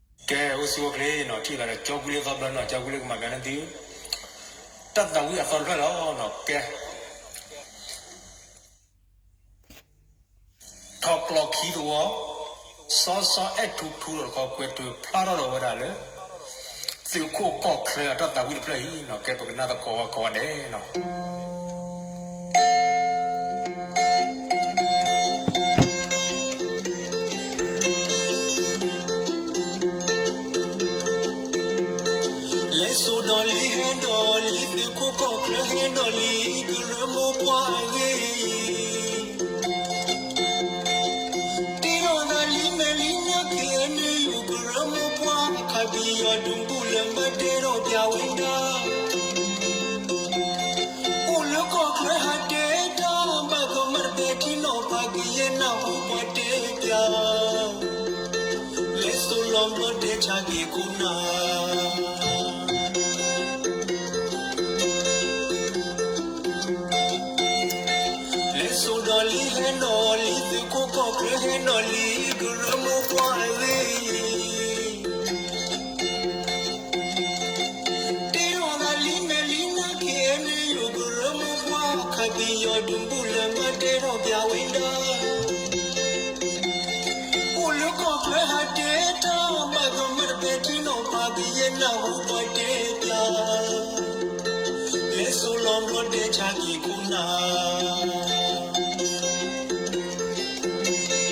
ကဲ အိၣ်ဆူၣ်အိၣ်ချ့နီၤ ထံၣ်သးဒီး ကၠီကွံလၢသီဘျီနီၤ ကၠီကွံလၢကမၤကန့ၣ်သု တၢ်သးဝံၣ်အသီတဖျၢၣ်လီၤနီၤ ကဲ ထီၣ်ကျီခံသဝီ စီစီအဲၣ်ထူထူဒီးတခီ ကွဲးတုၤဖျါထီၣ်ဒီးဝဲဒၣ်လၢ သုးခိၣ်ကီၢ်ချၢအတၢ်သးဝံၣ်တဖျၢၣ်အံၤနီၤ ကဲပကနၣ်သကိးဝဲကိးဂၤဒဲးနီၤ လဲၤစိာ်ဒီးလံဟဲဒီးလံ သုးခိၣ်ကီၢ်ချၢဟဲဒီးလံ ကရၢမိၢ်ပှၢ်အဂ့ၢ် တ့ထီၣ်သးလံမဲာ်လံနၢ် ခ့ၣ်အဲၣ်ယူၣ် ကရၢမိၢ်ပှၢ် ခးပယီၤဒုးဘူးလၢမၤတဲထီၣ်ပၠးဝဲဒၣ် အိၣ်လၢကီၢ်ချၢဟးတဲတၢ် ဘၣ်ကမၣ်တပဲာ်ထံနီၤဖး ကယဲၢ်နၢ်ဟူပှၤတဲပၠး လဲၤစိာ်လီၤဘျီတဲဆါက့ၤခိၣ်နၢ် လဲၤစိာ်ဒီးလံဟဲဒီးလံ သုးခိၣ်ကီၢ်ချၢဟဲဒီးလံ ကရၢမိၢ်ပှၢ်အဂ့ၢ် တ့ထီၣ်သးလံမဲာ်လံနၢ် ခ့ၣ်အဲၣ်ယူၣ် ကရၢမိၢ်ပှၢ် ခးပယီၤဒုးဘူးလၢမၤတဲထီၣ်ပၠးဝဲဒၣ် အိၣ်လၢကီၢ်ချၢဟးတဲတၢ် ဘၣ်ကမၣ်တပဲာ်ထံနီၤဖး ကယဲၢ်နၢ်ဟူပှၤတဲပၠး လဲၤစိာ်လီၤဘျီတဲဆါက့ၤ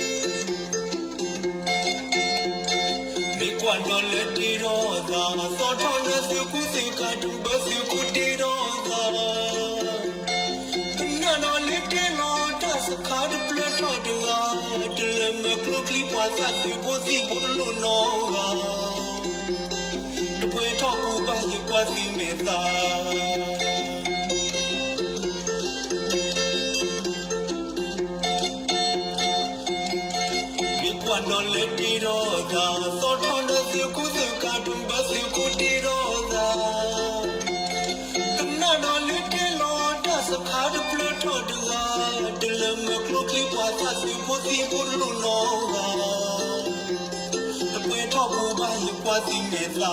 ခိၣ်နၢ် မ့ၢ်ကွၢ်ဒီးလၢတ့ထီၣ်သး သီထီၣ်လၢသုးကူသုးကၤ တုၤဘၢသုးခိၣ်တ့ထီၣ်သး ကနၣ်ဒီးလၢတ့လီၤတၢ် စခါတဖျၢၣ်ထီၣ်တဂၤ တလၢၤမၢကျိချံပှၤသးသုးဖိသံၣ်ဖိတလိၣ်နီတဂၤ တပှဲၤထီၣ်ပူၤဘၣ်ယကွၢ်သုမဲာ်သး မ့ၢ်ကွၢ်ဒီးလၢတ့ထီၣ်သး သီထီၣ်ဒီးသုးကူသုးကၤ တုၤဘၢသုးခိၣ်တ့ထီၣ်သး ကနၣ်ဒီးလၢတ့လီၤတၢ် စခါတဖျၢၣ်ထီၣ်တဂၤ တလၢၤမၢကျိချံပှၤသးသုးဖိသံၣ်ဖိတလိၣ်နီတဂၤ တပှဲၤထီၣ်ပူၤဘၣ်ယကွၢ်သုမဲာ်သး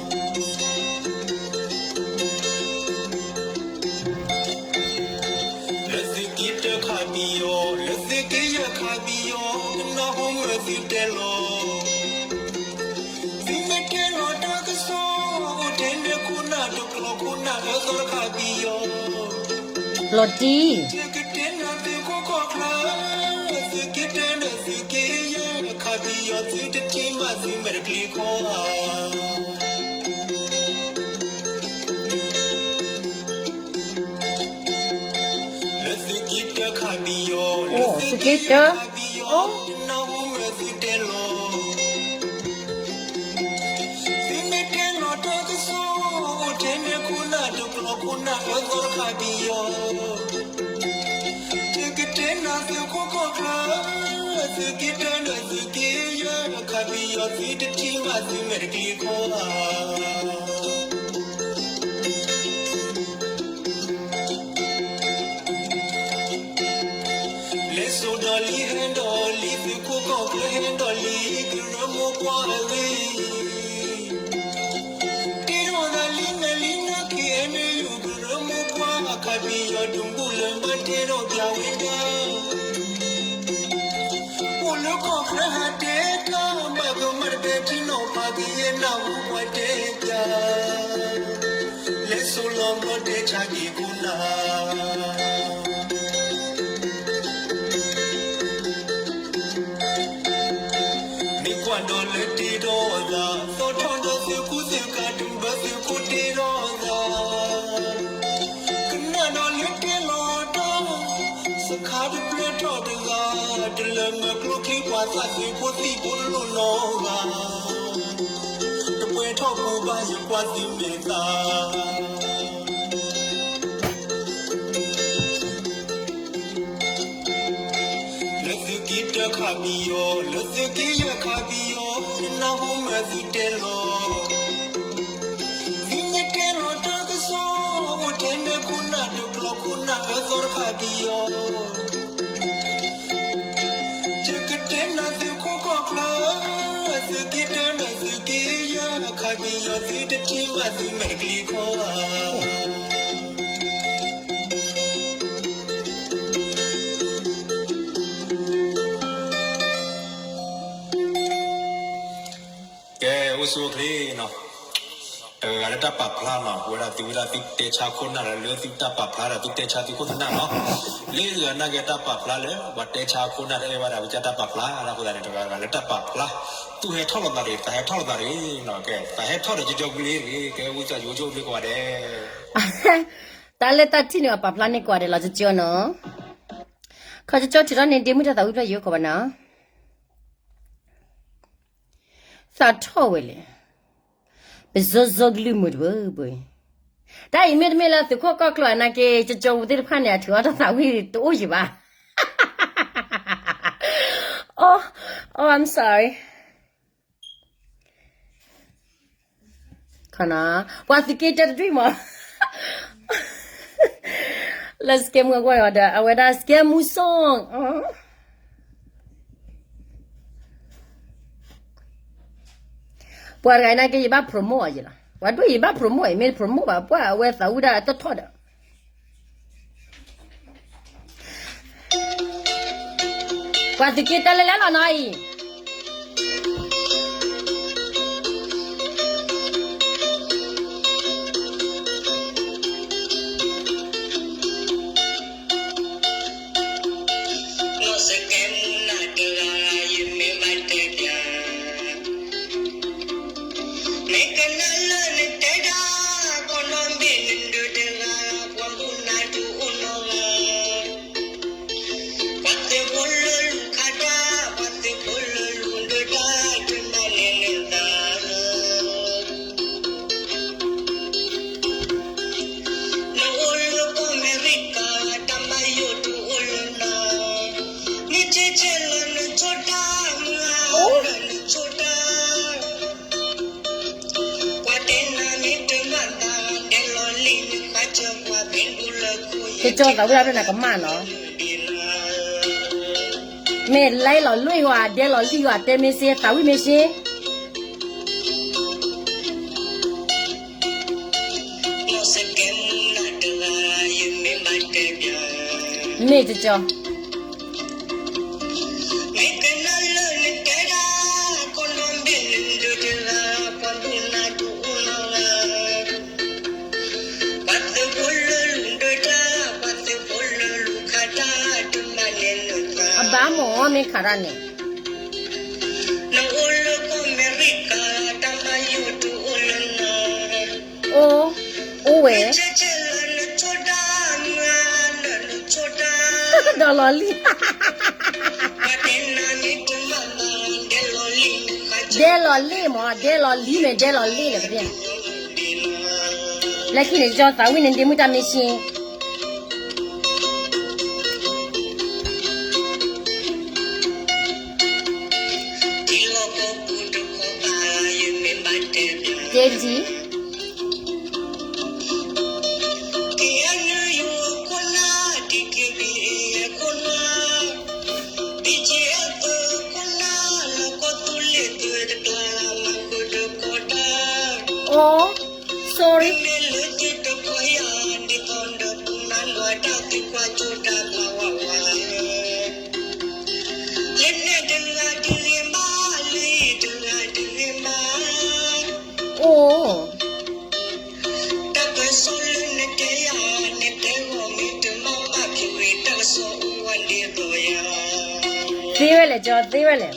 လၢသုးက့တၢခးပယီၤ လၢသုးက့ယဲၢ်ခးပယီၤ တနၢ်ဟူမၢသုတဲလီၤ သုမ့ၢ်တဲလီၤတၢ်ကစီၣ် အိၣ်ထဲန့ၣ်ခိၣ်နၢ်တကျိၤခိၣ်နၢ်အၢသီတခးပယီၤ လီၤတံၢ် သုကတဲနၤသုးခိၣ်ကီၢ်ချၢ သုးက့တၢဒီးသုးက့ယဲၢ် ခးပယီၤသုတထံၣ်ဘၣ်သုမဲာ်တကျ့ခီဧါ လၢသုးက့တၢခးပယီၤ အိၣ် သုးက့တၢ တနၢ်ဟူမၢသုတဲလီၤ သုမ့ၢ်တဲလီၤတၢ်ကစီၣ် အိၣ်ထဲန့ၣ်ခိၣ်နၢ်တကျိၤခိၣ်နၢ်အၢသီတခးပယီၤ သုကတဲနၤသုးခိၣ်ကီၢ်ချၢ သုးက့တၢဒီးသုးက့ယဲၢ် ခးပယီၤသုတထံၣ်ဘၣ်သုမဲာ်တကျ့ခီဧါ လဲၤစိာ်ဒီးလံဟဲဒီးလံ သုးခိၣ်ကီၢ်ချၢဟဲဒီးလံ ကရၢမိၢ်ပှၢ်အဂ့ၢ် တ့ထီၣ်သးလံမဲာ်လံနၢ် ခ့ၣ်အဲၣ်ယူၣ် ကရၢမိၢ်ပှၢ် ခးပယီၤဒုးဘူးလၢမၤတဲထီၣ်ပၠးဝဲဒၣ် အိၣ်လၢကီၢ်ချၢဟးတဲတၢ် ဘၣ်ကမၣ်တပဲာ်ထံနီၤဖး ကယဲၢ်နၢ်ဟူပှၤတဲပၠး လဲၤစိာ်လီၤဘျီတဲဆါက့ၤခိၣ်နၢ် မ့ၢ်ကွၢ်ဒီးလၢတ့ထီၣ်သး သီထီၣ်ဒီးသုးကူသုးကၤ တုၤဘၢသုးခိၣ်တ့ထီၣ်သး ကနၣ်ဒီးလၢတ့လီၤတၢ် စခါတဖျၢၣ်ထီၣ်တဂၤ တလၢၤမၢကျိချံပှၤသးသုးဖိသံၣ်ဖိတလိၣ်နီတဂၤ တပှဲၤထီၣ်ပူၤဘၣ်ယကွၢ်သုမဲာ်သး လၢသုးက့တၢခးပယီၤ လၢသုးက့ယဲၢ်ခးပယီၤ တနၢ်ဟူမၢသုတဲလီၤ သုမ့ၢ်တဲလီၤ ယကတဲနၤသုးခိၣ်ကီၢ်ချၢ, သုးက့တၢနၤသုးက့ယဲၢ်, ခးကယီၤသုတထံၣ်မးသုမဲာ်ချံခီဧါ. ကဲ အိၣ်ဆူၣ်အိၣ်ချ့နီၤ, တဂၤလၢတၢ်ပာ်ဖျါနီၤ, ဝဲဒၣ်သုဝဲဒၣ်သုတဲဆါခိၣ်နၢ်ဒီး လၢသုတၢ်ပာ်ဖျါဒီးသုတဲဆါသုခိၣ်သနၢ်နီၤ, လၢအဂၤနာ်က့တၢ်ပာ်ဖျါလၢ ပှၤတဲဆါခိၣ်နၢ်တအဲၣ်ဘၣ်ဒီး ဝဲကၢ်တၢ်ပာ်ဖျါ, အဃိသတးန့ၣ် တဂၤဂၤလၢတၢ်ပာ်ဖျါ, သူၣ်ဟဲထီၣ်လိာ်သးတဂ့ၤ, သးဟဲထီၣ်လိာ်သးတဂ့ၤနီၤ, ကဲ သးဟဲထီၣ်ဒီးကၠီကၠီကလ့တဂ့ၤ, ကဲ ဝံသးစူၤကၠိကလ့ကိးဂၤဒဲး တၢ်လၢတၢ်ထံၣ်န့ၣ် ပာ်ဖျါန့ၢ်ကိးဂၤဒဲးလီၤ ကၠီကၠီနီၤ, ခီကၠီကၠီထုးထီၣ်န့ၢ်ဒ့မုၢ်တၢ်သးဝံၣ်ဖျၢၣ်ယိကိးဘၣ်နီၤ သးထီၣ်ဝဲလဲၣ်, ပစီစီကလုၢ်မုာ်တဘၢဘၢ, တၢ်အံၤမ့တမ့ၢ်လၢသုးခိၣ်ကီၢ်ချၢအနာ်က့ ကၠီကၠီပူၤသ့ၣ်တဖၣ်န့ၣ် အထုးထီၣ်တၢ်သးဝံၣ်တအိၣ်ယံၤဘၣ်, oh, oh, I'm sorry, ပှၤသုးက့တၢတဒွံၣ်မး လၢ scam အဂီၢ်ဒီး အဝဲဒၣ် scam မူ song ပှၤတဂၤနာ်က့ ယဘၣ် promote အီၤယဲလီၤ, ပှၤဒိၣ်ယဘၣ် promote အီၤ မ့ၢ် promote ဘၣ် ပှၤအဝဲသးဝံၣ်ဒၣ်တထီၣ်ဒီး ပှၤသုးက့တၢလဲၤလဲၤလီၤနီၤအံၤ မ့ၢ်ကနၣ်လၢနတဲဒၣ် ကီၢ်နီၣ်ဘ့ၣ်နဒုးတဂၤ ပှၤဘူၣ်နၤဒုးအိၣ်နီၢ်ဂၤ ပှၤသုးဖိလၢလူၤခးတၢ် ပှၤသုးဖိလၢလူၤဒုးတၢ် တမၤန့ၢ်နသး နအိၣ်လၢကီၢ်အမဲရကၤ တၢ်မၤယိာ်တအိၣ်လၢနၤ မ့ၢ်ကဲကဲလၢနဆိတၢ် မုၢ်ဂၤလၢနဆိတၢ် ပှၤတဲနၤမ့ၢ်တမၤသး ဒဲလီၤလံ နဃါစၢၤပှၤဖဲဒူလၢခိၣ် ကၠီသးဝံၣ်ဒၣ်ဖဲနၤကမၣ်နီၤ မ့ၢ်လဲလီၤလွံၢ်ယွၤ ဒဲလီၤလံယွၤ တဲမ့ၢ်စ့ သးဝံၣ်မ့ၢ်စ့ မ့ၢ်ကၠီ အဘၣ်မ့ၢ်မ့ၢ်ခးတၢ်န့ၣ် အိၣ် အိၣ်ဝဲ ဒီးလီၤလံ ဒဲလီၤလံမ့ၢ် ဒဲလီၤလံမ့ၢ် ဒဲလီၤလံလဲၣ် ပတဲ လၢခံန့ၣ် ကၠီသးဝံၣ်န့ၣ် ဒ့မုၢ်တၢ်မ့ၢ်ဆ့ ကဲတထံၣ် အိ sorry အိ သ့ဝဲလဲၣ် ကၠီ သ့ဝဲလဲၣ်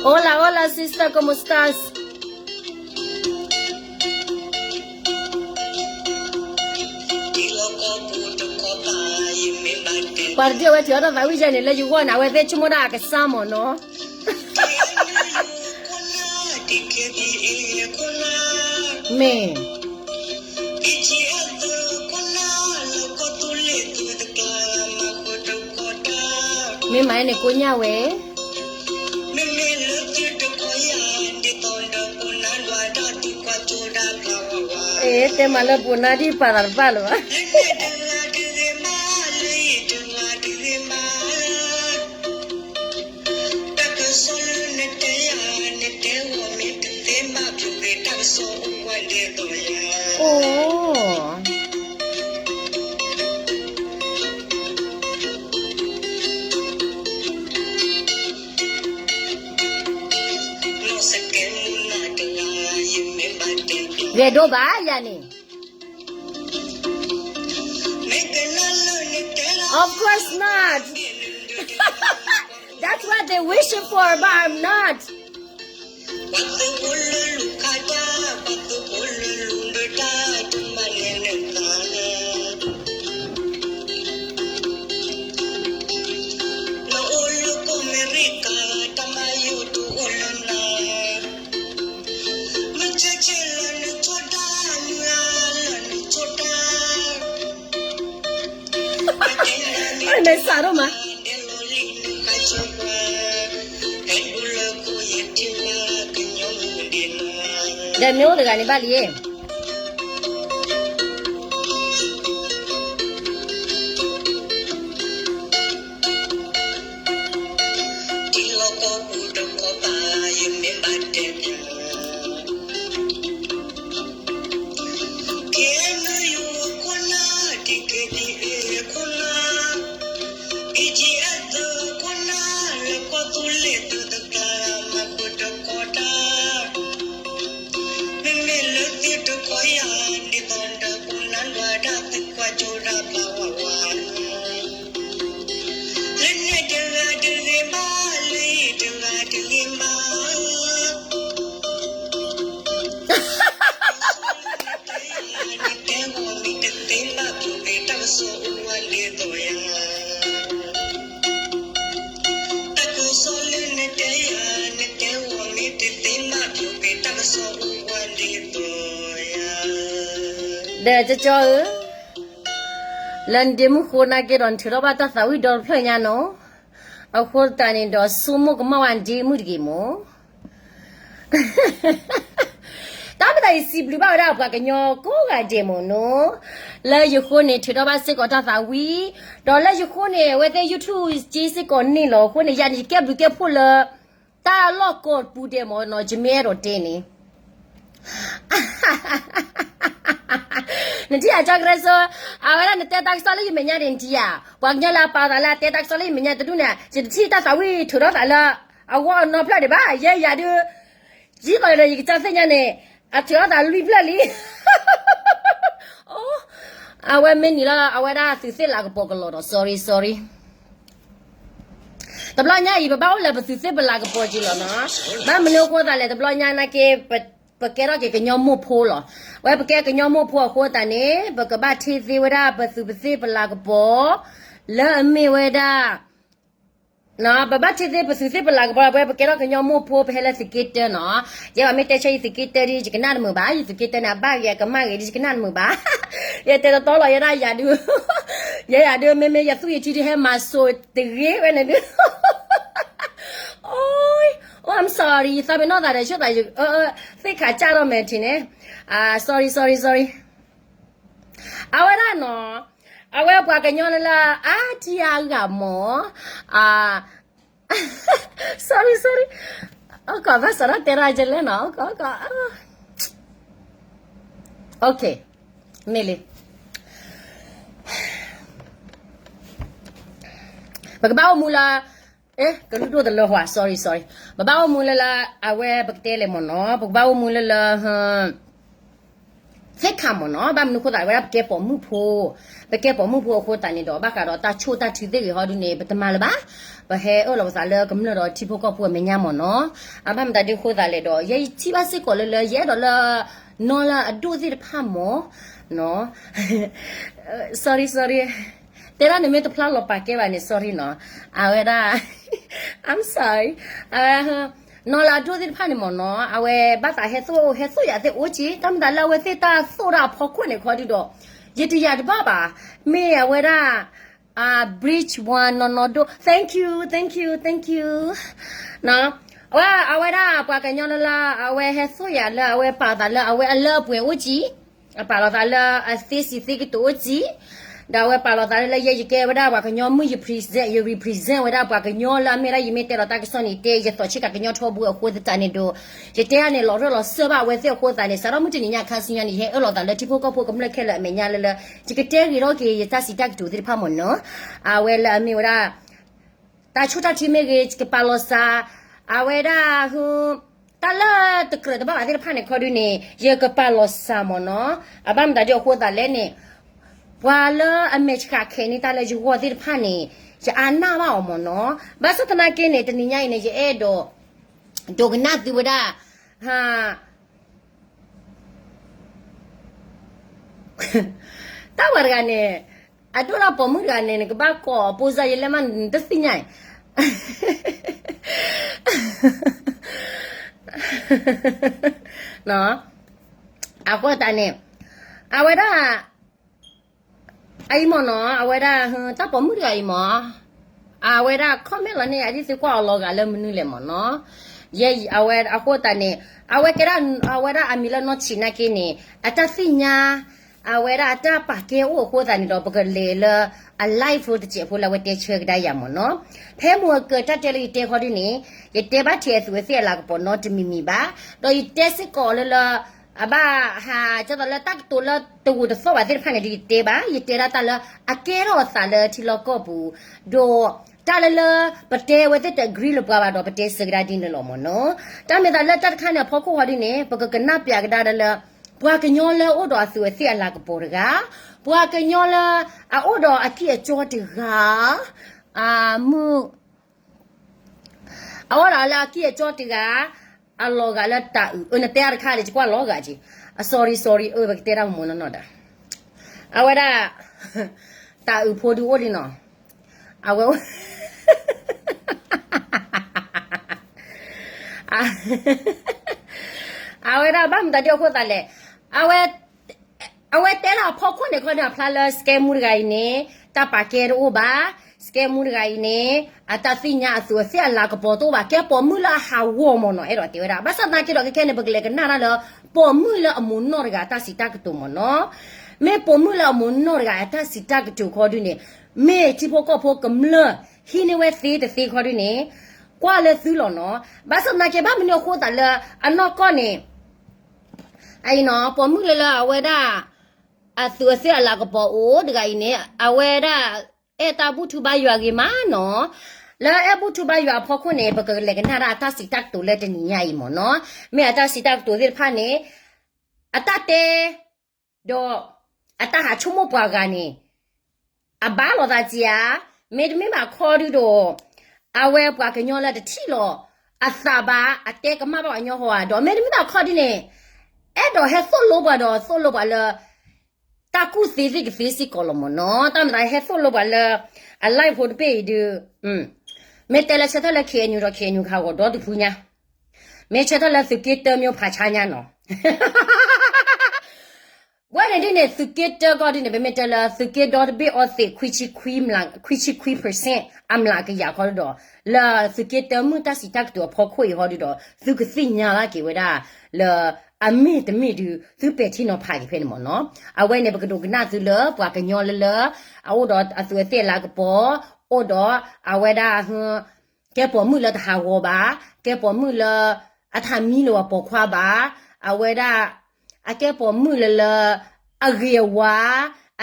Hola, hola, sister, ¿cómo estás? ပှၤတဒုအဝဲထံၣ်အီၤတၢ်သးဝံၣ်ယဲန့ၣ် လၢယဂီၢ်န့ၣ် အဝဲသ့ၣ်ဆိကမိၣ်ဒၣ်အကစၢ်မ့ၢ်နီၤ မ့ၢ် မ့ၢ်မၤန့ၣ် ကိညၢ်ဝဲ အ့ တဲမၤလၢပူၤနါဒ်ပာ်သးတဘၣ်လၢၤဘၣ် Oh. ဂဲၤဒိဘၣ်ယၤန့ၣ် Of course not. That's what they wishing for, but I'm not. နစးထီၣ်မး ဒီးမ့ၢ်အိၣ်တဂၤန့ၣ်ဘၣ်လံ ဒီးကၠီကၠီဧၢ, လၢနဒ့မုၣ်ဃိနာ်က့ဒီး နထုးထီၣ်ဘၣ်တၢ်သးဝံၣ်ဒီတဖျၢၣ်ညါနီၤ, အဃိသတးန့ၣ်ဒီး ဆိကမိၣ်ကမၣ်ဝဲနဒ့မုၣ်တဂ့ၤမၢ်. တၢ်မ့ၢ်တၢ်အံၤ စံးဘျုးဘၣ်ဝဲဒၣ်ပှၤကညီကိးဂၤဒဲးမၢ်နီၤ, လၢယဃိန့ၣ် ထုးထီၣ်ဘၣ်စ့ၢ်ကီးတၢ်သးဝံၣ်, ဒီးလၢယဃိန့ၣ် အဝဲသ့ၣ် YouTube က့စ့ၢ်ကီးန့ၣ်လီၤ. အဃိန့ၣ် ယၤန့ၣ် ယကဲဘျုးကဲဖှိၣ်လၢ တၢ်လီၢ်ကိးပူၤဒဲးမၢ်နီၤ, ယမ့ၢ်အဲၣ်ဒိးတဲန့ၣ် နထံၣ်ဧါ ကၠီကရၢစိ, အဝဲဒၣ်နတဲတၢ်ကစီၣ်လၢယမဲာ်ညါန့ၣ် နထံၣ်ဧါ, ပှၤကညီလၢအပာ်သးလၢအတဲတၢ်ကစီၣ်လၢယမဲာ်ညါတဒူၣ်န့ၣ် ယတထံၣ်တၢ်သးဝံၣ်ထုးထီၣ်သးလၢ အဂီၢ်အနီဖျၢၣ်ဒံးဘၣ်, ယဲယၤဒုး ယံၤကီးဒီးယကစၢ်သ့ၣ်ညါန့ၣ် အထုးထီၣ်သးလွံၢ်ဖျၢၣ်လံ အဝဲမ့ၢ်နံၤလၢ အဝဲဒၣ်သုးသ့ၣ်လၤကပီၤကလီၤဒီး sorry sorry. တဘျီညါအံၤ ပဘၣ်အိၣ်လၢပသုးသ့ၣ်ပလၤကပီၤက့ၤလီၤနီၤ. ဘၣ်မနုၤအဃိသတးလဲၣ် တဘျီညါနာ်က့ ပကဲထီၣ်က့ၤကညီမိၢ်ဖိလီၤ. ဝဲပကဲကညီမိၢ်ဖိအဃိသတးန့ၣ် ပကဘၣ်ထံၣ်သ့ဝဲဒၣ်ပသုးပသ့ၣ်ပလၤကပီၤ လၢအမ့ၢ်ဝဲဒၣ် ပဘၣ်ထံၣ်သ့ပသုးသ့ၣ်ပလၤကပီၤ ပဝဲပကဲထီၣ်ကညီမိၢ်ဖိ ပဟဲလၢသုးက့တၢနီၤ. ယဲပှၤမ့ၢ်တဲဆၢယသုးက့တၢဒ် ယကနၣ်တမုာ်ဘၣ်, ယသုးက့တၢန့ၣ် အဘၣ်ဂ့ၤအကမၣ်ဂ့ၤဒ် ယကနၣ်တမုာ်ဘၣ်. ယတဲတတီလီၤ ယဲဒၣ်ယၤဒုး, ယဲယၤဒုး မ့မ့ၢ်ယသူၣ်ယထံဒုး ဟဲမၤစိၤတဂ့ၤဝဲန့ၣ်ဒုး Oh, I'm sorry, ယသးပ့ၤနီၣ်သးဒီးဆိၣ်သး သ့ၣ်ခးစၢ်ထီၣ်မဲာ်ထံးန့ၣ်, sorry sorry sorry. အဝဲဒၣ်နီၤ, အဝဲပှၤကညီလၢလၢ အါထံအါဂၤမၢ်, sorry sorry, ကဘၣ်စးထီၣ်တဲဒၣ်ကလဲၣ်နီၤ, က, မ့ၢ်လံ, ပကဘၣ်အိၣ်မူလၢ ကလုၢ်ဒိၣ်တလၢဟွါ sorry sorry, ပဘၣ်အိၣ်မူလၢလၢ အဝဲပကတဲလဲၣ်မၢ်နီၤ, ပကဘၣ်အိၣ်မူလၢလၢ သ့ၣ်ခးမၢ်နီၤ, ဘၣ်မနုၤအဃိသတး အဝဲဒၣ်ပကဲပိာ်မုၣ်ဖိ, ပကဲပိာ်မုၣ်ဖိအဃိသတးန့ၣ်ဒီး ဘၣ်ဃးဒီးတၢ်ဆိၣ်တၢ်ထုးသ့ၣ်ဂ့ၤဟီဒုန့ၣ် ပတမၤလၢၤဘၣ်, ပဟဲအၢၣ်လီၤပသးလၢကမျၢၢ်ဒီးထံဖိကီၢ်ဖိအမဲာ်ညါမၢ်နီၤ, အဘၣ်မတၤဒ်အဃိသတးလဲၣ်ဒီး ယဲယထံၣ်ဘၣ်စ့ၢ်ကီးလၢလၢ ယအဲၣ်ဒိးလၢ နီၢ်လၢအဒိၣ်သ့ၣ်တဖၣ်မၢ်, sorry sorry, တဲဒၣ်န့ၣ်မ့ၢ်တဖျါလီၤပာ်ကဲဘၣ်န့ၣ် sorry နီၤ, အဝဲဒၣ် I'm sorry, အဝဲ နီၢ်လၢအဒိၣ်သ့ၣ်တဖၣ်န့ၣ်မၢ်နီၤ, အဝဲဘၣ်သးဟဲသိၣ်ဟဲသိၣ်ယၤသ့ၣ်အိၣ်က့, တၢ်မတၤလၢအဝဲသ့ၣ်တၢ်သိၣ်တၢ်အဖီခိၣ်န့ၣ်ခီဒုဒီး ယတယာ်တဘၣ်ဘၣ်, မ့ၢ်အဝဲဒၣ် bridge one နီၢ်နီၢ်ဒိၣ် thank you thank you thank you, အဝဲ အဝဲဒၣ်ပှၤကညီလၢလၢ အဝဲဟဲသိၣ်ယၤလၢအဝဲပာ်သးလၢအဝဲအလၢအပှဲၤအိၣ်က့, အပာ်လီၤသးလၢအသ့စံးသ့ကတိၤအိၣ်က့, ဒီးအဝဲပာ်လီၤသးလၢ လၢယဲယကဲဝဲဒၣ်ပှၤကညီမုၢ် ယ present ယ represent ဝဲဒၣ်ပှၤကညီလၢအမ့ၢ်ဒၣ် ယမ့ၢ်တဲလီၤတၢ်ကစီၣ်န့ၣ် တဲယသိးဆ့ကၤကညီထီဘိအဃိသတးန့ၣ်ဒီး ယတဲဒၣ်န့ၣ် လီၤရၢၢ်လီၤစၢၢ်ဘၣ်အဝဲသ့ၣ်အဃိသတးန့ၣ် စးထီၣ်မုၢ်တနံၤညါခါဆူညါန့ၣ် ယဟဲအၢၣ်လီၤသးလၢထံဖိကီၢ်ဖိကမျၢၢ်ခဲလၢာ်အမဲာ်ညါလၢလၢ ယကတဲဂ့ၤထီၣ်က့ၤယတၢ်စံးတၢ်ကတိၤသ့ၣ်တဖၣ်မ့ၢ်နီၤ. အဝဲလၢအမ့ၢ်ဝဲဒၣ် တၢ်ဆိၣ်တၢ်ထုမ့ၢ်ဂ့ၤ ယကပာ်လီၤစး, အဝဲဒၣ် တၢ်လၢတကြၢးတဘၣ်ဘၣ်သ့ၣ်တဖၣ်န့ၣ်ခီဒုန့ၣ် ယကပာ်လီၤစးမ့ၢ်နီၤ. အဘၣ်မတၤဒ်အဃိသတးလဲၣ်န့ၣ် ပှၤလၢအမဲာ်ဆှးခဲန့ၢ်တၢ်လၢယဂီၢ်သ့ၣ်တဖၣ်န့ၣ် ယအါနၢ်ဘၣ်အီၤမ့ၢ်နီၤ. ဘၣ်ဆၣ်သနာ်က့န့ၣ် တနံၤညါအံၤန့ၣ် ယအဲၣ်ဒိး ဒိကနၣ်သုဝဲဒၣ် တၢ်ဝဲတဂၤန့ၣ် အဒိၣ်လၢပိာ်မုၣ်တဂၤန့ၣ် နကဘၣ်ကိးအပိစၢ်ယလဲၣ်မး နတသ့ၣ်ညါအံၤ အဃိသတးန့ၣ် အဝဲဒၣ် အအံၤမ့ၢ်နီၤ အဝဲဒၣ် တၢ်ပိာ်မုၣ်တဂၤအံၤမ့ၢ် အဝဲဒၣ် comment လီၤန့ၣ် အဒ်သုကွၢ်အီၤလီၤဂာ်လၢမနုၤလဲၣ်မ့ၢ်နီၤ. ယဲအဝဲအဃိသတးန့ၣ် အဝဲကဲဒၣ် အဝဲဒၣ်အမံၤလၢနီၢ်ဆံးနာ်က့န့ၣ် အတၢ်သ့ၣ်ညါ အဝဲဒၣ်အတၢ်ပာ်ကဲအိၣ်အဃိသတးန့ၣ်ဒီး ပကလဲၤလၢအ live ဖိတစဲးဖိလၢအဝဲတဲဆၢကဒါယၤမ့ၢ်နီၤ. ဖဲမိၢ်အကၢၤတၢ်တဲလၢယတဲခီဒုန့ၣ် ယတဲဘၣ်ထဲအသူးအသ့ၣ်အလၤကပီၤနီတမံၤမံၤဘၣ်. ဒီးယတဲစ့ၢ်ကီးလၢလၢ အဘၣ်ဟးကၢ်သိးလၢတၢ်ကတိၤလၢတဂိာ်တသီၣ်ဘၣ်သ့ၣ်တဖၣ်န့ၣ်ဒီးယတဲဘၣ်, ယတဲဒၣ်တၢ်လၢအကဲထီၣ်အသးလၢထံလီၢ်ကီၢ်ပူၤ, ဒီးတၢ်လၢလၢပတဲဝဲသ့ၣ်တ agree လၢပှၤဘၣ်ဒီးပတဲဆၢကဒါဒ်န့ၣ်လီၤမ့ၢ်နီၤ. တၢ်မ့ၢ်သးလၢတၢ်တခါန့ၣ်အဖီခိၣ်ဃီဒ်န့ၣ် ပကကနၣ်ပျးကဒါလၢလၢ ပှၤကညီလၢအအိၣ်ဒီးအသူးအသ့ၣ်အလၤကပီၤတဂၤ, ပှၤကညီလၢအအိၣ်ဒီးအကံၢ်အကၠီတဂၤ, အမုၢ် အအိၣ်ဒီးလၢအကံၢ်အကၠီတဂၤ, အလီၤဂာ်လၢတၤအုး, အၢ နတဲအါတခါဒီး ယကွၢ်လီၤဂာ်က့ၤ, အ sorry sorry အၢ ပကတဲတၢ်မ့ၢ်နီၢ်နီၢ်ဒီး, အဝဲဒၣ် တၤအုးဖိဒုးအိၣ်လံနီၤ, အဝဲ အဝဲဒၣ်ဘၣ်မတၤဒ်အဃိသတးလဲၣ်, အဝဲ အဝဲတဲဒၣ်အဖီခိၣ်န့ၣ်ခီန့ၣ် အဖျါလၢ စကဲမူတဂၤအံၤန့ၣ် တၢ်ပာ်ကဲတအိၣ်ဘၣ်, စကဲမူတဂၤအံၤန့ၣ် အတၢ်သ့ၣ်ညါအသူးအသ့ၣ်အလၤကပီၤတအိၣ်ဘၣ်, ကဲပိာ်မုၣ်လၢအဟးဂီၤမ့ၢ်နီၤ, အဲၣ်ဒိးတဲဝဲဒၣ်. ဘၣ်ဆၣ်သနာ်က့ဒီး ခဲခဲန့ၣ် ပကလဲၤကနၣ်တၢ်လၢ ပိာ်မုၣ်လၢအမိၢ်နီၢ်တဂၤအတၢ်စံးတၢ်ကတိၤမ့ၢ်နီၤ. မ့ၢ်ပိာ်မုၣ်လၢအမိၢ်နီၢ်တဂၤအတၢ်စံးတၢ်ကတိၤခီဒုန့ၣ် မ့ၢ်ထံဖိကီၢ်ဖိကမျၢၢ် ဟံးန့ၢ်ဝဲသ့တသ့ခီဒုန့ၣ် ကွၢ်လၢသုလီၤနီၤ. ဘၣ်ဆၣ်သနာ်က့ ဘၣ်မနုၤအဃိသတးလၢအနီၢ်ကီၢ်န့ၣ် အအံၤနီၤ ပိာ်မုၣ်လၢလၢအဝဲဒၣ် အသူးအသ့ၣ်အလၤကပီၤအိၣ်တဂၤအံၤန့ၣ် အဝဲဒၣ် အဲၣ်တၢ်ဘူၣ်ထူဘါယွၤဂ့ၤမးနီၤ. လၢအဲၣ်ဘူၣ်ထူဘါယွၤအဖီခိၣ်န့ၣ် ပကလဲၤကနၣ်ဒၣ်အတၢ်စံးတၢ်ကတိၤလၢတနံၤညါအံၤမ့ၢ်နီၤ. မ့ၢ်အတၢ်စံးတၢ်ကတိၤသ့ၣ်တဖၣ်န့ၣ် အတၢ်တဲ ဒီးအတၢ်ဟးဆိကမိၣ်ပှၤဂၤန့ၣ် အဘၣ်လိာ်သးက့ၤဧါ, မ့တမ့ၢ်ဘၣ်ခီဒုဒီး အဝဲပှၤကညီလၢတထံၣ်လီၤအသးဘၣ် အတဲကမၣ်ဘၣ်ပှၤကညီဃီဧါ, ဒီးမ့တမ့ၢ်ဘၣ်ခီဒုန့ၣ် အဲၣ်ဒိးဟဲသိၣ်လိပှၤဒီးသိၣ်လိပှၤလၢ တၢ်ကူၣ်သ့သ့ၣ်ကသ့စ့ၢ်ကီးလီၤမ့ၢ်နီၤ. တၢ်မၤသးဟဲသိၣ်လိပှၤလၢ အ live ဖိတဘ့ၣ်အံၤဒုး မ့ၢ်တဲလၢဆၢထၢၣ်လၢ ခ့ၣ်အဲၣ်ယူၣ် ဒီး ခ့ၣ်အဲၣ်ယူၣ် ကဟးဂီၤဒီတဖုညါ, မ့ၢ်ဆၢထၢၣ်လၢသုးက့တၢမိဖးဆါညါနီၤ. ဝဲန့ၣ်ဒ်န့ၣ် သုးက့တၢကီၢ်ဒ်န့ၣ် ပမ့ၢ်တဲလၢ သုးက့ဒီတဘ့ၣ်အီသံး ခွံဆံခွံ percent အမျးကယၤခီဒုဒီး လၢသုးက့တၢမုၢ်တၢ်စံးတၢ်ကတိၤအဖီခိၣ်အံၤဟီဒုဒီး သုကသ့ၣ်ညါဘၣ်က့ၤဝဲဒၣ် လၢ အမ့ၢ်တမ့ၢ်ဒုး သုပဲာ်ထံနီၤဖးက့ၤဖဲန့ၣ်မ့ၢ်နီၤ. အဝဲန့ၣ် ပကဒိကနၣ်သုလၢပှၤကညီလၢလၢ အအိၣ်ဒီးအသူးအသ့ၣ်အလၤကပီၤ, အိၣ်ဒီးအဝဲဒၣ် ကဲပိာ်မုၣ်လၢတဟးဂီၤဘၣ်, ကဲပိာ်မုၣ်လၢ အတၢ်မံလၢၤဝဲပိာ်ခွါဘၣ်, အဝဲဒၣ် အကဲပိာ်မုၣ်လၢလၢ အဂ့ၤအဝါ,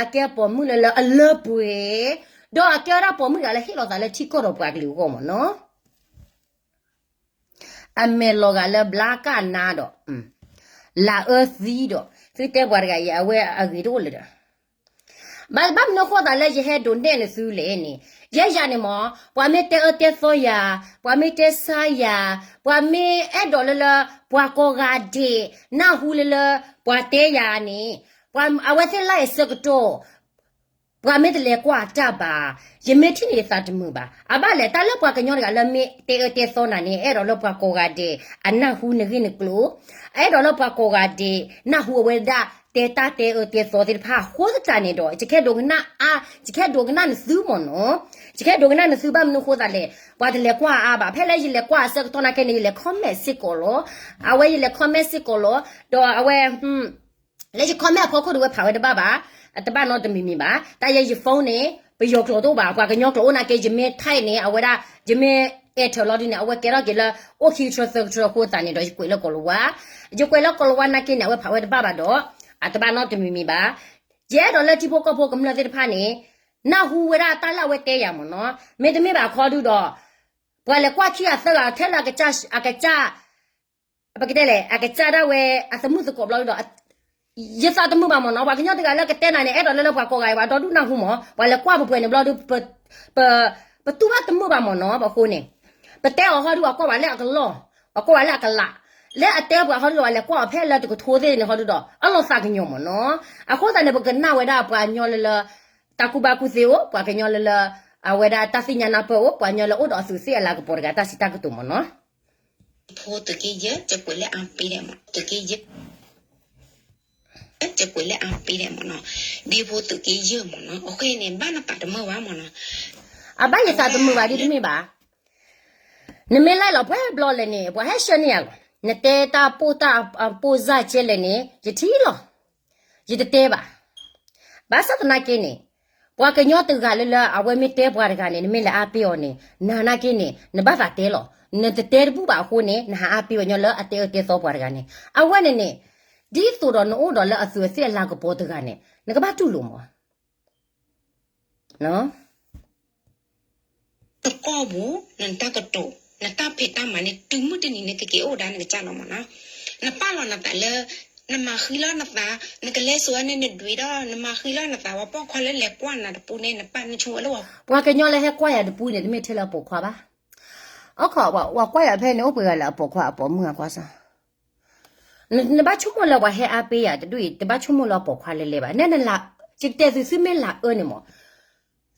အကဲပိာ်မုၣ်လၢလၢအလၢပှဲၤ, ဒီးအကဲဝဲဒၣ်ပိာ်မုၣ်တဂၤလၢဟ့ၣ်လီၤသးလၢထံကီၢ်ဒီးပှၤကလုာ်အဂီၢ်မ့ၢ်နီၤ. အမဲာ်လီၤဂာ်လၢဘျါကၣ်နါဒီး လၢအၢသံဒီး သုတဲပှၤတဂၤအံၤ အဝဲအဂ့ၤတအိၣ်လၢၤဒီး ဘၣ်ဘၣ်မနုၤအဃိသတးလၢယဟဲဒိးနဲၣ်န့ၢ်သုလဲၣ်န့ၣ်, ယဲယၤန့ၣ်မ့ၢ် ပှၤမ့ၢ်တဲအၢတဲသီယၤ, ပှၤမ့ၢ်တဲဆါယၤ, ပှၤမ့ၢ်အဲၣ်ဒိးလၢလၢ ပှၤကိးဂၤဒဲး နၢ်ဟူလၢလၢ ပှၤတဲယၤန့ၣ်, ပှၤအဝဲသ့ၣ်လၢအဆၢကတီၢ် ပှၤမ့ၢ်တလဲၤကွၢ်အတၢ်ဘၣ်, ယမ့ၢ်ထံၣ်န့ၣ်ယသးတမုာ်ဘၣ်. အဘၣ်လဲၣ် တၢ်လၢပှၤကညီတဂၤလၢမ့ၢ်တဲအၢတဲသီနၤန့ၣ် အဲၣ်ဒိးလၢပှၤကိးဂၤဒဲး အနၢ်ဟူနဂ့ၢ်နကျိၤ, အဲၣ်ဒိးလၢပှၤကိးဂၤဒဲး နၢ်ဟူအဝဲဒၣ် တဲတၢ်တဲအၢတဲသီသ့ၣ်တဖၣ်အဃိသတးန့ၣ်ဒီး ယကဟဲဒိကနၣ်အါ, ယကဟဲဒိကနၣ်နသုမ့ၢ်နီၤ. ယကဟဲဒိကနၣ်နသုဘၣ်မနုၤအဃိသတးလဲၣ်, ပှၤတလဲၤကွၢ်အါဘၣ်. ဖဲလၢယလဲၤကွၢ်အဆၢကတီၢ်နာ်က့န့ၣ် ယလဲၤ comment စ့ၢ်ကီးလီၤ. အဝဲယလဲၤ comment စ့ၢ်ကီးလီၤ. ဒီးအဝဲ လၢယ comment အဖီခိၣ်တဝဲဖးဝဲတဘၣ်ဘၣ်, အတဘၣ်နီတမံၤမံၤဘၣ်. တၢ်ယဲယ phone န့ၣ် ပယီၤကျိာ်တအိၣ်ဘၣ်, ပှၤကညီကျိာ်အိၣ်နာ်က့ ယမ့ၢ် type န့ၣ် အဝဲဒၣ် ယမ့ၢ် enter လီၤဒ်န့ၣ် အဝဲကဲထီၣ်က့ၤလၢ အိၣ်ခံကထြၢသၢကထြၢအဃိသတးန့ၣ်ဒီး ယကွဲးလၢကိၤလၤဝါ, ယကွဲးလၢကိၤလၤဝါနာ်က့န့ၣ် အဝဲဖးဝဲတဘၣ်ဘၣ်ဒီး အတဘၣ်နီတမံၤမံၤဘၣ်. ယအဲၣ်ဒိးလၢထံဖိကီၢ်ဖိကမျၢၢ်သ့ၣ်တဖၣ်န့ၣ် နၢ်ဟူဝဲဒၣ်တၢ်လၢအဝဲတဲယၤမ့ၢ်နီၤ, မ့တမ့ၢ်ဘၣ်ခီဒုဒီး ပှၤလဲၤကွၢ်ခံဂၤသၢဂၤထဲလၢအကစၢ် အကစၢ် ပကတဲလဲၣ် အကစၢ်ဒၣ်ဝဲအသမုာ်သကိးဘျီဒုဒီး ယသးတမုာ်ဘၣ်မ့ၢ်နီၤ, ပှၤကညီတဂၤလၢကတဲနၤန့ၣ် အဲၣ်ဒိးလၢလၢပှၤကိးဂၤအံၤ ပှၤဒီဒူၣ်နၢ်ဟူမ့ၢ်, ပှၤလဲၤကွၢ်ပှဲၤပှဲၤန့ၣ်ဘျီဒု ပတူၢ်ဘၣ်တမုာ်ဘၣ်မ့ၢ်နီၤ, ပဃိန့ၣ် ပတဲအီၤဟီဒု ပှၤကွၢ်ပှၤလၢအကလီၢ်, ပှၤကွၢ်ပှၤလၢအကလး, လၢအတဲပှၤဟီဒုဒီး ပှၤလဲၤကွၢ်အီၤဖဲလၢတကထိသ့ၣ်န့ၣ်ဟီဒုဒီး အလီၤသးကညီၤမ့ၢ်နီၤ, အဃိသတးန့ၣ် ပကနၣ်ဝဲဒၣ်ပှၤကညီလၢလၢ တၢ်ကူၣ်ဘၣ်ကူၣ်သ့အိၣ်, ပှၤကညီလၢလၢ အဝဲဒၣ်တၢ်သ့ၣ်ညါနၢ်ပၢၢ်အိၣ်, ပှၤကညီလၢအိၣ်ဒီးအသူးသ့ၣ်အလၤကပီၤတဂၤတၢ်စံးတၢ်ကတိၤမ့ၢ်နီၤ. ဖိသုးက့ယဲၢ် ယကွဲးလၢအပ့ၤဒဲးမ့ၢ်, သုးက့ယဲၢ်, ယကွဲးလၢအပ့ၤဒဲးမ့ၢ်နီၤ, ဒ်ဖိသုးက့ယဲၢ်မ့ၢ်နီၤ, အဃိန့ၣ် ဘၣ်နသးတမုာ်ဘၣ်မ့ၢ်နီၤ, အဘၣ်ယသးတမုာ်ဘၣ်ဒ်တမ့ၢ်ဘၣ်. နမ့ၢ်လဲၤလီၤပှဲၤဘျီလဲၣ်န့ၣ် ပှၤဟဲဆှၢန့ၢ်ယၤလီၤ, နတဲတၢ်ပိၢ်တၢ်ပိၢ်စၢ်ကဲလဲၣ်န့ၣ် ယထံၣ်လီၤ, ယတတဲဘၣ်. ဘၣ်ဆၣ်သနာ်က့န့ၣ် ပှၤကညီတဂၤလၢလၢ အဝဲမ့ၢ်တဲပှၤတဂၤန့ၣ် နမ့ၢ်လဲၤအါပ့ၤအီၤန့ၣ် နနာ်က့န့ၣ် နဘၣ်သးတဲလီၤ, နတတဲတဘူၣ်ဘၣ်အဃိန့ၣ် နဟးအါပ့ၤအီၤညီလၢအတဲအၢတဲသီပှၤတဂၤန့ၣ် အဝဲန့ၣ်န့ၣ် ဒ်သိးဒီးနအိၣ်ဒီးလၢအသူးအသ့ၣ်အလၤကပီၤတဂၤန့ၣ် နကဘၣ်တူၢ်လိာ်မး တကီၢ်ပူၤ နတၢ်ကတိၤ နတၢ်ဖံးတၢ်မၤန့ၣ် တုၤမုၢ်တနံၤန့ၣ် ကက့ၤအိၣ်ဒၣ်နကစၢ်လီၤမ့ၢ်နီၤ, နပာ်လီၤနသးလၢ နမၤဃံလီၤနသး, နကလဲၤစိာ်ဝဲန့ၣ်နဒွံးဒီး နမၤဃံလီၤနသး ပှၤပိာ်ခွါလၢလဲၤကွၢ်နၤတပူၤန့ၣ် နပာ်နဆိဝဲလၢ ပှၤကညီလၢဟဲကွၢ်ယၤတပူၤန့ၣ် တမ့ၢ်ထဲလၢအပိာ်ခွါဘၣ်, အခီ ပှၤကွၢ်ယၤဖဲန့ၣ် အိၣ်ပှဲၤဂၤလၢအပိာ်ခွါအပိာ်မုၣ်အကွၢ်စ့ၢ် နဘၣ်ဆိကမိၣ်လၢပှၤဟဲအါပ့ၤယၤတဒူၣ်အံၤ တဘၣ်ဆိကမိၣ်လၢအပိာ်ခွါလဲၤလဲၤဘၣ်, နဲနလၢ ယကတဲသု သုမ့ၢ်လၢအၢန့ၣ်မး,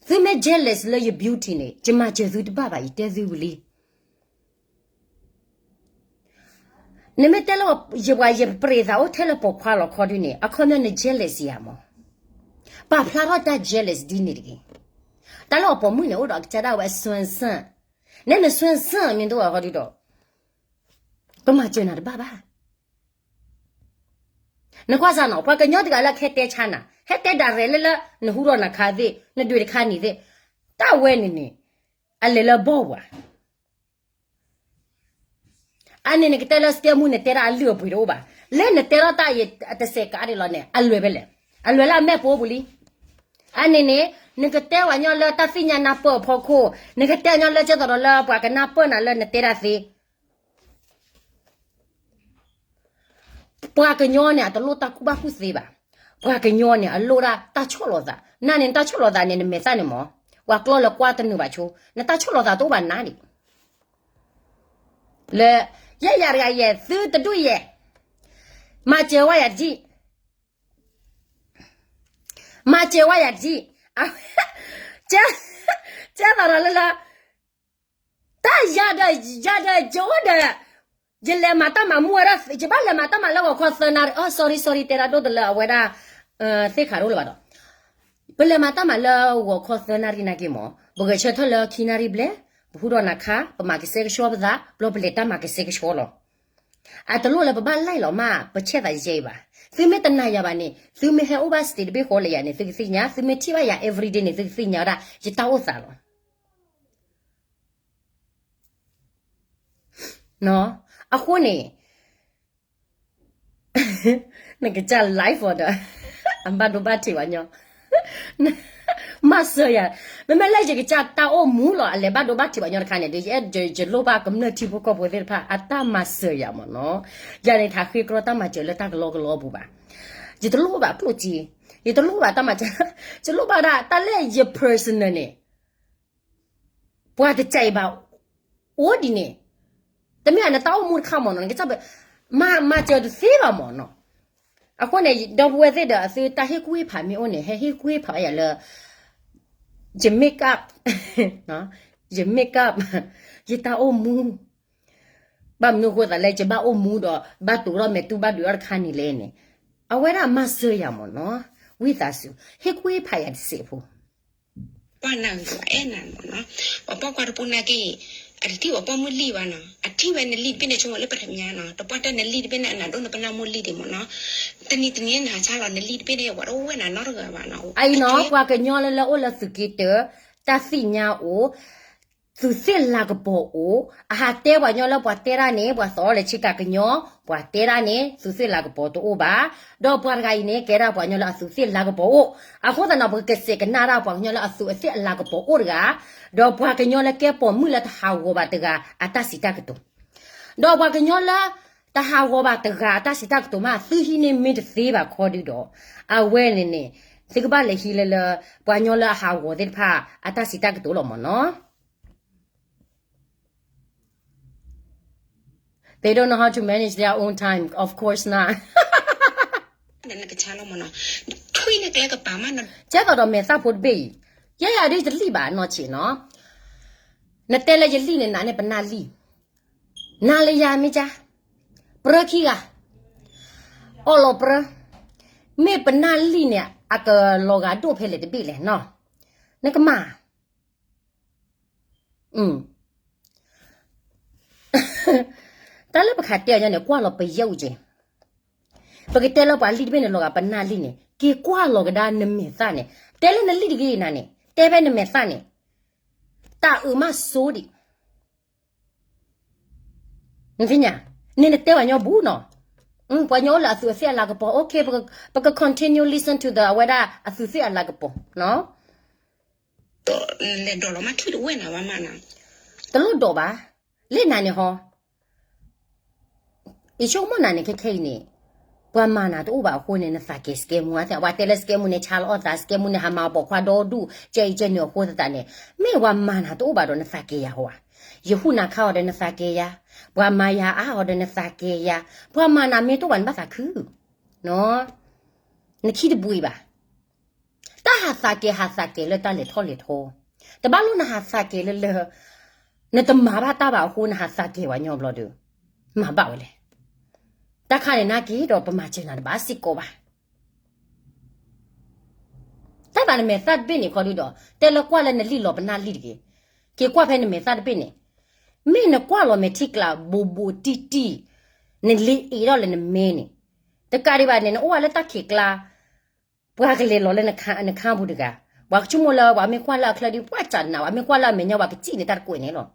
သုမ့ၢ် jealous လၢယ beauty န့ၣ် ယမၤစၢၤသုတဘၣ်ဘၣ် ယတဲသုဝံၤလံ. နမ့ၢ်တဲလၢယပှၤယပြ့သးအိၣ်ထဲလၢပိာ်ခွါလီၤခီဒုန့ၣ် အခီပညီန jealous ယၤမး, ပာ်ဖျါထီၣ်တၢ် jealous ဒ်န့ၣ်တဂ့ၤ. တၢ်လၢအပိာ်မုၣ်န့ၣ် အိၣ်ဒီးအကစၢ်ဒၣ်ဝဲအစွမ်းစွမ်း, နဲနစွမ်းစွမ်းမ့ၢ်တအိၣ်အဃီဒုဒီး ပမၤစၢၤနၤတဘၣ်ဘၣ်. နကွၢ်စ့ၢ်နီၤ ပှၤကညီတဂၤလၢကဟဲတဲဆါနၤ ဟဲတဲဒၣ်ရဲၣ်လၢလၢ နဟူထီၣ်နခါသ့ၣ် နဒွံးတခါနံၤသ့ၣ်, တၢ်ဝဲန့ၣ်န့ၣ် အလဲၤလၢဘီၣ်ပှၤ အန့ၣ်နကတဲလၢစကဲမူ နတဲဒၣ်အလုၢ်အပှ့ၤတအိၣ်ဘၣ်, လၢနတဲထီၣ်တၢ်အံၤတစဲးကးဒံးလီၤန့ၣ် အလွဲၢ်ဖဲလဲၣ်, အလွဲၢ်လၢအမဲာ်ပိာ်ပူၤလံ. အန့ၣ်န့ၣ် နကတဲဝဲညီလၢတၢ်သ့ၣ်ညါနၢ်ပၢၢ်အဖီခိၣ်, နကတဲညီလၢကဲသိးဒီးလၢပှၤကနၢ်ပၢၢ်နၤလၢနတဲဒၣ်သ့ ပှၤကညီန့ၣ် အတလိၣ်တၢ်ကူၣ်ဘၣ်ကူၣ်သ့ဘၣ်. ပှၤကညီန့ၣ် အလိၣ်ဒၣ်တၢ်ဆီၣ်လီၤသး, နန့ၣ် နတၢ်ဆီၣ်လီၤသးန့ၣ် နမဲာ်သၣ်န့ၣ်မး, ပှၤကျီလၢကွၢ်တနုာ်ဘၣ်ဆိ, နတၢ်ဆီၣ်လီၤသးတအိၣ်ဘၣ်နၤဒံး. လၢ ယဲယၤတဂၤယဲ သုတဒူၣ်ယဲ, မၤစၢၤဝဲယၤတကံၢ်, မၤစၢၤဝဲယၤတကံၢ်, ကဲသိးဒီးလၢလၢ တၢ်ယၤဒီး ယၤဒီး ယအိၣ်ဒီး ယလဲၤမၤတၢ်မၤမူဝဲဒၣ် ယဘၣ်လဲၤမၤတၢ်မၤလၢဂီၤခီသၢနၣ်ရံၣ်, အ sorry sorry တဲဒၣ်ဒိၣ်တလၢအဝဲဒၣ် သ့ၣ်ခါတအိၣ်လၢၤဘၣ်ဒီး, ပလဲၤမၤတၢ်မၤလၢဂီၤခီသၢနၣ်ရံၣ်နာ်က့မး, ပဂဲၤဆၢထၢၣ်လၢခံနၣ်ရံၣ်ဘျဲၣ်, ပဟူထီၣ်နၤခါ ပမၤကစဲကဆှီပသး ဘျီပလဲၤတၢ်မၤကစဲကဆှီလီၤ. အတလိၣ်လၢပဘၣ်လဲၤလီၤမး ပဆဲးသးယဲအံၤဘၣ်. သုမ့ၢ်တနာ်ယၤဘၣ်န့ၣ် သုမ့ၢ်ဟဲအိၣ်ဘၣ် stay တဘ့ၣ်ဃီလၢယၤန့ၣ် သုကသ့ၣ်ညါ, သုမ့ၢ်ထံၣ်ဘၣ်ယၤ everyday န့ၣ် သုကသ့ၣ်ညါဝဲဒၣ် ယတၢ်အိၣ်သးလီၤ. အဃိန့ၣ် နကစၢ် live အီၤဒီး အဘၣ်ဒိဘၣ်ထံးပှၤညီ, မၤစၢၤယၤ, မ့မ့ၢ်လၢယကစၢ်တၢ်အိၣ်မူလီၤ အလဲၤဘၣ်ဒိဘၣ်ထံးပှၤညီတခါန့ၣ် ယအဲၣ်ယလိၣ်ဘၣ်ကမျၢၢ်ထံဖိကီၢ်ဖိသ့ၣ်တဖၣ် အတၢ်မၤစၢၤယၤမ့ၢ်နီၤ, ယၤန့ၣ် တဟးဃ့ကြီတၢ်မၤစၢၤလၢတၢ်ကလီကလီအပူၤဘၣ်, ယတလိၣ်ဘၣ်ကျိၣ်စ့, ယတလိၣ်ဘၣ်တၢ်မၤစၢၤ, ယလိၣ်ဘၣ်ဒၣ်တၢ်လၢယ personal န့ၣ် ပှၤတစဲးအံၤဘၣ်, အိၣ်ဒ်န့ၣ်, တမ့ၢ်အနတၢ်အိၣ်မူတခါမ့ၢ်နီၤ, နကစၢ် မၤစၢၤတသ့ဘၣ်မ့ၢ်နီၤ. အဃိန့ၣ် ဒီပုၢ်ဝဲၢ်သ့ၣ်ဒီး အသုတၢ်ဟ့ၣ်ကူၣ်ဟ့ၣ်ဖးမ့ၢ်အိၣ်န့ၣ် ဟဲဟ့ၣ်ကူၣ်ဟ့ၣ်ဖးယၤလၢ ယ make up, ယ make up, ယတၢ်အိၣ်မူ, ဘၣ်မနုၤအဃိသးလဲၣ် ယဘၣ်အိၣ်မူဒီး ဘၣ်တူးထီၣ်မဲာ်တူၢ်ဘၣ်ဒုးထီၣ်တခါန့ၣ်လဲၣ်န့ၣ်, အဝဲဒၣ်မၤစၢၤယၤမ့ၢ်နီၤ, ဝံသးစူၤ ဟ့ၣ်ကူၣ်ဟ့ၣ်ဖးယၤတစဲးဖိ ပှၤနၢ်ဂ့ၤပှၤအဲၣ်နၤမ့ၢ်နီၤ, ပှၤပိာ်ခွါတပူၤနာ်က့ အတထံၣ်ဝဲပိာ်မုၣ်လံၣ်ဘၣ်နီၤ, အထံၣ်ဝဲနလံၣ်တဘ့ၣ်န့ၣ် ဆိကမိၣ်လၢပတမြါနီၤ, တပှၢ်တၢၢ်နလံၣ်တဘ့ၣ်န့ၣ် အနးဒိၣ်နပနၢ်မိၢ်လံၣ်ဒံးမ့ၢ်နီၤ, တနံၤတနံၤနဟးဆါလီၤနလံၣ်တဘ့ၣ်န့ၣ် ဝဲတအိၣ်ဝဲနၤနီတဂၤဘၣ်နီၤ, အအံၤနီၤ ပှၤကညီလၢလၢအိၣ်လၢသုးက့တၢၢ်, တၢ်သ့ၣ်ညါအိၣ် သုးသ့ၣ်လၤကပီၤအိၣ်, အဟးတဲပှၤကညီလၢပှၤတဲဒၣ်န့ၣ် ပှၤသီလၢဆ့ကၤကညီ, ပှၤတဲဒၣ်န့ၣ် သုးသ့ၣ်လၤကပီၤတအိၣ်ဘၣ်, ဒီးပှၤတဂၤအံၤန့ၣ် ကဲဒၣ်ပှၤကညီလၢအသုးသ့ၣ်လၤကပီၤအိၣ်, အဃိသတးနီၤ ပကစဲးကနၣ်ဒၣ်ပှၤကညီလၢအသုးသ့ၣ်အလၤကပီၤအိၣ်တဂၤ, ဒီးပှၤကညီလၢကဲပိာ်မုၣ်လၢတဟးဂီၤဘၣ်တဂၤအတၢ်စံးတၢ်ကတိၤ, ဒီးပှၤကညီလၢ တဟးဂီၤဘၣ်တဂၤအတၢ်စံးတၢ်ကတိၤမး သုဟံးန့ၢ်မ့ၢ်တသ့ဘၣ်ခီဒုဒီး, အဝဲန့ၣ်န့ၣ် သုကဘၣ်လဲၤဟံးလၢလၢ ပှၤကညီလၢအဟးဂီၤသ့ၣ်တဖၣ် အတၢ်စံးတၢ်ကတိၤလီၤမ့ၢ်နီၤ. They don't know how to manage their own time, of course not. နကဆါလီၤမ့ၢ်နီၤ, ထွံၣ်နကျဲကပၤမးနီၤ, ကဲသိးဒီးမဲာ်သၣ်ဖိတဘ့ၣ်အံၤ, ယဲယၤဒ်တလံၣ်ဘၣ်နီၢ်ဆံးနီၤ, နတဲလၢယလံၣ်န့ၣ် နၤန့ၣ်ပနၢ်လံၣ်, နၤလၢယၤမ့ၢ်ကါ, ပြၢခံဂၤ, အီၣ်လီၤပြၢ, မ့ၢ်ပနၢ်လံၣ်န့ၣ် အကလီၤဂာ်ဒိၣ်ဖဲလဲၣ်တဘ့ၣ်လဲၣ်နီၤ, နကမၤ တၢ်လၢပခးတဲအီၤညါန့ၣ် ကွၢ်လီၤပယဲၢ်အူက့ၤ, ပကတဲလၢပှၤလံၣ်တဘ့ၣ်န့ၣ် လီၤဂာ်ပနၢ်လံၣ်န့ၣ် က့ၤကွၢ်လီၤကဒါနမဲာ်သၣ်န့ၣ်, တဲလၢနလံၣ်တဂ့ၤနၤန့ၣ် တဲဖဲနမဲာ်သၣ်န့ၣ်, တၢ်အုးမးဆိဒံး, နသ့ၣ်ညါ, န့ၣ်နတဲပှၤညီဘူးနီၤ, ပှၤညီအိၣ်လၢအသုးအသ့ၣ်အလၤကပီၤ, OK, ပက continue listen to the အဝဲဒၣ်အသုးသ့ၣ်အလၤကပီၤနီၤ လဲၤဒိးလီၤမးထွံၣ်တဝဲၢ်နၤဝဲမးနီၤ, တလိၣ်ဒိးဘၣ်, လၢနၤန့ၣ်ဟီ, ယဆိကမိၣ်နၤန့ၣ်ခဲခဲအံၤန့ၣ်, ပှၤမၤနၤတအိၣ်ဘၣ်အဃိန့ၣ် နသးကဲၤစကဲမူဧါ, ပှၤတဲလၢစကဲမူန့ၣ် ဆါလီၤအီၣ်သး, စကဲမူန့ၣ် ဟးမၤအီၤပိာ်ခွါဒီဒူၣ်, ကဲအံၤကဲနုာ်အဃိသတးန့ၣ်, မ့ၢ်ပှၤမၤနၤတအိၣ်ဘၣ်ဒီးနသးကဲၤယၤဟီဧါ, ယဟူးနၤခါအီၤဒီးနသးကဲၤယၤ, ပှၤမၤယၤအါအီၤဒီးနသးကဲၤယၤ, ပှၤမၤနၤမ့ၢ်တအိၣ်ဘၣ်နဘၣ်သးခု, နခံတဘှံးဘၣ် တၢ်ဟးသးကဲၤ ဟးသးကဲၤလၢတၢ်လဲၤထီၣ်လဲၤထီ, တဘၣ်လိၣ်နဟးသးကဲၤလၢလၢ နတမၤဘၣ်တၢ်ဘၣ်အဃိ နဟးသးကဲၤပှၤညီဘျီဒီး မၤဘၣ်ဝဲလဲၣ်. တၢ်ခါန့ၣ်နာ်က့ဒီး ပမၤစၢၤနၤတဘၣ်စ့ၢ်ကီးဘၣ်. တၢ်ဘၣ်နမဲာ်သၣ်တဘ့ၣ်န့ၣ်ခီဒုဒီး တဲလၢကွၢ်လၢနလံၣ်လီၤပနၢ်လံၣ်တဂ့ၤ, က့ၤကွၢ်ဖဲနမဲာ်သၣ်တဘ့ၣ်န့ၣ်, မ့ၢ်နကွၢ်လီၤမဲာ်ထံကျါ ဘူးဘူးတံၢ်တံၢ်, နလ့အ့ၣ်ထီၣ်လၢနမဲန့ၣ်, တကးဒံးဘၣ်န့ၣ် နအိၣ်ဝဲလၢတၢ်ခံးကျါ ပှၤကလဲၤလီၤလၢနခါပူၤတဂၤ, ပှၤကဆိကမိၣ်လၢ ပှၤမ့ၢ်ကွၢ်လၢအချၢဒီး ပှၤကနၣ် ပှၤမ့ၢ်ကွၢ်လၢအမဲာ်ညါ ပှၤကစံၣ်န့ၢ်တၢ်တကွဲးန့ၣ်လီၤ.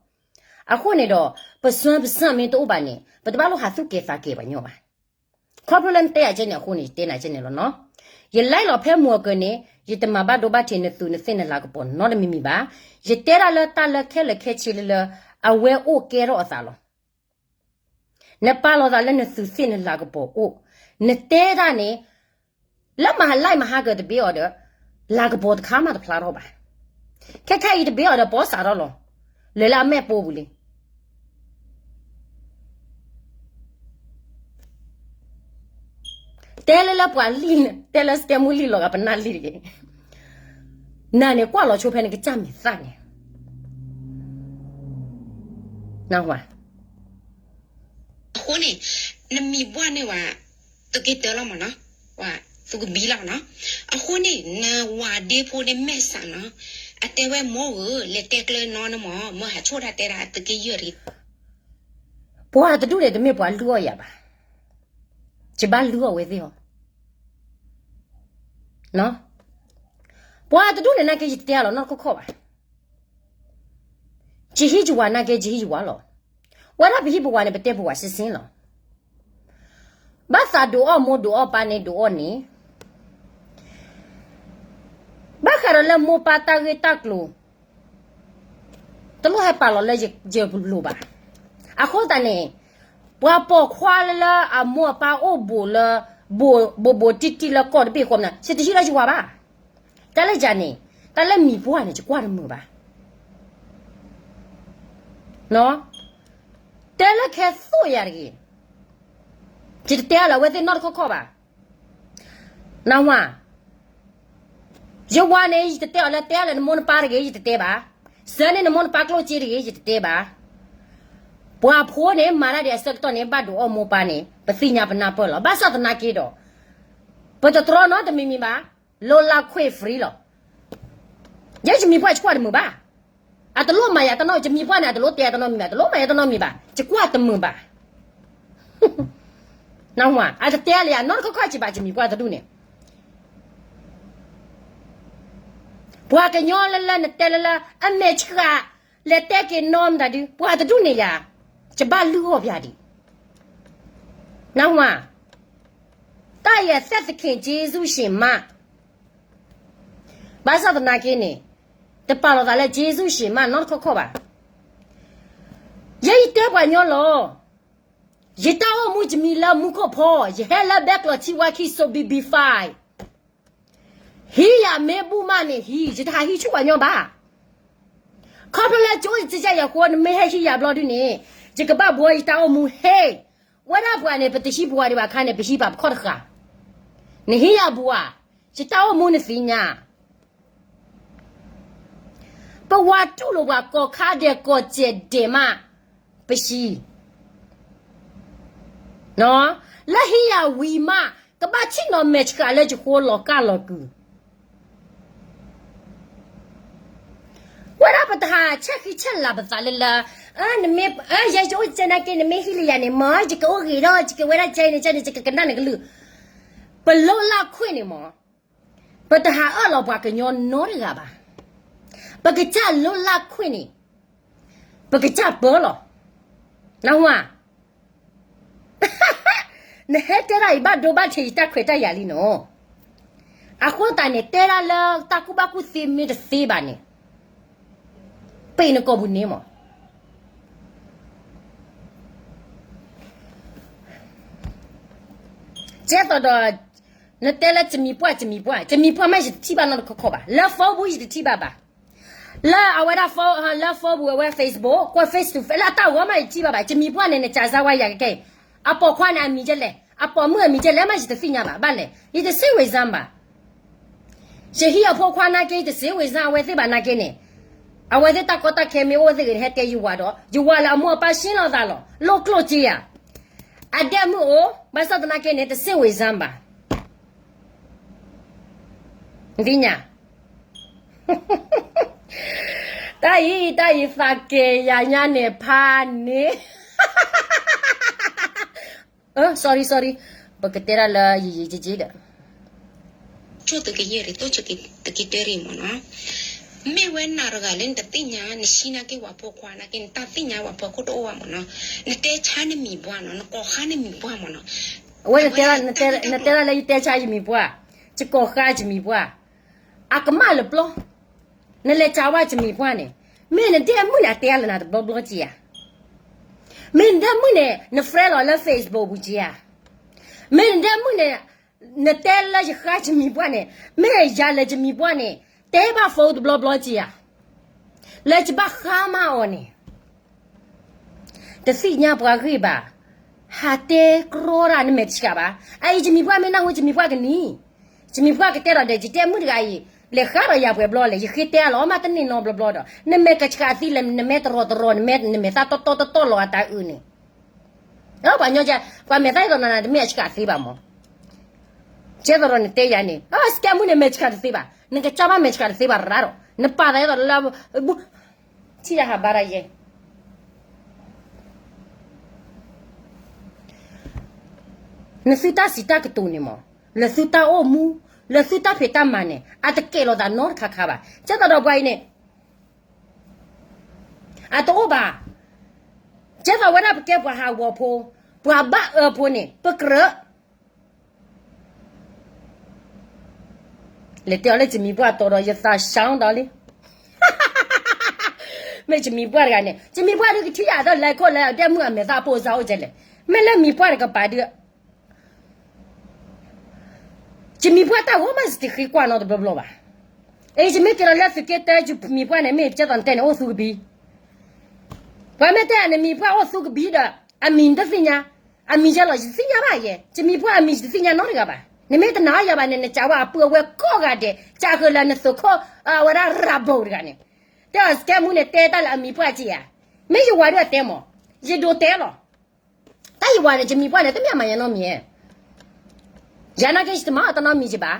အဃိန့ၣ်ဒီး ပစွမ်းပစံးမ့ၢ်တအိၣ်ဘၣ်န့ၣ် ပတဘၣ်လိၣ်ဟးသူၣ်ကဲၤသးကဲၤပှၤညီဘၣ်. ခီဖျိလၢနတဲယၤကဲန့ၣ်အဃိန့ၣ် ယတဲနၤကဲန့ၣ်လီၤနီၤ. ယလဲၤလီၤဖဲမုၢ်အကၢၤန့ၣ် ယတမၤဘၣ်ဒိဘၣ်ထံးနသုးနသ့ၣ်နလၤကပီၤနီတမံၤမံၤဘၣ်. ယတဲဒၣ်လၢတၢ်လၢခဲလၢာ်ခဲဆ့လၢလၢ အဝဲအိၣ်ကဲထီၣ်အသးလီၤ. နပာ်လီၤသးလၢနသုးသ့ၣ်နလၤကပီၤအိၣ်, နတဲဒၣ်န့ၣ် လၢမၤဟါလၢမၤဟါကၢၤတဘ့ၣ်အီၤဒီး လၤကပီၤတခါမးတဖျါထီၣ်ဘၣ်. ခဲခဲအံၤတဘ့ၣ်အီၤဒီး ပီစးထီၣ်လီၤ. လဲၤလၢအမဲာ်ပိာ်ပူၤလံ. တဲလၢလၢပှၤလံၣ်, တဲလၢစကဲမူလံၣ်လီၤဂာ်ပနၢ်လံၣ်တဂ့ၤ. နၤန့ၣ်ကွၢ်လီၤဆိဖဲနကစၢ်မဲာ်သၣ်န့ၣ် နဝၤ အဃိန့ၣ် နမံၤဘှၢ်န့ၢ်ဝဲ သုးက့တၢလီၤမးနီၤ, ဝဲ သုးကဘံလီၤနီၤ. အဃိန့ၣ် နဝၤဒ့ဖိန့ၣ်မဲာ်ဆှးနီၤ, အတဲဝဲမိၢ်ဧၢ လဲၤတဲကျၢၤနီၤနမီၢ် မၢဟးဆိၣ်တၢ်တဲဒၣ်သုးက့ယဲၢ်တဂ့ၤ. ပှၤတဒူၣ်န့ၣ် တမ့ၢ်ပှၤလုၢ်အီၣ်ယၤဘၣ်. ယဘၣ်လုၢ်အီၣ်ဝဲသ့ၣ်အီၤ ပှၤတဒူၣ်န့ၣ်နာ်က့ ယတဲအလီၤနီတခီၣ်ခီၣ်ဘၣ်. ယဟံးယဝၤနာ်က့ ယဟံးယဝၤလီၤ. ဝဲဒၣ်ပဟံၣ်ပဝၤန့ၣ် ပတဲပဝၤစ့စ့လီၤ. ဘၣ်သးဒိးအီၣ်မိၢ်ဒိးအီၣ်ပၢ်န့ၣ်ဒိးအီၣ်န့ၣ်, ဘၣ်ဃးဒီးလၢမိၢ်ပၢ်တၢ်ဂ့ၢ်တၢ်ကျိၤ တလိၣ်ဟဲပာ်လီၤလၢယပလိၤဘၣ်. အဃိသတးန့ၣ် ပှၤပိာ်ခွါလၢအမိၢ်အပၢ်အိၣ်ဘူးလၢ ဘူးဘူးတံၢ်တံၢ်လၢကီၢ်တဘ့ၣ်ဃီမးန့ၣ် ယတဟံးလၢယဝၤဘၣ်. တၢ်လၢယၤန့ၣ် တၢ်လၢမံၤပှၢ်န့ၣ် ယကွၢ်တမုာ်ဘၣ်. တဲလၢခဲသိၣ်ယၤတဂ့ၤ, ယတတဲအလၢအဝဲသ့ၣ်နီတခီၣ်ခီၣ်ဘၣ်. နဝၤ ယဝၤန့ၣ် ယတတဲအီၤလၢတဲလၢနမိၢ်နပၢ်တဂ့ၤ ယတတဲဘၣ်. စၢန့ၢ်နမိၢ်နပၢ်ကျိၣ်စ့တဂ့ၤ ယတတဲဘၣ်. ပှၤဖိန့ၣ် မၤတၢ်ဒ်အဆၢကတီၢ်န့ၣ် ဘၣ်ဒိးအီၣ်မိၢ်ပၢ်န့ၣ် ပသ့ၣ်ညါပနၢ်ပၢၢ်လီၤ. ဘၣ်ဆၣ်သနာ်က့ဒီး ပတတြီနီတမံၤမံၤဘၣ်. လိလါခွ့ free လီၤ. ယဲယမံၤပှၢ်ယကွၢ်တမုာ်ဘၣ်. အတလိၣ်မၤယၤတနီၤ, ယမံၤပှၢ်န့ၣ် အတလိၣ်တဲတနီၤမံၤဘၣ်, တလိၣ်မၤယၤတနီၤမံၤဘၣ်, ယကွၢ်တမုာ်ဘၣ်. နဝၤ အတတဲလၢယၤနီတခီခီက့ၤဘၣ် ယမံၤပှၢ်တဒူၣ်န့ၣ်. ပှၤကညီလၢလၢနတဲလၢလၢ အမဲာ်ဆှး လဲၤတဲက့ၤနီတမံၤဒုး ပှၤတဒူၣ်န့ၣ်ယၤ, ယဘၣ်လုၢ်အီၣ်ပၠးဒံး. နဝၤ တၢ်အံၤအသက်သခင်ယေရှုရှင်မ ဘၣ်ဆၣ်သနာ်က့န့ၣ် တပာ်လီၤသးလၢယေရှုရှင်မနီတခီခီဘၣ်. ယဲယတဲပှၤကညီလီၤ. ယတၢ်အိၣ်မူယမံၤလၢမူခိၣ်ဖီ, ယဟဲလၢဘဲကျိးထံဝါခံ so be be fine. ဟံးယၤမ့ၢ်ဘူၣ်မးန့ၣ်ဟံး, ယတဟးဟံးဆူၣ်ပှၤကညီဘၣ်. ခီဖျိလၢကၠိယစံးယၤယဃိ နမ့ၢ်ဟဲဟံးယၤဘျီဒုန့ၣ် ယကဘၣ်ဘှီယတၢ်အိၣ်မူဟ့ၣ်. ဝဲဒၣ်ပှၤန့ၣ် ပတဟံးပဝၤဒံးဘၣ်ခါန့ၣ် ပဟံးပာ်ပခီၣ်တဃာ်. နဟံးယၤဘှီဧါ, ယတၢ်အိၣ်မူနသ့ၣ်ညါ ပဝၤတူၢ်လိာ်ပှၤကီၢ်ခါဒဲးကီၢ်စဲၣ်ဒဲးမး, ပဟံး, လၢဟံးယၤဝံၤမး ကဘၣ်ထံၣ်နီၣ်မဲာ်ဆှးလၢယဃိလီၤကၢ်လီၤကုာ်. ဝဲဒၣ်ပတဟးဆဲးဃံဆဲးလၤပသးလၢလၢ, နမ့ၢ်, ယဲယအိၣ်ကဲနာ်က့ နမ့ၢ်ဟံးလၢယၤန့ၣ် မ့ၢ်ယကအိၣ်ဂ့ၤဒီး ယကဝဲဒၣ်ကဲန့ၣ်ကဲန့ၣ် ယကကနၣ်နကလုၢ်. ပလိလၢခွ့ၣ်န့ၣ်မ့ၢ် ပတဟးအၢၣ်လီၤပှၤကညီနီတဂၤဘၣ်. ပကစၢ်လိလၢခွ့ၣ်န့ၣ် ပကစၢ်ပၢလီၤ. နဝၤ နဟဲတဲဒၣ်အံၤဘၣ်ဒိဘၣ်ထံးယတၢ်ခွဲးတၢ်ယာ်လံနီၤ. အဃိသတးန့ၣ် တဲဒၣ်လၢတၢ်ကူၣ်ဘၣ်ကူၣ်သ့မ့ၢ်တသ့ဘၣ်န့ၣ် ပ့ၢ်နကိာ်ပူၤန့ၣ်မး. ကဲသိးဒီး နတဲလၢယမံၤပှၢ် ယမံၤပှၢ် ယမံၤပှၢ်မ့ၢ်ယတထံၣ်ဘၣ်နီတခီခီဘၣ်, လၢ phone ပူၤယတထံၣ်ဘၣ်ဘၣ်, လၢအဝဲဒၣ် လၢ phone ပူၤအဝဲ Facebook ကွၢ် face to face လၢအတၢ်ဂီၤမးယတထံၣ်ဘၣ်ဘၣ်, ယမံၤပှၢ်န့ၣ် နစးစါဝဲယၤကကဲအံၤ, အပိာ်ခွါန့ၣ်အမံၤဒ်လဲၣ်, အပိာ်မုၣ်အမံၤဒ်လဲၣ်မးယတသ့ၣ်ညါဘၣ်, ဘၣ်လဲၣ် ယတစ့ဝ့ၤစၢဘၣ်. ယဟံးအဖိခွါနာ်က့ ယတစ့ဝ့ၤစၢအဝဲသ့ၣ်ဘၣ်နာ်က့န့ၣ်, အဝဲသ့ၣ်တၢ်ကီတၢ်ခဲမ့ၢ်အိၣ်သ့ၣ်ဂ့ၤန့ၣ် ဟဲတဲယဝၤဒီး ယဝၤလၢအမိၢ်အပၢ်ရှ့လီၤသးလီၤ လိၣ်ကျိၣ်စ့ယၤ, အဒဲမုၣ်အိၣ် ဘၣ်ဆၣ်သနာ်က့န့ၣ် တစ့ဝ့ၤစၢဘၣ်. နသ့ၣ်ညါ တၢ်အံၤ တၢ်အံၤသးက့ၤယၤညါန့ၣ်ဖးန့ၣ် sorry sorry ပကတဲဒၣ်လၢယယံၤကက့ဒီး ကၠိၣ်သုးကယဲၢ်ရံၣ် တိၣ်သုးက့တၢရံၣ်မ့ၢ်နီၤ, မ့ၢ်ဝဲနၤတဂၤလၢနတသ့ၣ်ညါ နဆံနာ်က့ဝၤဖိခွါနာ်က့ နတၢ်သ့ၣ်ညါဝၤဖိခိၣ်တအိၣ်ဘၣ်မ့ၢ်နီၤ, နတဲဆါနမံၤပှၢ်နီၤ နကိးဃါနမံၤပှၢ်မ့ၢ်နီၤ, အဝဲ နတဲဒၣ်လၢယတဲဆါယမံၤပှၢ်, ယကိးဃါယမံၤပှၢ်, အကမၣ်လၢပျီ နလဲၤစးဝဲယမံၤပှၢ်န့ၣ်, မ့ၢ်နဒဲမုၣ်န့ၣ် အတဲလၢနၤတဘျီဘျီက့ဧါ, မ့ၢ်နဒဲမုၣ်န့ၣ် န friend လီၤလၢ Facebook ပူၤက့ဧါ, မ့ၢ်နဒဲမုၣ်န့ၣ် နတဲလၢယဃါယမံၤပှၢ်န့ၣ်, မ့ၢ်ယၤလၢယမံၤပှၢ်န့ၣ် တဲဘၣ် phone တဘျီဘျီက့ဧါ, လၢယဘၣ်ဃါမးအီၤန့ၣ် တသ့ၣ်ညါပှၤဂ့ၢ်ဘၣ်, ဟးတဲကြီတၢ်နမဲာ်တဆှးဘၣ်, အအံၤယမံၤပှၢ်မ့ၢ်နၢ်ဟူယမံၤပှၢ်ကနံၤ, ယမံၤပှၢ်ကတဲဒီးဒီး ယတဲမုၣ်တဂၤအံၤ, လဲၤဃါဒီးယၤပှဲၤဘျီလဲၣ် ယဃ့တဲအလီၤမးတန့ၢ်နီတဘျီဘျီဒီး နမဲာ်ကဆှးသ့လၢနမဲာ်တရီတရီ နမဲာ်နမဲာ်သၣ်တီတီတီတီလီၤအတၢ်အုးန့ၣ် ပှၤညီက ပှၤမဲာ်သၣ်အံၤဒီးနၤနတမ့ၢ်အဆှးသ့ဘၣ်မး, ကဲသိးဒီးနတဲယၤန့ၣ် စကဲမုၣ်န့ၣ်မဲာ်ဆှးတသ့ဘၣ်, နကစၢ်ဘၣ်မဲာ်ဆှးတသ့ဘၣ်ရၣ်ဒီး နပာ်သးဒ်သိးလၢ ထံၣ်ယဟးဘါရၣ်ယဲ နသုတၢ်စံးတၢ်ကတိၤန့ၣ်မး, လၢသုတၢ်အိၣ်မူ, လၢသုတၢ်ဖံးတၢ်မၤန့ၣ် အတကဲလီၤသးနီတခါခါဘၣ်. ကဲသိးဒီးပှၤအံၤန့ၣ် အတအိၣ်ဘၣ်. ကဲသိးဝဲဒၣ်ပကဲပှၤဟးဂီၤဖိ, ပှၤဘၣ်အၢဖိန့ၣ် ပကြၢး လဲၤတဲအီၤလၢယမံၤပှၢ်တီဒီး ယသးဆါဒီးလံ. မ့ၢ်ယမံၤပှၢ်တဂၤန့ၣ် ယမံၤပှၢ်ဒုးကထံၣ်ယၤဒီး လဲၤခိၣ်လဲၤဒဲမုၣ်အမဲာ်သၣ်ပိၢ်စၢ်အိၣ်ကလဲၣ်. မ့ၢ်လၢမံၤပှၢ်တကပၤဒုး ယမံၤပှၢ်တၢ်ဂီၤမး ယတဃ့ကွၢ်နီတဘျီဘျီဘၣ်. အံၤ ယမ့ၢ်က့ၤလီၤလၢသုးက့တၢ ယမံၤပှၢ်န့ၣ် မ့ၢ်ကဲသိးနတဲန့ၣ် အိၣ်သူကဘံ. ပှၤမ့ၢ်တဲနမံၤပှၢ်အိၣ်သူကဘံဒီး အမံၤနတသ့ၣ်ညါ, အမံၤယဲလီၤ ယတသ့ၣ်ညါဘၣ်ယဲ, ယမံၤပှၢ်အမံၤယတသ့ၣ်ညါနီတဂၤဘၣ်. နမ့ၢ်တနာ်ယၤဘၣ်န့ၣ် နစံးဝဲအပုၢ်အဝဲၢ်ကိးဂၤဒဲး စံးဃုာ်လၢနသုးခိၣ် အဝဲဒၣ်ရၤဘိတဂၤန့ၣ်, တဲအီၤစကဲမူန့ၣ် တဲတၢ်လၢအမံၤပှၢ်က့ဧါ. မ့ၢ်ယဝၤဒုးအတဲမး, ယဒိးတဲလီၤ. တၢ်ယဝၤန့ၣ် ယမံၤပှၢ်န့ၣ် တမ့ၢ်အမၤယၤနီတမံၤ, ယၤနာ်က့ ယတမၤအီၤတနီတမံၤက့ဘၣ်.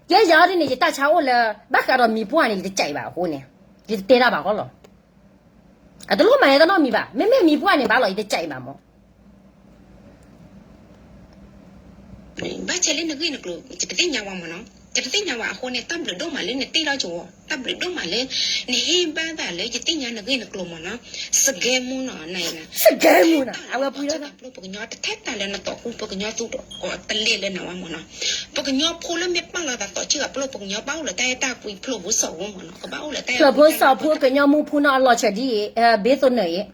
ကဲယၤအီၤဒ်န့ၣ် ယတၢ်ဆါအိၣ်လၢ ဘၣ်ဃးဒီးမံၤပှၢ်န့ၣ် ယတကးအံၤဘၣ်အဃိန့ၣ် ယတတဲတၢ်ဘၣ်ဃီလီၤ. အတလိၣ်မၤဟဲတနီတမံၤဘၣ်, မ့မ့ၢ်မံၤပှၢ်န့ၣ်ဘၣ်လီၤ, ယတကးအံၤဘၣ်မၢ်. ဘၣ်ဆၣ်လၢနဂ့ၢ်နကျိၤ ယတသ့ၣ်ညါဝဲမၢ်နီၤ, ယတသ့ၣ်ညါဝဲအဃိန့ၣ် တၢ်ဘျုးဒိၣ်မးလၢနတ့ၢ်လီၤကဝီၤ, တၢ်ဘျုးဒိၣ်မးလၢ နဟ့ၣ်ဘၣ်သးလၢယသ့ၣ်ညါနဂ့ၢ်နကျိၤမၢ်နီၤ, စကဲမူနီၤ, န စကဲမူနီၤ, အဝဲပှဲၤလီၤ, ပကညီ တထဲတၢ်လၢနသီၣ်ဃူ ပကညီသူတလဲလၢနဝဲမၢ်နီၤ, ပကညီဖိလၢမ့ၢ်ပာ်လီၤသးသီၣ်ဆံၣ်ဂၤပလိၣ် ပကညီဘၣ်အိၣ်လၢတၢ်အဲၣ်တၢ်ကွံဖျိးဖိစီၣ်ဖိမၢ်နီၤ, ကဘၣ်အိၣ်လၢတၢ်အဲၣ်တၢ်ကွံ ဖျိးဖိစီၣ်ဖိ ကညီမူဖိနီၤ အလီၤဆၢဒ်အံၤ, ဘ့သိၣ်နၢၤအံၤ,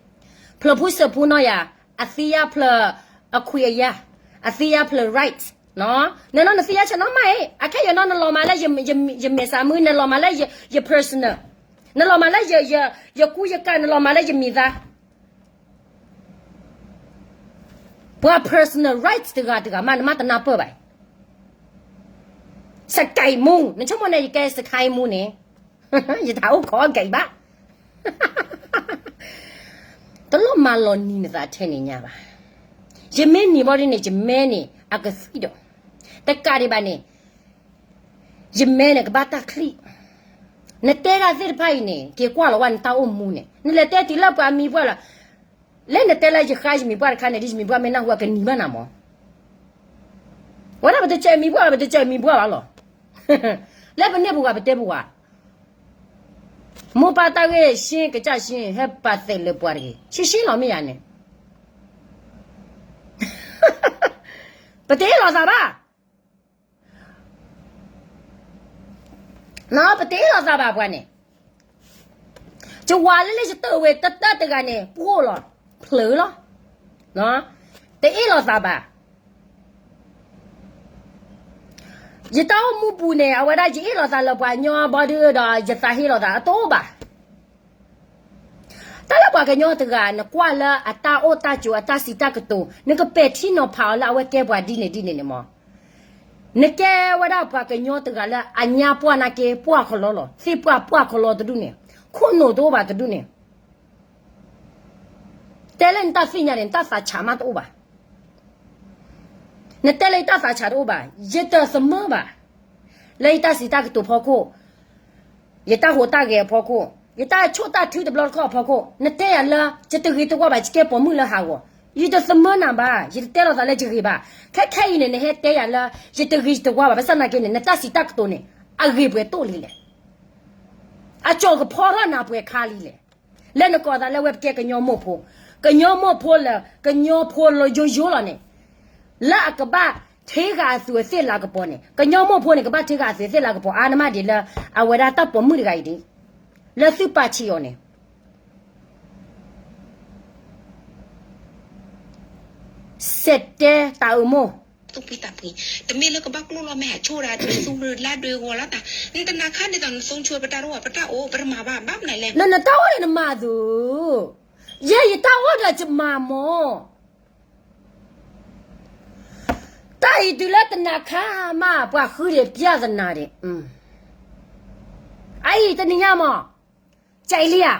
ဖျၢးဖိစၢၢ်ဖိနီၤယၤ, အသံယါဖျၢးအခွံအယာ်, အသံယါဖျၢး right, နနီၤနသံယါဆၢနီၤမးအံၤ, အခဲအံၤနီၤ နလီၤမးလၢ ယမဲာ်ဆှးမုၢ်, နလီၤမးလၢယ personal, နလီၤမးလၢ ယကူယကၤ, နလီၤမးလၢယမံၤသး ပှၤ personal rights တဂၤတဂၤမး နမ့ၢ်တနၢ်ပၢၢ်ဘၣ်. စကဲမူ, နဆိကမိၣ်န့ၣ် ယကဲစကဲမူန့ၣ်, ယတအိၣ်ခိးကဲဘၣ်. တလိၣ်မၤလီၤနံၤနသးထဲန့ၣ်ညါဘၣ်. ယမ့ၢ်နံၤဘီဒ်န့ၣ် ယမဲန့ၣ် အကသံဒီး, တကးဒံးဘၣ်န့ၣ် ယမဲန့ၣ်ကဘၣ်တၢ်ချံၣ်. နတဲဒၣ်သ့ၣ်တဖၣ်အံၤန့ၣ် က့ၤကွၢ်လီၤဝဲနတၢ်အိၣ်မူန့ၣ်, နလဲၤတဲတုၤလၢပှၤမံၤပှၢ်လီၤ. လၢနတဲလၢယဃါယမံၤပှၢ်တခါန့ၣ် ဒ်ယမံၤပှၢ်မ့ၢ်နၢ်ဟူအကနံၤဘၣ်နၤမၢ်. ဝဲဒၣ်ပတစဲးမံၤပှၢ်လီၤ, ပတစဲးမံၤပှၢ်ဘၣ်လီၤ. လၢပန့ၢ်ပူၤဂၤပတဲပူၤဂၤ, မိၢ်ပၢ်တၢ်ဂ့ၢ်ရှ့ကစၢ်ရှ့ ဟဲပာ်သဲးလၢပှၤတဂ့ၤ, ရှ့ရှ့လီၤမ့ၢ်ယၤန့ၣ် ပတအ့ၣ်လိာ်သးဘၣ်. ပတအ့ၣ်လိာ်သးဘၣ်ပှၤန့ၣ်, ယဝၤလၢလၢယတၢၢ်ဝဲတတၢၢ်တဂၤန့ၣ် ပှိၢ်လီၤ, ဖျၢၣ်လီၤ, တအ့ၣ်လိာ်သးဘၣ်. ယတၢ်အိၣ်မူပူၤန့ၣ် အဝဲဒၣ်ယအ့ၣ်လိာ်သးလၢပှၤကညီဘီဒုဒီး ယသးဟ့လိာ်သးအတအိၣ်ဘၣ်. တၢ်လၢပှၤကညီတဂၤ နကွၢ်လၢအတၢ်အိၣ်တၢ်ကၠိ အတၢ်စံးတၢ်ကတိၤ နကပဲာ်ထံနီၤဖးအီၤလၢအဝဲကဲပှၤဒ်န့ၣ်ဒ်န့ၣ်န့ၣ်မၢ်, နကဲဝဲဒၣ်ပှၤကညီတဂၤလၢအညါပှၢ်နာ်က့ ပှၢ်ခီလီလီၤ, သ့ၣ်ပှၢ်ပှၢ်ခီလီတဒူၣ်န့ၣ်, ခိၣ်နူာ်တအိၣ်ဘၣ်တဒူၣ်န့ၣ်, တဲလၢနတၢ်သ့ၣ်ညါန့ၣ် နတၢ်သးဆးမးတအိၣ်ဘၣ်. နတဲလၢယတၢ်သးဆးတအိၣ်ဘၣ်, ယတသမၢဘၣ်. လၢယတၢ်စံးတၢ်ကတိၤဖီခိၣ်, ယတၢ်ဟူးတၢ်ဂဲၤအဖီခိၣ်, ယတၢ်ဆိၣ်တၢ်ထုတဘျီတခီၣ်အဖီခိၣ်, နတဲယၤလၢ ယတဂ့ၤတဝါဘၣ်, ယကဲပိာ်မုၣ်လၢဟးဂီၤ, ယတသမၢနၤဘၣ်, ယတတဲလိာ်သးလၢယဂ့ၤဘၣ်. ခဲခဲအံၤန့ၣ် နဟဲတဲယၤလၢ ယတဂ့ၤယတဝါဘၣ်, ဘၣ်ဆၣ်သနာ်က့န့ၣ် နတၢ်စံးတၢ်ကတိၤန့ၣ် အဂ့ၤပှဲၤတိၢ်လံလဲၣ်. အကၠီၤကဖီထီၣ်နၤပှဲၤခါလံလဲၣ်. လၢနကိးသးလၢဝဲပကဲကညီမိၢ်ဖိ, ကညီမိၢ်ဖိလၢ ကညီဖိလၢယိယိလီၤန့ၣ်, လၢအကဘၣ်ထံဂၤအသူးအသ့ၣ်လၤကပီၤန့ၣ်, ကညီမိၢ်ဖိန့ၣ် ကဘၣ်ထံဂၤအသူးအသ့ၣ်လၤကပီၤအါန့ၢ်မးဒံးလၢ အဝဲဒၣ်တၢ်ပိာ်မုၣ်တဂၤအံၤဒ် လၢသုပာ်ဆံးအီၤန့ၣ် စဲးတဲတၢ်အၢမိၢ် သူၣ်ဖှံသးဖှံ, တမ့ၢ်လၢကဘၣ်ကျိၣ်လီၤမ့ၢ်ဟးဆိၣ်ဒၣ် နသူၣ်လၢလၢဒွဲဂီၤလီၤတၢ်, နတနာ်ခါဒ်သိးနသူဆူပတၢ်တအိၣ် ပတၢ်အိၣ် ပတမၤဘၣ် ဘၣ်မနုၤလဲၣ်. နနတၢ်အိၣ်ဒီးနမၤသု, ယဲယတၢ်အိၣ်ဒီးယမၤမၢ်. တၢ်အံၤတုၤလၢတနာ်ခါမး ပှၤဃုဒံးပျၢ်သနာ်ဒံး, အအံၤတနံၤညါမၢ်, ကလံဧါ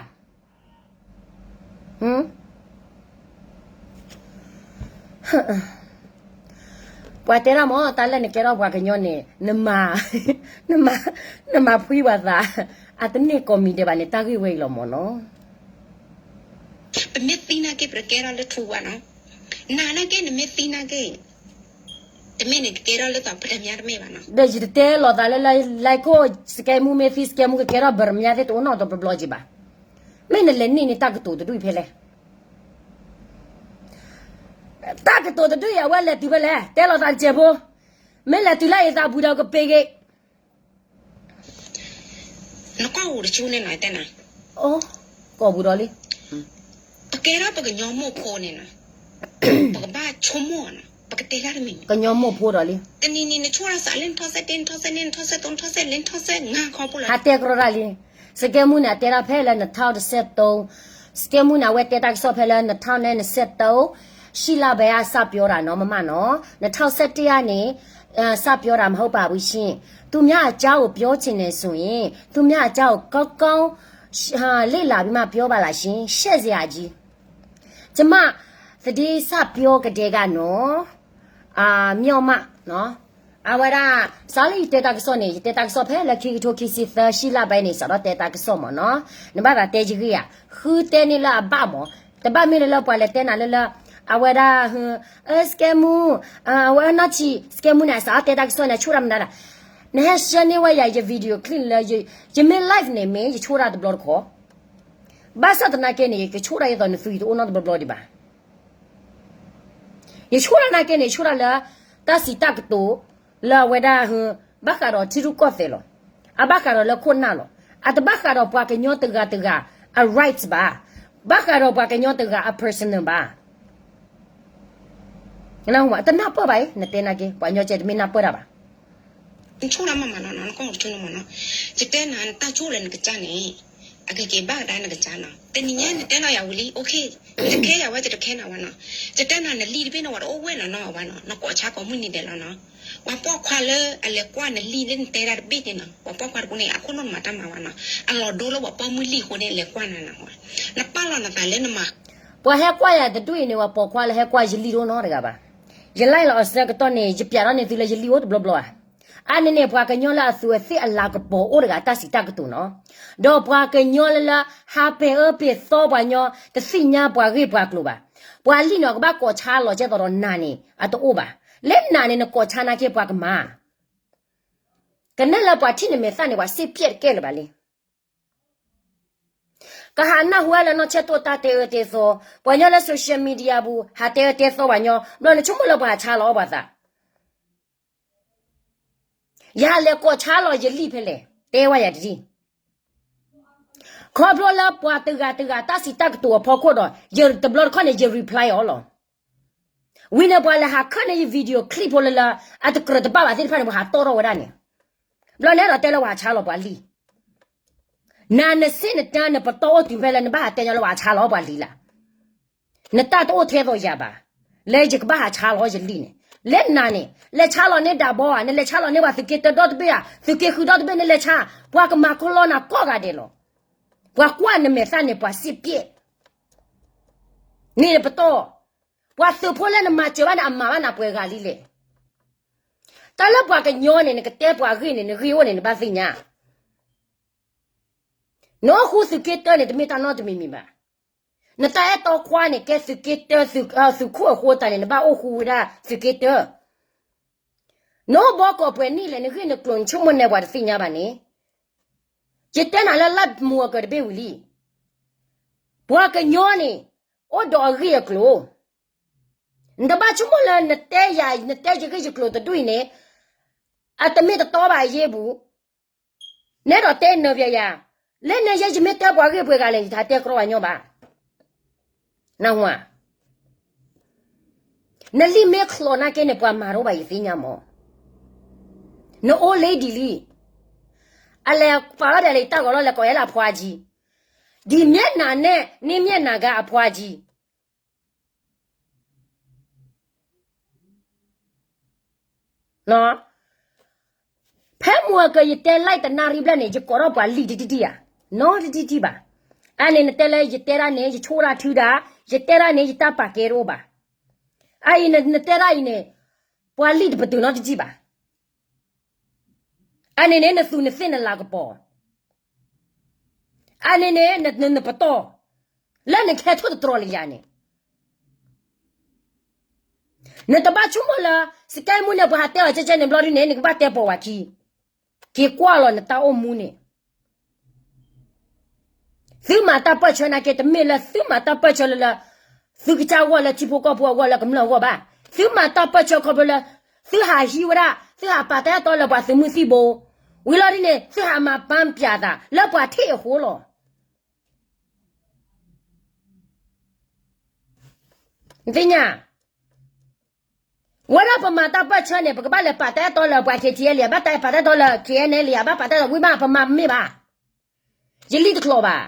ပှၤတဲဒၣ်မၢ် တၢ်လၢနကဲထီၣ်ပှၤကညီန့ၣ် နမၤ, နမၤဖှံပှၤသး, အတန့ၢ်ကိးမံၤဒဲးဘၣ်န့ၣ် တၢ်ဂ့ၢ်ဝဲအံၤလီၤမၢ်နီၤ. ပမ့ၢ်သံနာ်က့ ပတကဲထီၣ်လၢထူဝါနီၤ, နာ်နာ်က့ နမ့ၢ်သံနာ်က့ တမ့ၢ်န့ၣ် ကကဲထီၣ်လၢသးပတမြားတမ့ၢ်ဘၣ်နီၤ. ဒီးယတတဲလိာ်သးလၢ လၢ လဲၤခိၣ် စကဲမူ မ့ၢ်သံ စကဲမူ ကကဲထီၣ်ပတမြားသ့ၣ်တအိၣ်နီတဘျီဘျီက့ၤဘၣ်. မ့ၢ်နလဲၤန့ၢ်န့ၢ်တၢ်ကတိၤတဒူၣ်ဖဲလဲၣ်. တၢ်ကတိၤတဒူၣ်အံၤ အဝဲလဲၤတုၤဖဲလဲၣ် တဲလိာ်သးတစဲးဖိ, မ့ၢ်လဲၤတုၤလၢအသးပူၤဒီးကပ့ၤဂ့ၤ နကွၢ်အိၣ်တဆူန့ၣ်နီၤ တဲနၤ, အိၣ် ကိးပူၤဒီးလံ, ပကဲထီၣ်ပကညီမိၢ်ဖိန့ၣ်နီၤ, ပကဘၣ်ဆိကမိၣ်နီၤ, ပကတဲတၢ်တမံၤမံၤ, ကညီမိၢ်ဖိဒီးလံ, တနံၤနံၤနဆိၣ်တၢ်သးလၢနထီၣ်စဲးတ့ နထီၣ်စဲးန့ၣ် နထီၣ်စဲးသိ နထီၣ်စဲးလၢနထီၣ်စဲးငါးခီဖိလီၤ. ဟးတဲကရီတၢ်လံ, စကဲမူန့ၣ် အတဲဒၣ်ဖဲလၢနထီၣ်တစဲးသိ, စကဲမူန့ၣ် အဝဲတဲတၢ်ကစီၣ်ဖဲလၢနထီၣ်နဲနစဲးသိ ရှိလဘဲအစပြောတာနော် မမနော်, နထီၣ်စဲးတ့ဧါန့ၣ် စပြောတာမဟုတ်ပါဘူးရှင်, သူများအကြောင်းကိုပြောချင်တယ်ဆိုရင် သူများအကြောင်းကိုကောင်းကောင်းလေ့လာပြီးမှပြောပါလားရှင်, ရှက်စရာကြီး, ကျမသတင်းစပြောကတည်းကနော်, အာ, မျောက်မနော်, အဝဲဒၣ် စးလၢယတဲတၢ်ကစီၣ်န့ၣ် ယတဲတၢ်ကစီၣ်ဖဲလၢခံကထိခံဆံသၢ ရှံလါဘဲန့ၣ် စးထီၣ်တဲတၢ်ကစီၣ်မ့ၢ်နီၤ, နဘၣ်သးတဲယဂ့ၢ်ဧါ, ဃုတဲန့ၢ်လၢအဘၣ်မ့ၢ်, တဘၣ်မ့ၢ်လၢလၢပှၤလဲၤတဲနၤလၢလၢ အဝဲဒၣ် ဟ အၢ စကဲမူ အဝဲအနီၢ်ဆံး စကဲမူန့ၣ် အစးထီၣ်တဲတၢ်ကစီၣ်န့ၣ် ဆိၣ်တၢ်မနုၤဒၣ်, နဟဲဆှၢန့ၢ်ဝဲယၤယ video clip လၢ ယမ့ၢ် live န့ၣ်မ့ၢ် ယဆိၣ်တၢ်တဘျီတခီၣ်, ဘၣ်ဆၣ်သနာ်က့န့ၣ် ယကဆိၣ်တၢ်ဒ်သိးနသုယတအိၣ်နီတဘျီဘျီဒံးဘၣ်. ယဆိၣ်တၢ်နာ်က့န့ၣ် ယဆိၣ်တၢ်လၢ တၢ်စံးတၢ်ကတိၤ လၢအဝဲဒၣ် ဘၣ်ဃးဒီးထံရူၢ်ကီၢ်သဲးလီၤ. အဘၣ်ဃးဒီးလၢခိၣ်နၢ်လီၤ. အတဘၣ်ဃးဒီးပှၤကညီတဂၤတဂၤ အ rights ဘၣ်. ဘၣ်ဃးဒီးပှၤကညီတဂၤအ personal ဘၣ်. တနၢ်ပၢၢ်ဘၣ်အံၤ နတဲနာ်က့ ပှၤကညီကဲတမ့ၢ်နၢ်ပၢၢ်တၢ်ဘၣ်. နဆိၣ်တၢ်မးမးနီၤနီၤ နကီၢ်မးတဆိၣ်နီၤမးနီၤ, ယတဲနၤနတၢ်ဆိၣ်လၢနကစၢ်န့ၣ် အကက့ၤဘၣ်ကဒါနကစၢ်နီၤ, တနံၤညါနတဲလီၤယၤဝံၤလံ okay, ယတခဲယၤဝဲ ယတခဲနၤဝဲနီၤ, ယတဲနၤနလံၣ်တဘ့ၣ်န့ၣ် ဝဲတအိၣ်ဝဲလီၤနီၤ အဝဲနီၤ, နကိးဆါကိးမုၢ်နံၤဒဲးလီၤနီၤ, ပှၤပိာ်ခွါလၢအလဲၤကွၢ်နလံၣ်လၢနတဲဒၣ်တဘ့ၣ်န့ၣ်နီၤ, ပှၤပိာ်ခွါတကိးန့ၣ် အခိၣ်နူာ်နမၤတၢ်မၤဝဲနီၤ, အလီၤဒိလၢပှၤပိာ်မုၣ်လံၣ်အဃိန့ၣ် လဲၤကွၢ်နၤနီၤ, နပာ်လီၤနသးလၢနမၤ ပှၤဟဲကွၢ်ယၤတဒူၣ်အံၤန့ၣ် ပှၤပိာ်ခွါလၢဟဲကွၢ်ယလံၣ်တအိၣ်နီတဂၤဘၣ်. ယ live လီၤအဆၢကတီၢ်န့ၣ် ယပျးထီၣ်န့ၢ်သုလၢယလံၣ်အိၣ်တဘျီဘျီဧါ. အါန့ၣ်န့ၣ် ပှၤကညီလၢအသူးအသ့ၣ်အလၤကပီၤအိၣ်တဂၤတၢ်စံးတၢ်ကတိၤနီၤ, ဒီးပှၤကညီလၢလၢ ဟးပ့ၤအၢပ့ၤသီပှၤကညီ တသ့ၣ်ညါပှၤဂ့ၢ်ပှၤကျိၤဘၣ်. ပှၤလံၣ်နီၤ ကဘၣ်ကိးဆါလီၤကဲသိးဒီးနၤန့ၣ် အတအိၣ်ဘၣ်. လၢနၤန့ၣ် နကိးဆါနာ်က့ပှၤကမၤ ကနဲၣ်လၢပှၤထံၣ်နမဲာ်သၣ်န့ၣ် ပှၤစ့ၢ်ပျဲၢ်တကဲလၢၤဘၣ်လံ. ကဟးနၢ်ဟူဝဲလၢနီၢ်ဆဲၣ်တိၣ်တၢ်တဲအၢတဲသီ, ပှၤကညီလၢ social media ပူၤ ဟးတဲအၢတဲသီပှၤကညီ, ဘျီနဆိကမိၣ်လၢပှၤဟးဆါလီၤအီၣ်ပှၤသး, ယဟးလဲၤကိးဆါလီၤယလံၣ်ဖဲလဲၣ်, တဲဝဲယၤတဒ်. ခီဖျိလၢပှၤတဂၤတဂၤတၢ်စံးတၢ်ကတိၤအဖီခိၣ်ဒီး ယတဘျီတခီၣ်န့ၣ် ယ reply အီၤလီၤ. ဝံၤန့ၣ်ပှၤလဲၤဟးခၢၣ်န့ၢ်ယ video clip ဖိလၢလၢ အတကြၢးတဘၣ်ဘၣ်သ့ၣ်တဖၣ်န့ၣ် ပှၤဟးတီၣ်ထီၣ်ဝဲဒၣ်န့ၣ်, ဘျီနအဲၣ်ဒိးတဲလၢပှၤဟးဆါလီၤပှၤလံၣ်, နၤနစ့ၣ်နတၢ်နပတီၢ်အိၣ်တုၤဖဲလၢနဘၣ်ဟးတဲညီလၢပှၤဟးဆါလီၤပှၤလံၣ်လၢ်, နတၢ်တအိၣ်ထဲသိးယၤဘၣ်, လၢယကဘၣ်ဟးဆါလီၤယလံၣ်န့ၣ်, လၢနၤန့ၣ် လဲၤဆါလီၤန့ၢ်ဒးဘီဧါ, နလဲၤဆါလီၤန့ၢ်ပှၤသုးက့တၢဒီတဘ့ၣ်ဧါ, သုးက့ဃုာ်ဒီတဘ့ၣ် နလဲၤဆါ, ပှၤကမၤခီလီနၤကိးဂၤဒဲးလီၤ. ပှၤကွၢ်နမဲာ်သၣ်န့ၣ် ပှၤစ့ၢ်ပျဲၢ် န့ၣ်နပတီၢ်, ပှၤသုးဖိလၢနမၤစၢၤဘၣ်န့ၣ် အမၤဘၣ်နၤပှဲၤဂၤလံလဲၣ်. တၢ်လၢပှၤကညီန့ၣ် နကတဲပှၤဂ့ၢ်န့ၣ် နဂ့ၢ်အိၣ်န့ၣ် နဘၣ်သ့ၣ်ညါ, နအိၣ်ဃူသုးက့တၢန့ၣ် တမ့ၢ်တၢ်နီတမံၤမံၤဘၣ်. နတၢ်အဲၣ်တီခွါန့ၣ် ကဲသုးက့တၢ သုးခိၣ်အဃိသတးန့ၣ် နဘၣ်အိၣ်ဃူဝဲဒၣ်သုးက့တၢ, နအိၣ်ဘီကီၢ်ပှဲၤနံၣ်လဲၣ် နဂ့ၢ်နကျိၤနဆိကမိၣ်နဲပှၤတသ့ၣ်ညါဘၣ်န့ၣ်, ယတဲနၤလၢလၢမူအကၢၤတဘ့ၣ်ဝံၤလံ, ပှၤကညီန့ၣ် အိၣ်ဒီးအဂ့ၢ်အကျိၤ, နတဘၣ်ဆိကမိၣ်လၢနတဲယၤ နတဲယဂ့ၢ်ယကျိၤတဒူၣ်အံၤန့ၣ်, အတမ့ၢ်တတီဘၣ်အယ့ၢ်ပူၤ, နဲဒိးတဲနၢၤပျဲယၤ, လၢနယဲယမ့ၢ်တဲပှၤဂ့ၢ်ပှဲၤဂၤလဲၣ် ယတတဲကြီပှၤညီဘၣ်. နၢ်ဟူဧါ, နလံၣ်မ့ၢ်ချီးနာ်က့န့ၣ် ပှၤမၤတအိၣ်ဘၣ်ယသ့ၣ်ညါမး, န old lady လံ, အလဲၤပာ်လီၤဒ်လဲၣ် ယတၢ်ဂီၤလီၤလဲၤကိးယဲလၢအဖှါကံ, ဒ်မျဲၢ်နၤနဲၣ် န့ၢ်မျဲၢ်နၤဂၤအဖှါကံ ဖဲမူအကၢၤယတဲ live တနၣ်ရံၣ်ဘျဲၣ်န့ၣ် ယကိးထီၣ်ပှၤလံၣ်တထံၣ်ထံၣ်ဧါ, နီတထံၣ်ထံၣ်ဘၣ်. အန့ၣ်နတဲလၢယတဲဒၣ်န့ၣ် ယဆိၣ်တၢ်ထုဒၣ်, ယတဲဒၣ်န့ၣ် ယတၢ်ပာ်ကဲတအိၣ်ဘၣ်. အအံၤနတဲဒၣ်အံၤန့ၣ် ပှၤလံၣ်တပတုာ်နီတထံၣ်ဘၣ်. အန့ၣ်န့ၣ် နသူးနသ့ၣ်နလၤကပီၤ, အန့ၣ်န့ၣ် နပတီၢ်, လၢနကဟဲထိၣ်သတြီၤလံယၤန့ၣ် နတဘၣ်ဆိကမိၣ်လၢ စကဲမူန့ၣ် ပှၤဟးတဲအီၤကဲကဲန့ၣ်ဘျီဒ်န့ၣ် နကဘၣ်တဲပိာ်ဝဲခံ, က့ၤကွၢ်လီၤနတၢ်အိၣ်မူန့ၣ်. သုမၤတၢ်ပၢၢ်ဆၢနာ်က့ တမ့ၢ်လၢသုမၤတၢ်ပၢၢ်ဆၢလၢလၢ သုကစၢ်အဂီၢ် လၢထံဖိကီၢ်ဖိအဂီၢ် လၢကမျၢၢ်အဂီၢ်ဘၣ်. သုမၤတၢ်ပၢၢ်ဆၢခီဖျိလၢ သုဟးဟံးဝဲဒၣ် သုဟးပာ်တၢ်အဲၣ်တီလၢပှၤသုးမုၢ်သံၣ်ဘိ, ဝံၤလီၤဒ်န့ၣ် သုဟးမၤပၢပၠးသး လၢပှၤထံၣ်အဃိလီၤ. နသ့ၣ်ညါ ဝဲဒၣ်ပမၤတၢ်ပၢၢ်ဆၢန့ၣ် ပကဘၣ်လဲၤပာ်တၢ်အဲၣ်တီလၢပှၤ KTLA လံဧါ, ဘၣ်တၢ်ပာ်တၢ်အဲၣ်တီလၢ KNLA လံဧါ, ဘၣ်ပာ်တၢ်အဲၣ်တီ ဝံၤမး ပမၤမ့ၢ်ဘၣ်. ယလံၣ်တချီးဘၣ်.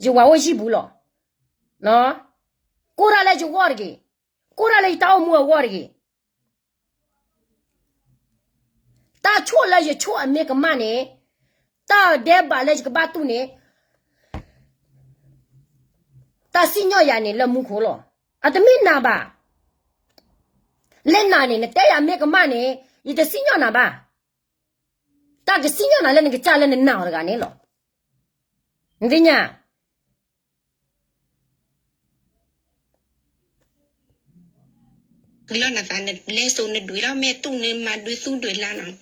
ယဝၤအိၣ်ဟံၣ်ပူၤလီၤ. ကိၢ်တၢ်လၢယဂီၢ်တဂ့ၤ, ကိၢ်တၢ်လၢယတၢ်အိၣ်မူအဂီၢ်တဂ့ၤ. တၢ်ဆိၣ်လၢယဆိၣ်အမ့ၢ်ကမၣ်န့ၣ်, တၢ်ဒဲးဘးလၢယကဘၣ်တူၢ်န့ၣ်, တၢ်စံၣ်ညီၣ်ယၤန့ၣ်လၢမူခိၣ်လီၤ. အတမ့ၢ်နၤဘၣ်. လၢနၤန့ၣ် နတဲယၤမ့ၢ်ကမၣ်န့ၣ်, ယတစံၣ်ညီၣ်နၤဘၣ်. တၢ်ကစံၣ်ညီၣ်နၤလၢနကစၢ်လၢနနာ်အီၤတဂၤန့ၣ်လီၤ. နသ့ၣ်ညါ လၢနသးနလဲၤစိၤနဒွဲၣ်လီၤမဲာ်တူၢ်န့ၣ် မၤဒွဲၣ်သူဒွဲၣ်လါနီၤ,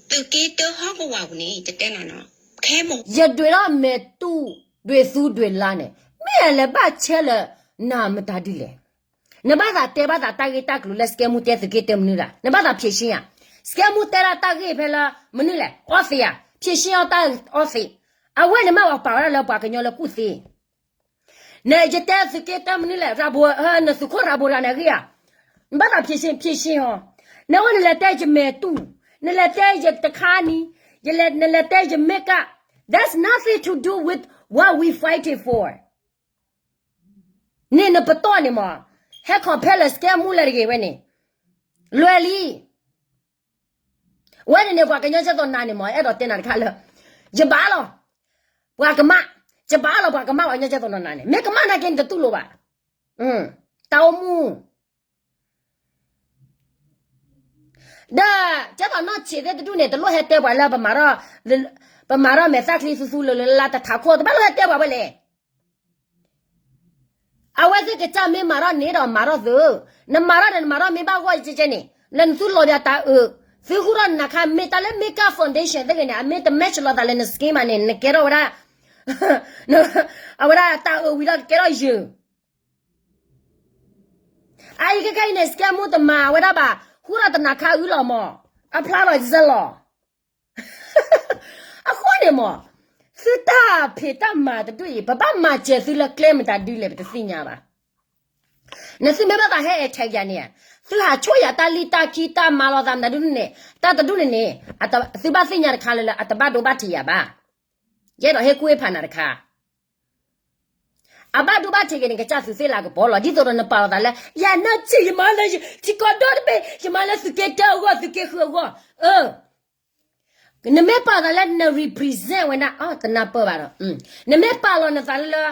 သုးက့တၢဟီၣ်ကဝီၤပူၤန့ၣ် ယတဲနၤနီၤ, ခဲမုၢ် ယဒွဲၣ်လီၤမဲာ်တူၢ် ဒွဲၣ်သူဒွဲၣ်လါန့ၣ် မ့ၢ်အလဲၤဘၣ်ဆဲးလၢနၤမတၤဒ်လဲၣ်. နဘၣ်သးတဲဘၣ်သးတၢ်ဂ့ၢ်တၢ်ကျိၤလၢစကဲမူတဲသုးက့တၢမနုၤလဲၣ်, နဘၣ်သးဖြေရှင်းဧါ. စကဲမူတဲဒၣ်တၢ်ဂ့ၢ်ဖဲလၢမနုၤလဲၣ်, အီသံးဧါ, ဖြေရှင်းအီၤတၢ်အီသံး. အဝဲန့ၣ်မ့ၢ်ပှၤပာ်ဝဲဒၣ်လၢပှၤကညီလၢကူၣ်သ့ နယတဲသုးက့တၢမနုၤလဲၣ်, ရၤဘိ, နသုးခိၣ်ရၤဘိတဂၤန့ၣ်အဂ့ၢ်ဧါ. နဘၣ်သးဖြေရှင်း, ဖြေရှင်းအီၤ. နဝဲနလဲၤတဲယမဲာ်တူၢ်, နလဲၤတဲယတခါနံၤ, နလဲၤတဲယမ့ၢ်ကၣ်, that's nothing to do with what we fighting for. န့ၣ်နပတီၢ်န့ၣ်မး, ဟဲ compare လၢစကဲမူလၢတဂ့ၤဝဲန့ၣ်, လွဲၢ်လံ. ဝဲန့ၣ်န့ၣ် ပှၤကညီကဲသိးနၤန့ၣ်မး အဲၣ်ဒိးတဲနၤတခါလၢ ယဘၣ်လီၤ ပှၤကမၣ်, ယဘၣ်လီၤပှၤကမၣ် ပှၤကညီကဲသိးနၤန့ၣ် မ့ၢ်ကမၣ်နာ်က့နတတူၢ်လိာ်ဘၣ်. တၢ်အိၣ်မူ ဒီး ကဲသိးနီၢ်ဆံးသ့ၣ်တဒူၣ်န့ၣ် တလိၣ်ဟဲတဲပှၤလၢ ပမၤထီၣ်မဲာ်သၣ်ချံသူသူလၢလၢလၢတထးခိၣ် တဘၣ်လိၣ်ဟဲတဲပှၤဝဲလဲၣ်. အဝဲသ့ၣ်ကစၢ်မ့ၢ်မၤထီၣ်န့ၣ်ဒီးမၤထီၣ်သု, နမၤထီၣ်ဒီးနမၤထီၣ်မ့ၢ်ဘၣ်ဂီၢ်ကဲကဲန့ၣ် လၢနသူလီၤဘၣ်တၢ်အၢ, သုဃုထီၣ်နၤခါ မ့ၢ်တၢ်လၢ makeup foundation သ့ၣ်ဂ့ၤန့ၣ် အမ့ၢ်တ match လိာ်သးလၢန skin ဘၣ်န့ၣ် နကဲထီၣ်ဝဲဒၣ် အဝဲဒၣ်တၢ်အၢဝံၤဒီးကဲထီၣ်ယၢၤ အအံၤခဲခဲအံၤန့ၣ် စကဲမူတမၤဝဲဒၣ်ဘၣ်, ဃုထီၣ်တနၤခါအုလီၤမး, အဖျါလီၤစဲလီၤ. အဃိန့ၣ်မး, သုတၢ်ဖံးတၢ်မၤတဒူၣ်အံၤ ပဘၣ်မၤစၢၤသုလၢကျဲမတၤဒ်လဲၣ် ပတသ့ၣ်ညါဘၣ်. နသုမ့ၢ်ဘၣ်သးဟဲ attack ယၤန့ၣ်, သုဟးဆိၣ်ယၤတၢ်လံၣ်တၢ်ခံတၢ်မၤလိာ်သးမတၤဒ်န့ၣ်, တၢ်တဒူၣ်န့ၣ်န့ၣ်, သုဘၣ်သ့ၣ်ညါတခါလၢလၢ အတဘၣ်ဒိဘၣ်ထံးယၤဘၣ်. ယအဲၣ်ဒိးဟ့ၣ်ကူၣ်ဟ့ၣ်ဖးနၤတခါ အဘၣ်ဒိဘၣ်ထံးက့ၤန့ၣ် ကစၢ်သုးသ့ၣ်လၤကပီၤလီၤ. ဒ်သိးဒီးနပာ်လီၤသးလၢ ယၤနၢ်ဆံး ယမၤလၢထံကီၢ်ဒီတဘ့ၣ် ယမၤလၢသုးက့တၢအဂီၢ် သုးက့ဃုအဂီၢ်, နမ့ၢ်ပာ်သးလၢန represent ဝဲဒၣ် အတနၢ်ပၢၢ်ဘၣ်ဒီး နမ့ၢ်ပာ်လီၤနသးလၢလၢ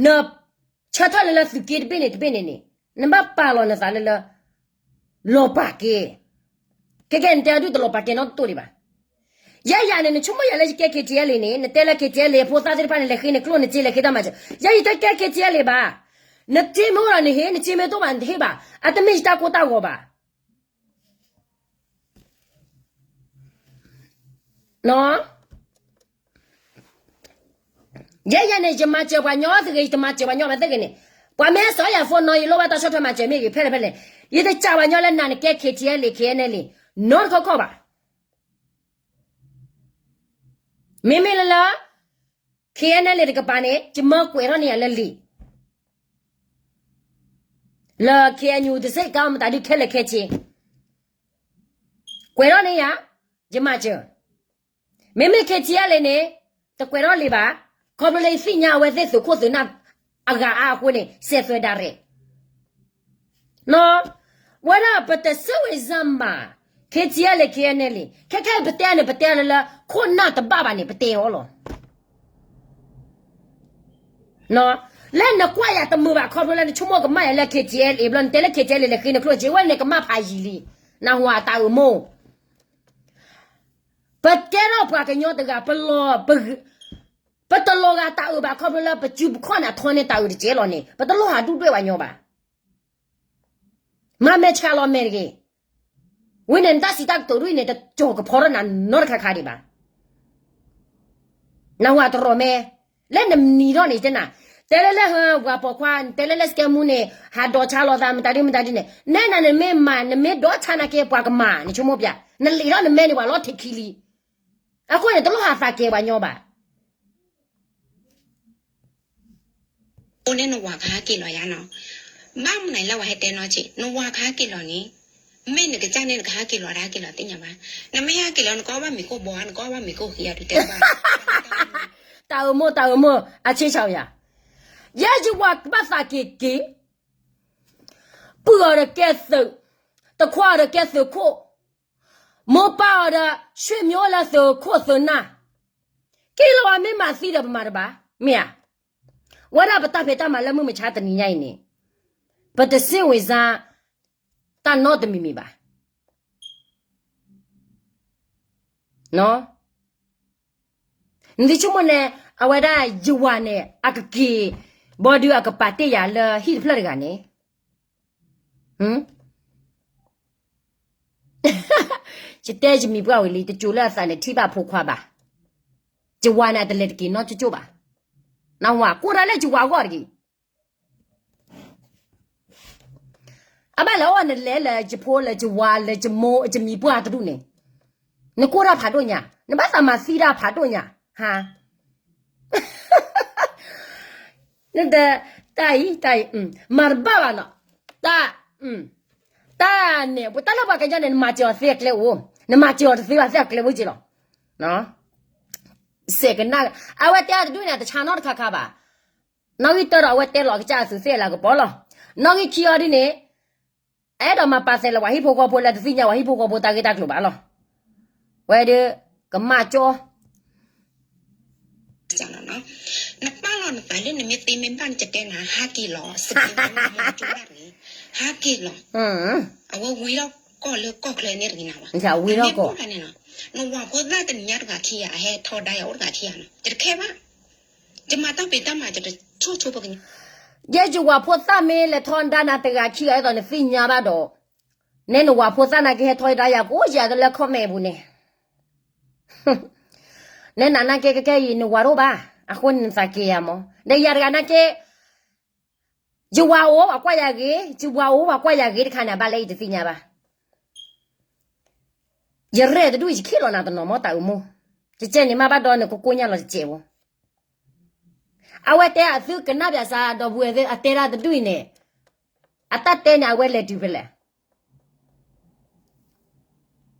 နဆၢထၢၣ်လၢလၢသုးက့တဘ့ၣ်န့ၣ်တဘ့ၣ်န့ၣ်န့ၣ် နဘၣ်ပာ်လီၤနသးလၢလၢ လီၤပာ်ကဲ, ကဲကဲနတဲအဒူၣ်တလီၤပာ်ကဲနီတတိၢ်ဒံးဘၣ်. ယဲယၤန့ၣ် နဆိကမိၣ်ယၤလၢယကဲ KTLA န့ၣ် နတဲလၢ KTLA ဖိသၣ်သ့ၣ်တဖၣ်န့ၣ် လဲၤဃ့နကျိၣ်နစ့ လဲၤဃ့တၢ်မၤစၢၤ, ယဲယတကဲ KTLA ဘၣ်. နစ့မ့ၢ်အိၣ်ဒီးနဟ့ၣ်, နစ့မ့ၢ်တအိၣ်ဘၣ်နတဟ့ၣ်ဘၣ်. အတမ့ၢ်ယတၢ်ကိၢ်တၢ်ဂီၤဘၣ်. ယဲယၤန့ၣ် ယမၤစၢၤပှၤညီသ့ၣ်ဂ့ၤ ယတမၤစၢၤပှၤညီဘၣ်သ့ၣ်ဂ့ၤန့ၣ်, ပှၤမ့ၢ်ဟဲစိာ်ယၤ phone နီၤ ယလိၣ်ဘၣ်တၢ်ဆီၣ်ထွဲမၤစၢၤမ့ၢ်ဂ့ၤ ဖဲလဲၣ်ဖဲလဲၣ်, ယတစံးပှၤညီလၢနၤနကဲ KTLA KNLA နီတခီခီဘၣ်. မ့မ့ၢ်လၢလၢ KNLA တကပၤန့ၣ် ယမၢကွဲးထီၣ်န့ၢ်ယၤလၢလံာ် လၢ KNU တစ့ၢ်ကီးမတၤဒုးခဲလၢာ်ခဲဆ့ ကွဲးထီၣ်န့ၢ်ယၤ, ယမၤစၢၤ. မ့မ့ၢ် KTLA န့ၣ် တကွဲးထီၣ်လံာ်ဘၣ်, ခီဖျိလၢယသ့ၣ်ညါအဝဲသ့ၣ်သုးခိၣ်သုးနၢ်အဂၤအါအဃိန့ၣ် စဲးသွဲးဒၣ်ရဲၣ် ဝဲဒၣ်ပတစိတ်ဝင်စားမး, KTLA KNLA ခဲခဲအံၤပတဲန့ၣ် ပတဲလၢလၢ ခိၣ်နၢ်တဘၣ်ဘၣ်န့ၣ် ပတဲအီၤလီၤ. လၢနကွၢ်ယၤတမုာ်ဘၣ် ခီဖျိလၢနဆိကမိၣ်ကမၣ်ယၤလၢ KTLA ဘျီ နတဲလၢ KTLA လဲၤဃ့နကျိၣ်စ့ ဝဲန့ၣ်ကမၣ်ဖးယံာ်လံ. နၢ်ဟူဧါ တၢ်အၢမိၢ် ပတဲထီၣ်ပှၤကညီတဂၤ ပလီၤ, ပတလီၤဂာ်တၢ်အၢဘၣ် ခီဖျိလၢပစုပခီၣ်န့ၣ် အထီန့ၢ်တၢ်အၢတကဲလီၤန့ၣ် ပတလီၤဟးဒူၣ်ဒွဲၣ်ပှၤညီဘၣ်. မၤမဲာ်ဆှးလီၤမဲာ်တဂ့ၤ. ဝဲန့ၣ်နတၢ်စံးတၢ်ကတိၤဒ်အံၤန့ၣ် တကၠီၤကဖီထီၣ်နၤနီတခါခါဒံးဘၣ်. နၢ်ဟူဧါ တရီးမဲ, လၢနမံၤထီၣ်န့ၣ်တဲနၤ, တဲလၢလၢ ပှၤပိာ်ခွါ နတဲလၢလၢစကဲမူန့ၣ် ဟးဒိးဆါလီၤသး မတၤဒုမတၤဒုန့ၣ် နဲနၤနမ့ၢ်မၤ နမ့ၢ်ဒိးဆါနာ်က့ ပှၤကမၤ နဆိကမိၣ်ပျၢ် နလံာ်ထီၣ်နမဲာ်န့ၣ် ပှၤလီၤထံးခံလံ. အဃိန့ၣ် တလိၣ်ဟးသးကဲပှၤညီဘၣ်. အိၣ်န့ၣ်နဝၤကဟဲက့ၤလီၤယါနီၤ, ဘၣ်မနုၤလၢဝဲဟဲတဲနီၤက့ နဝၤကဟဲက့ၤလီၤန့ၣ်, မ့ၢ်နကစၢ်န့ၣ်နကဟဲက့ၤလီၤ တဟဲက့ၤလီၤသ့ၣ်ညါဘၣ်. နမ့ၢ်ဟဲက့ၤလီၤ နကအီၣ်ဘၣ်မ့ၤခိၣ်ဘီ နကအီၣ်ဘၣ်မ့ၤခိၣ်ဃံအဒုးတဲဘၣ်. တၢ်အၢမိၢ် တၢ်အၢမိၢ် အဆ့ဆၢယၤ, ယဲယဝၤကဘၣ်သးက့ၤက့ၤ ပုၢ်အီၤဒီးကဲသုး, တခွါအီၤဒီးကဲသုးခိၣ်, မိၢ်ပၢ်အီၤဒီး ဆွေမျိုးလၢသုးခိၣ်သုးနၢ်, က့ၤလီၤဝဲမ့ၢ်မၤသံဒီးပမၤတဘၣ်, မ့ၢ်ဧါ. ဝဲဒၣ်ပတၢ်ဖံးတၢ်မၤလၢမုၢ်မဆါတနံၤညါအံၤန့ၣ်, ပတစိတ်ဝင်စား တၢ်နီတမံၤမံၤဘၣ်. နသုဆိကမိၣ်န့ၣ် အဝဲဒၣ်ယဝၤန့ၣ် အကက့ၤ ဘီဒုးအကပာ်တ့ၢ်ယၤလၢဟံၣ်တဖျၢၣ်တဂၤန့ၣ် ယတဲယမံၤပှၢ်ဝံၤလံ တစိၤလၢအသးန့ၣ် ထံၣ်ဘၣ်ဖိခွါဘၣ်. ယဝၤန့ၣ် အတလဲၤတက့ၤနီၢ်ကၠိကၠိဘၣ်. နဝၤကိၢ်တၢ်လၢယဝၤအဂီၢ်တက့ၢ်. အဘၣ်လဲၤအီၣ်နလဲၤလၢယဖိလၢယဝၤလၢယမိၢ်ယမံၤပှၢ်တဒူၣ်န့ၣ်, နကိၢ်တၢ်ဖးဒိၣ်ညါ, နဘၣ်သးမၤသံတၢ်ဖးဒိၣ်ညါ, ဟါ, နတ, တၢ်အံၤ, တၢ်အံၤ, မၤတဘၣ်ဘၣ်နီၤ, တၢ်, တၢ်န့ၣ် ပတၢ်လၢပှၤကညီန့ၣ် နမၤစၢၤအီၤသ့အကျဲအိၣ်, နမၤစၢၤအီၤတသ့ဘၣ်သ့အကျဲအိၣ်က့လီၤ. စဲးကနၣ်, အဝဲတဲအတဒူၣ်န့ၣ် အတဆါနီတခါခါဘၣ်. နီၣ်ဂံၢ်တၢဒီးအဝဲတဲလီၤကစၢ်အသုးသ့ၣ်လၤကပီၤလီၤ. နီၣ်ဂံၢ်ခံအီၤဒ်န့ၣ်, အဲၣ်ဒိးမၤပာ်သဲးလၢပှၤဟံၣ်ဖိဃီဖိလၢတသ့ၣ်ညါပှၤဟံၣ်ဖိဃီဖိတၢ်ဂ့ၢ်တၢ်ကျိၤဘၣ်လီၤ. ဝဲဒၣ်, ကမၣ်ကၠီ နပာ်လီၤနသးလၢနမ့ၢ်သ့မ့ၢ်ဘၣ်နကတဲနၤ ဟးက့ၤလီၤ, စကဲမ့ၢ်မ့ၢ်ကၠိဒၣ်န့ၣ်, ဟးက့ၤလီၤ. အဝဲဝံထီၣ်ကီၢ်လၢကီၢ်ချၢန့ၣ်တဂ့ၤနၤဝဲ, ဝံထီၣ်ကီၢ်န့ၣ်လီၤ, နဝၤဖိသၣ်တနံၤညါတဂၤခံဂၤ အဟဲထီဒါယၤအိၣ်တဂၤခံဂၤနီၤ, ယတခဲဘၣ်, ယမၤတၢ်ဖံးတၢ်မၤ ယတဆိၣ်ဆိပကညီ, ယဲယဝၤဖိသၣ်မ့ၢ်လဲၤထီဒါနၤတဂၤခံဂၤ အဲၣ်ဒိးနသ့ၣ်ညါဘၣ်ဒီး, နဲနဝၤဖိသၣ်နာ်က့ဟဲထီဒါယၤကိးယၤတလၢ comment ပူၤန့ၣ် နဲနၤနာ်က့ ကကဲအံၤ နဝၤတအိၣ်ဘၣ်, အဃိန့ၣ်နသးက့ၤယၤမး, ဒီးယၤတဂၤနာ်က့, ယဝၤအိၣ်ပှၤကွၢ်ယၤဂ့ၤ, ယဝၤအိၣ်ပှၤကွၢ်ယၤဂ့ၤတခါန့ၣ် အဘၣ်လၢယတသ့ၣ်ညါဘၣ်. ယရဲၣ်တဒူၣ်ယခံးလီၤနၤတနီၤမး တၢ်အိၣ်မူ, ကကဲန့ၣ်မးဘၣ်ဒီးနကကိၢ်ညါလီၤတစဲးဖိ, အဝဲတဲအသုကနၣ်ပၠးစး ဒီပုၢ်ဝဲၢ်သ့ၣ်အတဲဒၣ်တဒူၣ်အံၤန့ၣ်, အတၢ်တဲန့ၣ် အဝဲလဲၤတုၤဖဲလဲ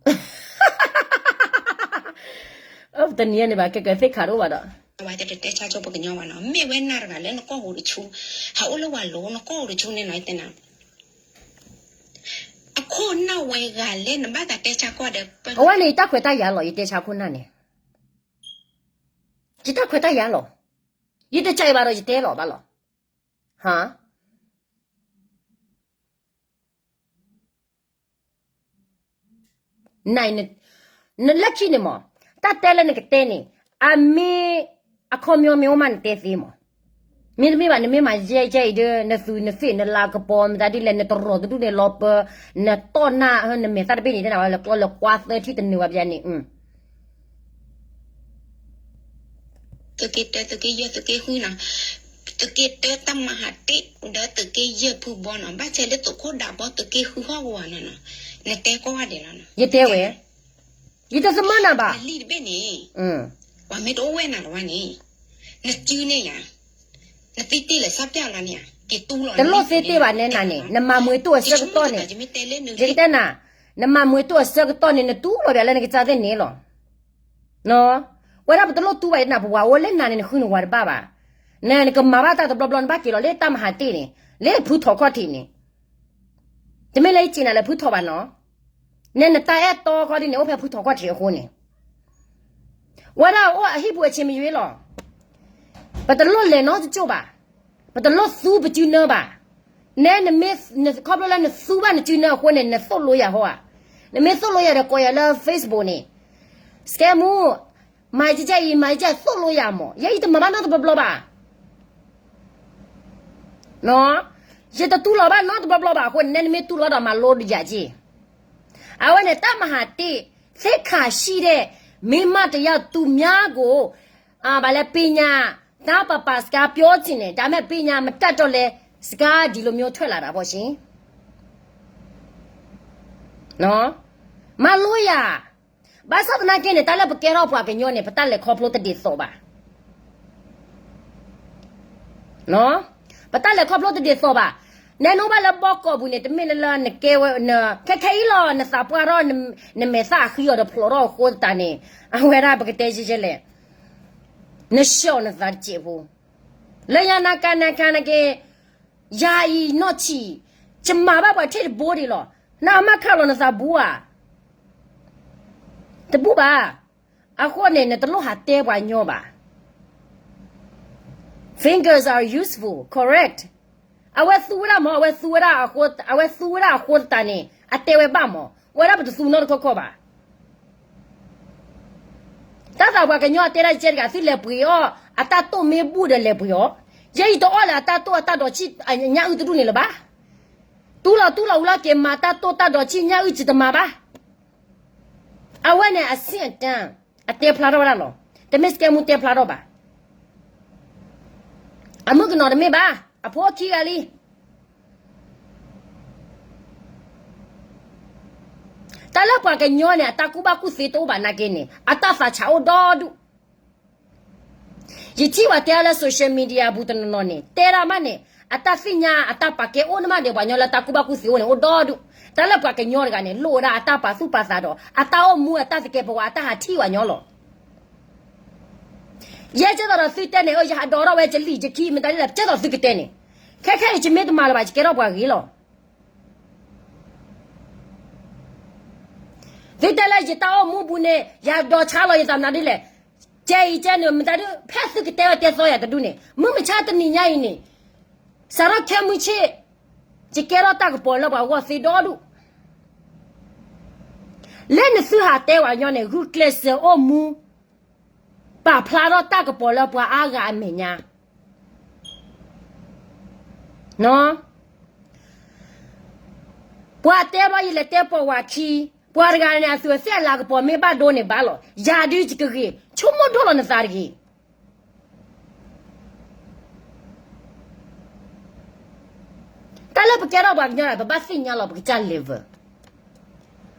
ၣ် တနံၤန့ၣ်ဘၣ် ကကသ့ၣ်ခးတအိၣ်ဘၣ်ဒီး, ဝဲတတဲဆါဆိပကညီဘၣ်နီၤ, မ့ၢ်ဝဲနၤတဂၤလၢနကီၢ်ဟူးတဆူ, ဟးအိၣ်လၢဝၤလိၤ နကီၢ်ဟူးတဆူန့ၣ်နီၤ ယတဲနၤ, အခိၣ်နၢ်ဝဲဂၤလၢနဘၣ်သးတဲဆါကွၢ်ဒီး, အဝဲန့ၣ် ယတၢ်ခွဲးတၢ်ယာ်လီၤ ယတဲဆါခိၣ်နၢ်န့ၣ်, ယတၢ်ခွဲးတၢ်ယာ်လီၤ, ယတကးအံၤဘၣ်ဒီးယတဲလီၤဘၣ်လီၤ, ဟါ နလၢခံန့ၣ်မး, တၢ်တဲလၢနကတဲန့ၣ်, အမ့ၢ်, အခီပညီမ့ၢ်အိၣ်မးနတဲသ့မး, မ့တမ့ၢ်ဘၣ် နမ့ၢ်မၤယဲယဲအံၤဒီး နသူးနသ့ၣ်နလၤကပီၤ မတၤဒ်လဲၣ်နတရီၤတဒူၣ်န့ၣ်လီၤပၢ, နတီၢ်နၢ် နမဲာ်သၣ်တဘ့ၣ်န့ၣ် တဲနၤဝဲလၢကျီလၢကွါသၢထံၣ်တနုာ်ဘၣ်ပယဲန့ၣ် သုးက့တၢ သုးက့ယဲၢ် သုးက့ဃုနီၤ, သုးက့တၢတၢ်မၤဟးတ့ၢ်ဒီးသုးက့ယဲၢ်ဖုဘီနီၤ, ဘၣ်ဆဲးလၢသုးခိၣ်ဒးဘီ သုးက့ဃုဟီၣ်ကဝၤနီၤ, နတဲကိးဂၤဒဲးလီၤနီၤ, ယတဲဝဲ, ယတသမၢနၤဘၣ်, နလံာ်တဘ့ၣ်န့ၣ်, ပှၤမ့ၢ်တအိၣ်ဝဲနၤလၢၤဘၣ်န့ၣ်, နစုန့ၢ်ယၤ, နသံတ့ၢ်လၢစၢ်ပျၢ်လီၤန့ၣ်, က့ၤတူၢ်လီၤ, တလိၣ်သ့တ့ၢ်ဘၣ်နဲနၤန့ၣ် နမၤမွဲတိၢ်အဆၢကတီၢ်န့ၣ်, ယကတဲနၤ, နမၤမွဲတိၢ်အဆၢကတီၢ်န့ၣ် နတူၢ်လီၤဘၣ်လၢနကစၢ်သ့ၣ်န့ၣ်လီၤ. ဝဲဒၣ်ပတလိၣ်တူၢ်ဘၣ်နၤ ပဝၤအိၣ်လၢနၤန့ၣ် နဃုနဝၤတဘၣ်ဘၣ်, နကမၤဘၣ်တၢ်တဘျီဘျီ နဘၣ်က့ၤလီၤလၢတၢ်မၤဟးတ့ၢ်န့ၣ်, လၢဖုထီၣ်ခီၣ်ထံးန့ၣ်, တမ့ၢ်လၢယစံးနၤလၢဖုထီၣ်ဘၣ်နီၤ, နဲနတၢ်အဲၣ်တီခီဒ်န့ၣ် အိၣ်ဖဲဖုထီၣ်ခီၣ်ထံးအဃိန့ၣ် ဝဲဒၣ်အိၣ်အဟံၣ်ပူၤအဆံးမယွ့လီၤ. ပတလိၣ်လဲၤနီတကၠိၢ်ဘၣ်, ပတလိၣ်သူပစုနၢဘၣ်. နဲနမ့ၢ်, ခီဖျိလၢနသူဘၣ်နစုနၢအဃိန့ၣ် နသိၣ်လိယၤဟီဧါ. နမ့ၢ်သိၣ်လိယၤဒီးကိးယၤလၢ Facebook န့ၣ်, စကဲမူ, မၤယကဲအံၤ မၤယကဲ သိၣ်လိယၤမး. ယဲအံၤတမၤဘၣ်နီတဘျီဘျီဘၣ်. ယတတူၢ်လီၤဘၣ်နီတဘျီဘျီဘၣ်အဃိန့ၣ် နဲနမ့ၢ်တူၢ်လီၤဒီးမၤလိယၤက့ၢ်. အဝဲန့ၣ်တၢ်မၤဟးတ့ၢ်, သ့ၣ်ခးဆံၣ်ဒဲး, မ့ၢ်မးတယၤသူများကို, ဘၣ်လဲၣ် ပညာ, တၢ်ပပာ်စကားပြောချင်တယ်, ဒါပေမဲ့ ပညာမတတ်တော့လဲ, စကားဒီလိုမျိုးထွက်လာတာပေါ့ရှင်. မၤလိယၤ, ဘၣ်ဆၣ်သနာ်က့န့ၣ် တၢ်လၢပကဲထီၣ်ပှၤကညီန့ၣ် ပတၢ်လဲၤခီဖျိတဒ်သိးဘၣ်. ပတၢ်လဲၤခီဖျိတဒ်သိးဘၣ်. နဲနအိၣ်ဘၣ်လၢဘီကီၢ်ပူၤန့ၣ် တမ့ၢ်လၢလၢနကဲဝဲ, ခဲခဲအံၤလီၤ နသးပှၢ်ထီၣ်, နမဲာ်သၣ်အဃံအီၤတဖျိးထီၣ်အဃိသတးန့ၣ်, အဝဲဒၣ်ပကတဲယဲယဲလဲၣ်, နဆှီၣ်နသးတစဲးဖိ, လၢညါနၤကၤနၤကၤနၤက့ၤ, ယၤအံၤနီၢ်ဆံး, ယမၤဘၣ်ပှၤထံၣ်တဘိဒံးလီၤ. နအမါခးလီၤနသးဘူးဧါ. တဘူးဘၣ်. အဃိန့ၣ် နတလိၣ်ဟးတဲပှၤညီဘၣ်. Fingers are useful, correct. အဝဲသူဝဲဒၣ်မး, အဝဲသူဝဲဒၣ်အဃိ, အဝဲသူဝဲဒၣ်အဃိသတးန့ၣ် အတဲဝဲဘၣ်မး, ဝဲဒၣ်ပတသူနီတခီခီဘၣ်. တၢ်သးပှၤကညီအတဲဒၣ်ကဲတဂၤ သုလဲၤပှ့ၤအီၣ် အတၢ်တိၢ်မ့ၢ်ဘူၣ်ဒီးလဲၤပှ့ၤအီၣ်, ယဲယတအီၣ်လၢအတၢ်တိၢ်အတၢ်ဒီးဆံၣ်ညၣ်အုၣ်တဒူၣ်န့ၣ်လၢၤဘၣ်. တူၢ်လီၤတူၢ်လီၤဝံၤလီၤက့ၤ မၤတၢ်တိၢ်တၢ်ဒီးဆံၣ်ညၣ်အုၣ်စံးတမၤဘၣ်. အဝဲန့ၣ်အဆင့်အတန်း အတဲဖျါထီၣ်ဝဲဒၣ်လီၤ. တမ့ၢ်စကဲမူတဲဖျါထီၣ်ဘၣ်. အမုၣ်ကနီၤတမ့ၢ်ဘၣ်, အဖိခံဂၤလံ. တၢ်လၢပှၤကညီန့ၣ် အတၢ်ကူၣ်ဘၣ်ကူၣ်သ့တအိၣ်ဘၣ်နာ်က့န့ၣ် အတၢ်သးဆးအိၣ်ဒီဒူၣ်. ယထံၣ်ပှၤတဲအီၤလၢ social media ပူၤတနီၤနီၤန့ၣ် တဲဒၣ်မးန့ၣ် အတၢ်သ့ၣ်ညါအတၢ်ပာ်ကဲအိၣ်န့ၣ်မးဒီး ပှၤကညီလၢတၢ်ကူၣ်ဘၣ်ကူၣ်သ့အိၣ်န့ၣ် အိၣ်ဒီဒူၣ်. တၢ်လၢပှၤကညီတဂၤန့ၣ် လိၣ်ဝဲဒၣ်အတၢ်ပာ်သူၣ်ပာ်သးဒီး အတၢ်အိၣ်မူအတၢ်သကဲးပဝးအတၢ်ဟးထံၣ်ပှၤကညီလီၤ. ယဲကဲသိးဒီးသုတဲန့ၣ် အၢ ယဟးဒိးထီၣ်ဝဲကလံၤကခံ မ့ၢ်တၢ်ဒ်လဲၣ် ကဲသိးသုကတဲန့ၣ်, ခဲခဲအံၤ ယမ့ၢ်တမၤလၢၤဘၣ် ယကဲထီၣ်ပှၤဂ့ၤလီၤ. သုတဲလၢယတၢ်အိၣ်မူပူၤန့ၣ် ယဒိးဆါလီၤယသးမနုၤဒ်လဲၣ်. ကဲအံၤကဲန့ၣ် မ့ၢ်တၢ်ဒ် ဖဲသုကတဲဝဲတဲသီယၤတဒူၣ်န့ၣ် မုၢ်မဆါတနံၤညါအံၤန့ၣ် စးထီၣ်ခဲမုၢ်ဆ့ၣ် ယကဲထီၣ်တၢ်ကပီၤလၢပှၤဂီၢ်သ့ဒီဒူၣ်. လၢနသုဟးတဲပှၤကညီန့ၣ် ဂုာ်ကျဲးစၢးအိၣ်မူ ပာ်ဖျါထီၣ်တၢ်ကပီၤလၢပှၤအါဂၤအမဲာ်ညါ ပှၤတဲဘျီယလဲၤတဲပိာ်ဝၤခံ, ပှၤတဂၤန့ၣ် အသူးအသ့ၣ်အလၤကပီၤမ့ၢ်ဘၣ်ဒိန့ၣ်ဘၣ်လီၤ. ယၤဒုးယကဂ့ၤ, ဆိကမိၣ်ဒိၣ်လီၤနသးတဂ့ၤ. တၢ်လၢပကဲထီၣ်ပှၤကညီန့ၣ် ပဘၣ်သ့ၣ်ညါလီၤပကစၢ် level.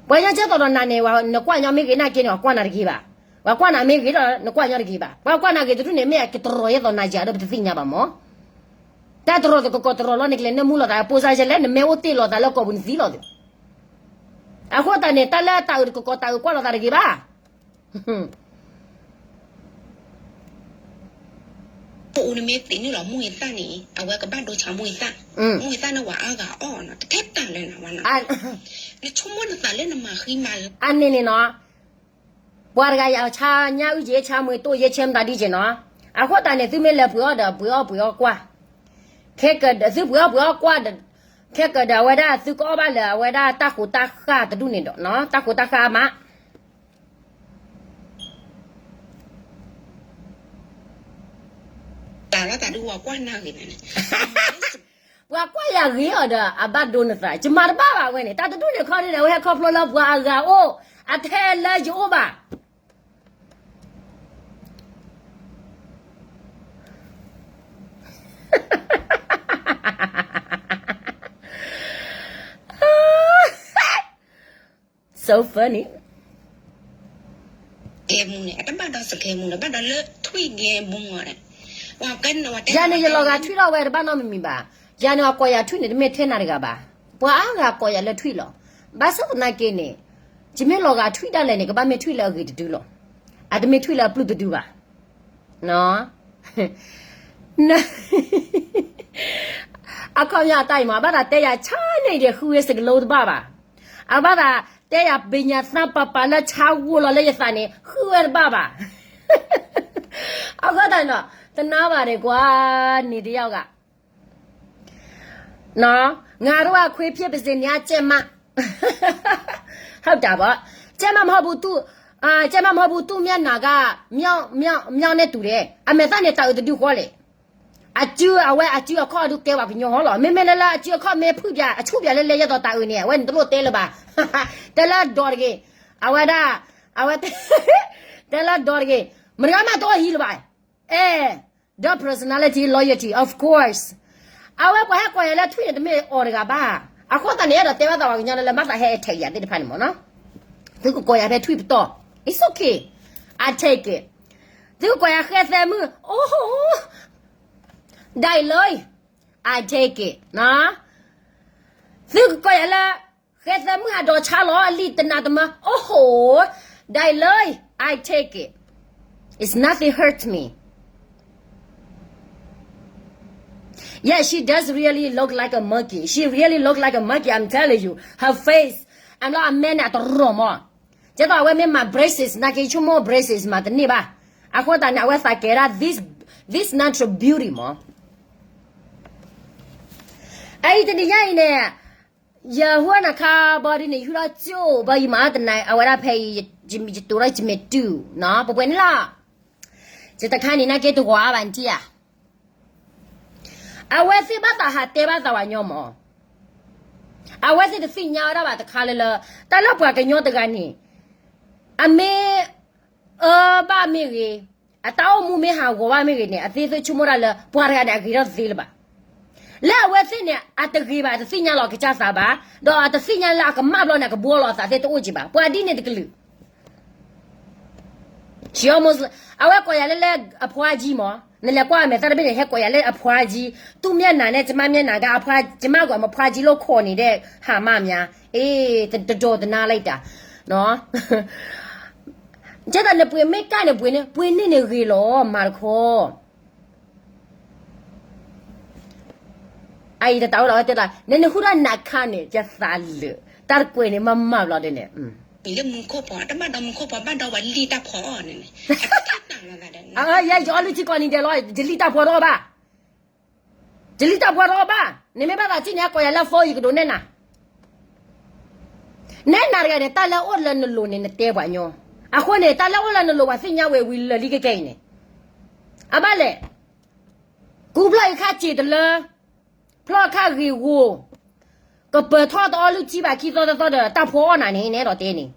ပှၤကညီကဲသိးဒီးနၤန့ၣ် နကွၢ်ညီမ့ၢ်ဂ့ၤနာ်က့န့ၣ် ပှၤကွၢ်နၤတဂ့ၤဘၣ်. ပှၤကွၢ်နၤမ့ၢ်ဂ့ၤဒီး နကွၢ်ညီတဂ့ၤဘၣ်. ပှၤကွၢ်နၤဂ့ၤတဒူၣ်န့ၣ် မ့ၢ်အကတရီၤယဲၢ်သိးနၤယၤဒီး ပတသ့ၣ်ညါဘၣ်မၢ်. တၢ်တရီၤသကိးကိးတရီၤလီၤန့ၣ် ကလဲၤနၢမူလိာ်သး ပိစါယဲလဲၣ် နမ့ၢ်အိၣ်တ့ၢ်လိာ်သးလၢကိာ်ပူၤနသံလီၤသ့. အဃိသတးန့ၣ် တၢ်လၢတၤအုးတကိးကိးတၤအုးကွၢ်လိာ်သးတဂ့ၤဘၣ်. ပအိၣ်နမ့ၢ်သ့ၣ်နုာ်လီၤမူဂ့ၤသၣ်န့ၣ် အဝဲကဘၣ်ဒိဆါမူဂ့ၤသၣ်, မူဂ့ၤသၣ်န့ၣ်ဝဲအါဂၤအီၣ်နီၤ တထဲတၢ်လၢနၤဝဲနီၤ, နဆိကမိၣ်နသးလၢနမၤဃံမၤလၤ အန့ၣ်န့ၣ်နီၤ, ပှၤတဂၤယၤဆါညၣ်အုၣ်က့ၤ ဆါမွ့တိၢ်ယဲဆဲမတၤဒ်က့ၤနီၤ, အဃိသတးန့ၣ် သုမ့ၢ်လဲၤပှ့ၤအီၣ်ဒီး ပှ့ၤအီၣ်ပှ့ၤအီၣ်ကွၢ်, ခဲကဒီး သုပှ့ၤအီၣ်ပှ့ၤအီၣ်ကွၢ်ဒီး, ခဲကဒီးအဝဲဒၣ်သုကအီၣ်ဘၣ်လၢအဝဲဒၣ်တၢ်ဃိးတၢ်ဃၢ်တဒူၣ်န့ၣ်ဒီးနီၤ တၢ်ဃိးတၢ်ဃၢ်မး တၢ်လီၤတၢ်ဒုးဝဲကွၢ်နၤဂ့ၤန့ၣ်, ပှၤကွၢ်ယၤဂ့ၤအီၤဒီး အဘၣ်ဒိနသး ယမၤတဘၣ်ဘၣ်ဝဲန့ၣ် တၢ်တဒူၣ်န့ၣ်ခီဒ်န့ၣ် အဝဲဟဲခီဖျိလၢပှၤအဂၤအိၣ် အထဲလၢယအိၣ်ဘၣ် So funny. ကဲမူန့ၣ် အတဘၣ်ဒီးစကဲမူန့ၣ် ဘၣ်ဒီးလၢထွံၣ်ကဲမူန့ၣ်, ယၤန့ၣ်ယလီၤဂာ်ထွံၣ်ထီၣ်ဝဲတဘၣ်နီတမံၤမံၤဘၣ်, ယၤန့ၣ်အကိးယၤထွံၣ်န့ၣ် တမ့ၢ်ထဲနၤတဂၤဘၣ်, ပှၤအါဂၤကိးယၤလၢထွံၣ်လီၤ. ဘၣ်ဆၣ်သနာ်က့န့ၣ်, ယမ့ၢ်လီၤဂာ်ထွံၣ်ဒၣ်လဲာ်န့ၣ် ကဘၣ်မ့ၢ်ထွံၣ်လၢအဂ့ၤတဒုလီၤ. အတမ့ၢ်ထွံၣ်လၢအပျုၢ်တဒုဘၣ်. အခီပညီအတၢ်အံၤမး အဘၣ်သးတဲယၤဆါန့ၣ်ဒီး ဃုဝဲစကလိတဘၣ်ဘၣ်. အဘၣ်သးတဲယၤဘ့ၣ်ညါသၣ်ပာ်ပာ်လၢဆါဂိၢ်လီၤလၢယသးန့ၣ် ဃုဝဲတဘၣ်ဘၣ်. အဃိသတးန့ၣ်ဒီး တနာ်ဘၣ်ဒံးကွၢ်န့ၣ်တယၢ်ဂၤ ငါတို့ကခွေးဖြစ်ပါစေ နင်ကကြက်မ ဟုတ်တာပေါ့, ကြက်မမဟုတ်ဘူး, သူ့, အာ, ကြက်မမဟုတ်ဘူး, သူ့မျက်နှာက မျောက်, မျောက်, မျောက်နဲ့တူတယ်. အမဲာ်သၣ်န့ၣ် တၤအုးတဒုဃီလဲၣ်. အစုအဝဲအစုအခီၣ်ဒုးကဲဝဲကညီဟီလီၤ. မ့မ့ၢ်လၢလၢအစုအခီၣ်မ့ၢ်ဖုၣ်ပၠး အဆူၣ်ပၠးလဲလဲယဲသိးတၤအုးန့ၣ် အဝဲန့ၣ်တလိၣ်တဲလၢၤဘၣ်. တဲလၢဒီးတဂ့ၤ, အဝဲဒၣ်, အဝဲ, တဲလၢဒီးတဂ့ၤ, မတၤဂၤမးတအိၣ်ဟံးလၢၤဘၣ်. အဲ ဒီး personality loyalty of course. အဝဲပှၤဟဲကိးယၤလၢထွံၣ်န့ၣ် တမ့ၢ်အီၤတဂၤဘၣ်. အဃိသတးန့ၣ် အဲၣ်ဒိးတဲဘၣ်သးပှၤကညီလၢလၢဘၣ်သးဟဲ attack ယၤသ့ၣ်တဖၣ်န့ၣ်မ့ၢ်နီၤ. သုကကိးယၤဖဲထွံၣ်ပတီၢ် it's okay, I take it. သုကကိးယၤဃဲသဲမုၣ် အိၣ်ဟိ ဒၣ်လၢ I take it. သုကကိးယၤလၢ ဃဲသဲမုၣ်ဟးဒီးဆါလီၤ အလံာ်တနၤတမၢ အိၣ်ဟိ ဒၣ်လၢ I take it. It's nothing hurts me. Yeah, she does really look like a monkey. She really look like a monkey, I'm telling you. Her face, I'm like a man အတရီၤမး. ကဲသိးအဝဲမ့ၢ်မၤ braces နာ်က့ ဆိကမိၣ် braces မၤတန့ၢ်ဘၣ်. အဃိသတးန့ၣ် အဝဲသးကဲဒၣ် this, this natural beauty မး. အအံၤတနံၤညါအံၤန့ၣ် ယဟူနၤခါဘီဒ်န့ၣ် ယဟူထီၣ်ကၠိဘီ ယမၤတနၤ အဝဲဒၣ်ဖဲအံၤ ယတိၤထီၣ်ယမဲာ်တူၢ်နီၤ ပှဲၤပှဲၤန့ၣ်လီၤ. ယတခါန့ၣ် နာ်က့တဂီၤအါဘၣ်နထံၣ်ဧါ. အဝဲသ့ၣ်ဘၣ်သးဟးတဲဘၣ်သးဝဲညီမး, အဝဲသ့ၣ်တသ့ၣ်ညါဝဲဒၣ်ဘၣ်တခါလၢလၢ တၢ်လၢပှၤကညီတဂၤန့ၣ် အမ့ၢ် အၢဘၣ်မ့ၢ်ဂ့ၤ, အတၢ်အိၣ်မူမ့ၢ်ဟးဂီၤဘၣ်မ့ၢ်ဂ့ၤန့ၣ် အသ့ၣ်သိၣ်ဆိကမိၣ်တၢ်လၢ ပှၤတဂၤန့ၣ် အဂ့ၤထီၣ်တသ့လၢၤဘၣ်. လၢအဝဲသ့ၣ်န့ၣ် အတဂ့ၤဘၣ် အတသ့ၣ်ညါလီၤကစၢ်သးဘၣ်, ဒီးအတသ့ၣ်ညါလၢအကမၣ်ဘျီန့ၣ် အကဘှီလီၤအသးသ့ၣ်တအိၣ်က့ၤဘၣ်. ပှၤဒ်န့ၣ်တကလုာ် She almost အဝဲကိးယၤလၢလၢအဖှါကၠံမး, နလဲၤကွၢ်အမဲာ်သၣ်တဘ့ၣ်န့ၣ် ဟဲကိးယၤလၢအဖှါကၠံ, သူ့မျက်နှာနဲ့ ကျမမျက်နှာက အဖှါ, ကျမက အဖှါကၠံလို့ခေါ်နေတဲ့ ဟာမများ, အေး တဒိးတနာလိုက်တာ, ကဲဒီးနပှ့ၤမ့ၢ်ကၣ်န့ၣ်ပှ့ၤန့ၣ် ပှ့ၤန့ၢ်န့ၣ်ဂ့ၤလီၤ မၤတခီ အအံၤတတၢ်အိၣ်ဒီးတဲလီၤ နနဟူထီၣ်နၤခါန့ၣ် ယသးလၢာ်, တၢ်တကွဲးန့ၣ် မၤမၤဘျီဒ်န့ၣ် လၢမူခိၣ်ဖီ တဘၣ်ဒီးမူခိၣ်ဖီ ဘၣ်ဒီးဝဲလံၣ်တၢ်ဖီအီၤန့ၣ်, ယအီလုၣ်ထံကီးနံၤဒဲးလီၤ ယလံၣ်တၢ်ဖီထီၣ်ဘၣ်, ယလံၣ်တၢ်ဖီထီၣ်ဘၣ်, နမ့ၢ်ဘၣ်သးထံၣ်န့ၣ် ကိးယၤလၢ phone ယကဒိးနဲၣ်နၤ နဲနၤတဂၤန့ၣ် တၢ်လၢအိၣ်လၢနလိၤန့ၣ် နတဲပှၤညီ, အဃိန့ၣ် တၢ်လၢအိၣ်လၢနလိၤ ပှၤသ့ၣ်ညါဝဲဝံၤလၢာ်လံခဲကဲအံၤန့ၣ်, အဘၣ်လဲၣ်, ကူဖျီၣ်အံၤခါစ့းတလၢ, ဖျီၣ်ခါဂ့ၤဂီၤ, ကပၢၤထီၣ်တအီလုၣ်ထံဘၣ်ခံသီသီဒီး တၢ်ဖီအီၣ်နၤန့ၣ် နဲဒိးတဲန့ၣ်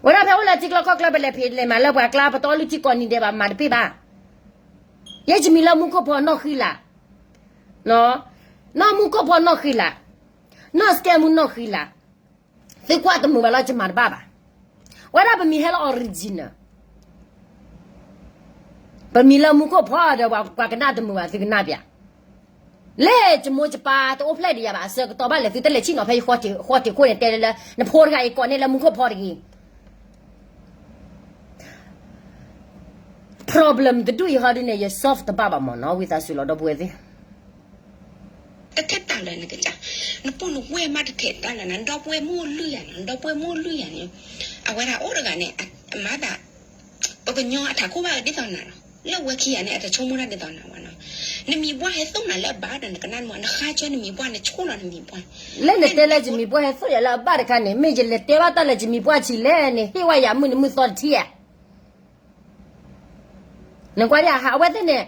ဝဲဒၣ်ဖဲအိၣ်လၢထံကျိခီၣ်ကျိ ပလဲၤဖံးလဲၤမၤလၢပှၤကျါ ပတအီလုၣ်ထံကိးနံၤဒဲးဘၣ် မၤတပ့ၢ်ဘၣ်, ယဲယမံၤလၢမူခိၣ်ဖီနီၢ်ဃံလၤ, နီၢ်မူခိၣ်ဖီနီၢ်ဃံလၤ, နီၢ်စကဲမူနီၢ်ဃံလၤ, သုကွၢ်တမုာ်ဘၣ်လီၤ ယမၤတဘၣ်ဘၣ်, ဝဲဒၣ်ပမံၤဟဲလၢ original ပမံၤလၢမူခိၣ်ဖီဒီး ပှၤကနၣ်တမုာ်ဘၣ် သုကနၣ်ပျး, လၢယမိၢ်ယပၢ်တအိၣ်ဖျဲၣ်ဒံးယၤဘၣ်အဆၢကတီၢ်ဘၣ်လဲၣ် သုတလဲၤဆ့ၣ်နီၤဖဲယဃီထံးခိၣ်န့ၣ် တဲလၢ နဖိတဂၤအံၤကိးန့ၢ်လၢမူခိၣ်ဖီတဂ့ၤ problem တဒူၣ်အံၤဟီဒ်န့ၣ် ယ solve တဘၣ်ဘၣ်မ့ၢ်နီၤ ဝံသးစူၤလီၤ ဒီပုၢ်ဝဲၢ်သ့ၣ် တထဲတၢ်လၢနကစၢ်, နပိၢ်နဝဲၢ်မးတထဲတၢ်လၢန ဒီပုၢ်ဝဲၢ်မုၣ်အိၣ်လွံၢ်ယၤန့ၣ် ဒီပုၢ်ဝဲၢ်မုၣ်အိၣ်လွံၢ်ယၤန့ၣ်, အဝဲဒၣ်အိၣ်တဂၤန့ၣ် အမၤသး ပကညီအထးခိၣ်ဘၣ်ဒ်သိးနၤလီၤ, လၢဝဲခံဂၤန့ၣ် အတဆိကမိၣ်တၢ်ဒ်သိးနၤဘၣ်နီၤ, နမံၤပှၢ်ဟဲသိၣ်နၤလၢအဘၣ်ဒီး နကနၣ်မ့ၢ် နဃါကၢနမံၤပှၢ်နဆိၣ်လီၤနမံၤပှၢ်, လၢနတဲလၢယမံၤပှၢ်ဟဲသိၣ်ယၤလၢအဘၣ်တခါန့ၣ် မ့ၢ်ယလဲၤတဲဘၣ်တၢ်လၢယမံၤပှၢ်ဆံးလဲၣ်န့ၣ် ဟ့ၣ်ဝဲယၤမုၢ်နံၤမုၢ်သီတထံၣ်ဧါ နကွၢ်ဒ် အဝဲသ့ၣ်န့ၣ်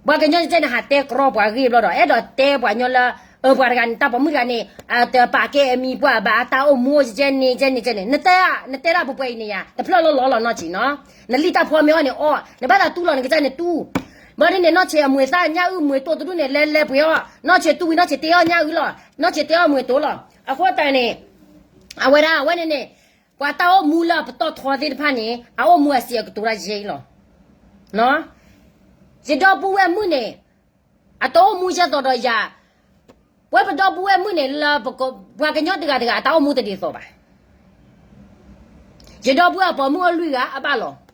ပှၤကညီကဲန့ၣ် ဟးတဲကြီပှၤဂ့ၢ်ဘျီဒီး အဲၣ်ဒိးတဲပှၤညီလၢ အၢ ပှၤတဂၤန့ၣ် တၢ်ပိာ်မုၣ်တဂၤန့ၣ် တပာ်ကဲအမံၤပှၢ်ဘၣ် အတၢ်အိၣ်မူကဲန့ၣ် ကဲန့ၣ် ကဲန့ၣ် နတဲ နတဲဒၣ်ပှဲၤပှဲၤအံၤန့ၣ်ယၤ တဖျၢၣ်လီၤလီၤလီၤနီၢ်ဆံးနီၤ, နလံၣ်တၢ်ဖီမ့ၢ်အီၣ်န့ၣ်အီၣ် နဘၣ်သးတူၢ်လီၤနကစၢ်န့ၣ်တူၢ်, ဘၣ်ဒ်န့ၣ် နီၢ်ဆံးအမွေသၣ်ညၣ်အုၣ်မွေတိၢ်တဒူၣ်န့ၣ် လဲၤလဲၤပှဲၤအီၣ် နီၢ်ဆံးတူၢ်ဝံၤ နီၢ်ဆံးတဲအီၣ်ညၣ်အုၣ်လီၤ နီၢ်ဆံးတဲအီၣ်မွေတိၢ်လီၤ အဃိသတးန့ၣ် အဝဲဒၣ်အဝဲန့ၣ်န့ၣ် ပှၤတၢ်အိၣ်မူလၢအပတီၢ်ထီသ့ၣ်တဖၣ်န့ၣ် အအိၣ်မူအစံးအကတိၤတၢ်ယဲအံၤလီၤ. ယဒီပုၢ်ဝဲၢ်မုၣ်န့ၣ် အတအိၣ်မူယဲသိးဒီးယၤ, ပဝဲပဒီပုၢ်ဝဲၢ်မုၣ်န့ၣ် လၢပှၤကညီတဂၤတဂၤ အတၢ်အိၣ်မူတဒ်သိးဘၣ်. ယဒီပုၢ်ဝဲၢ်အပိာ်မုၣ်အိၣ်လွံၢ်ဂၤအဘၣ်လီၤ.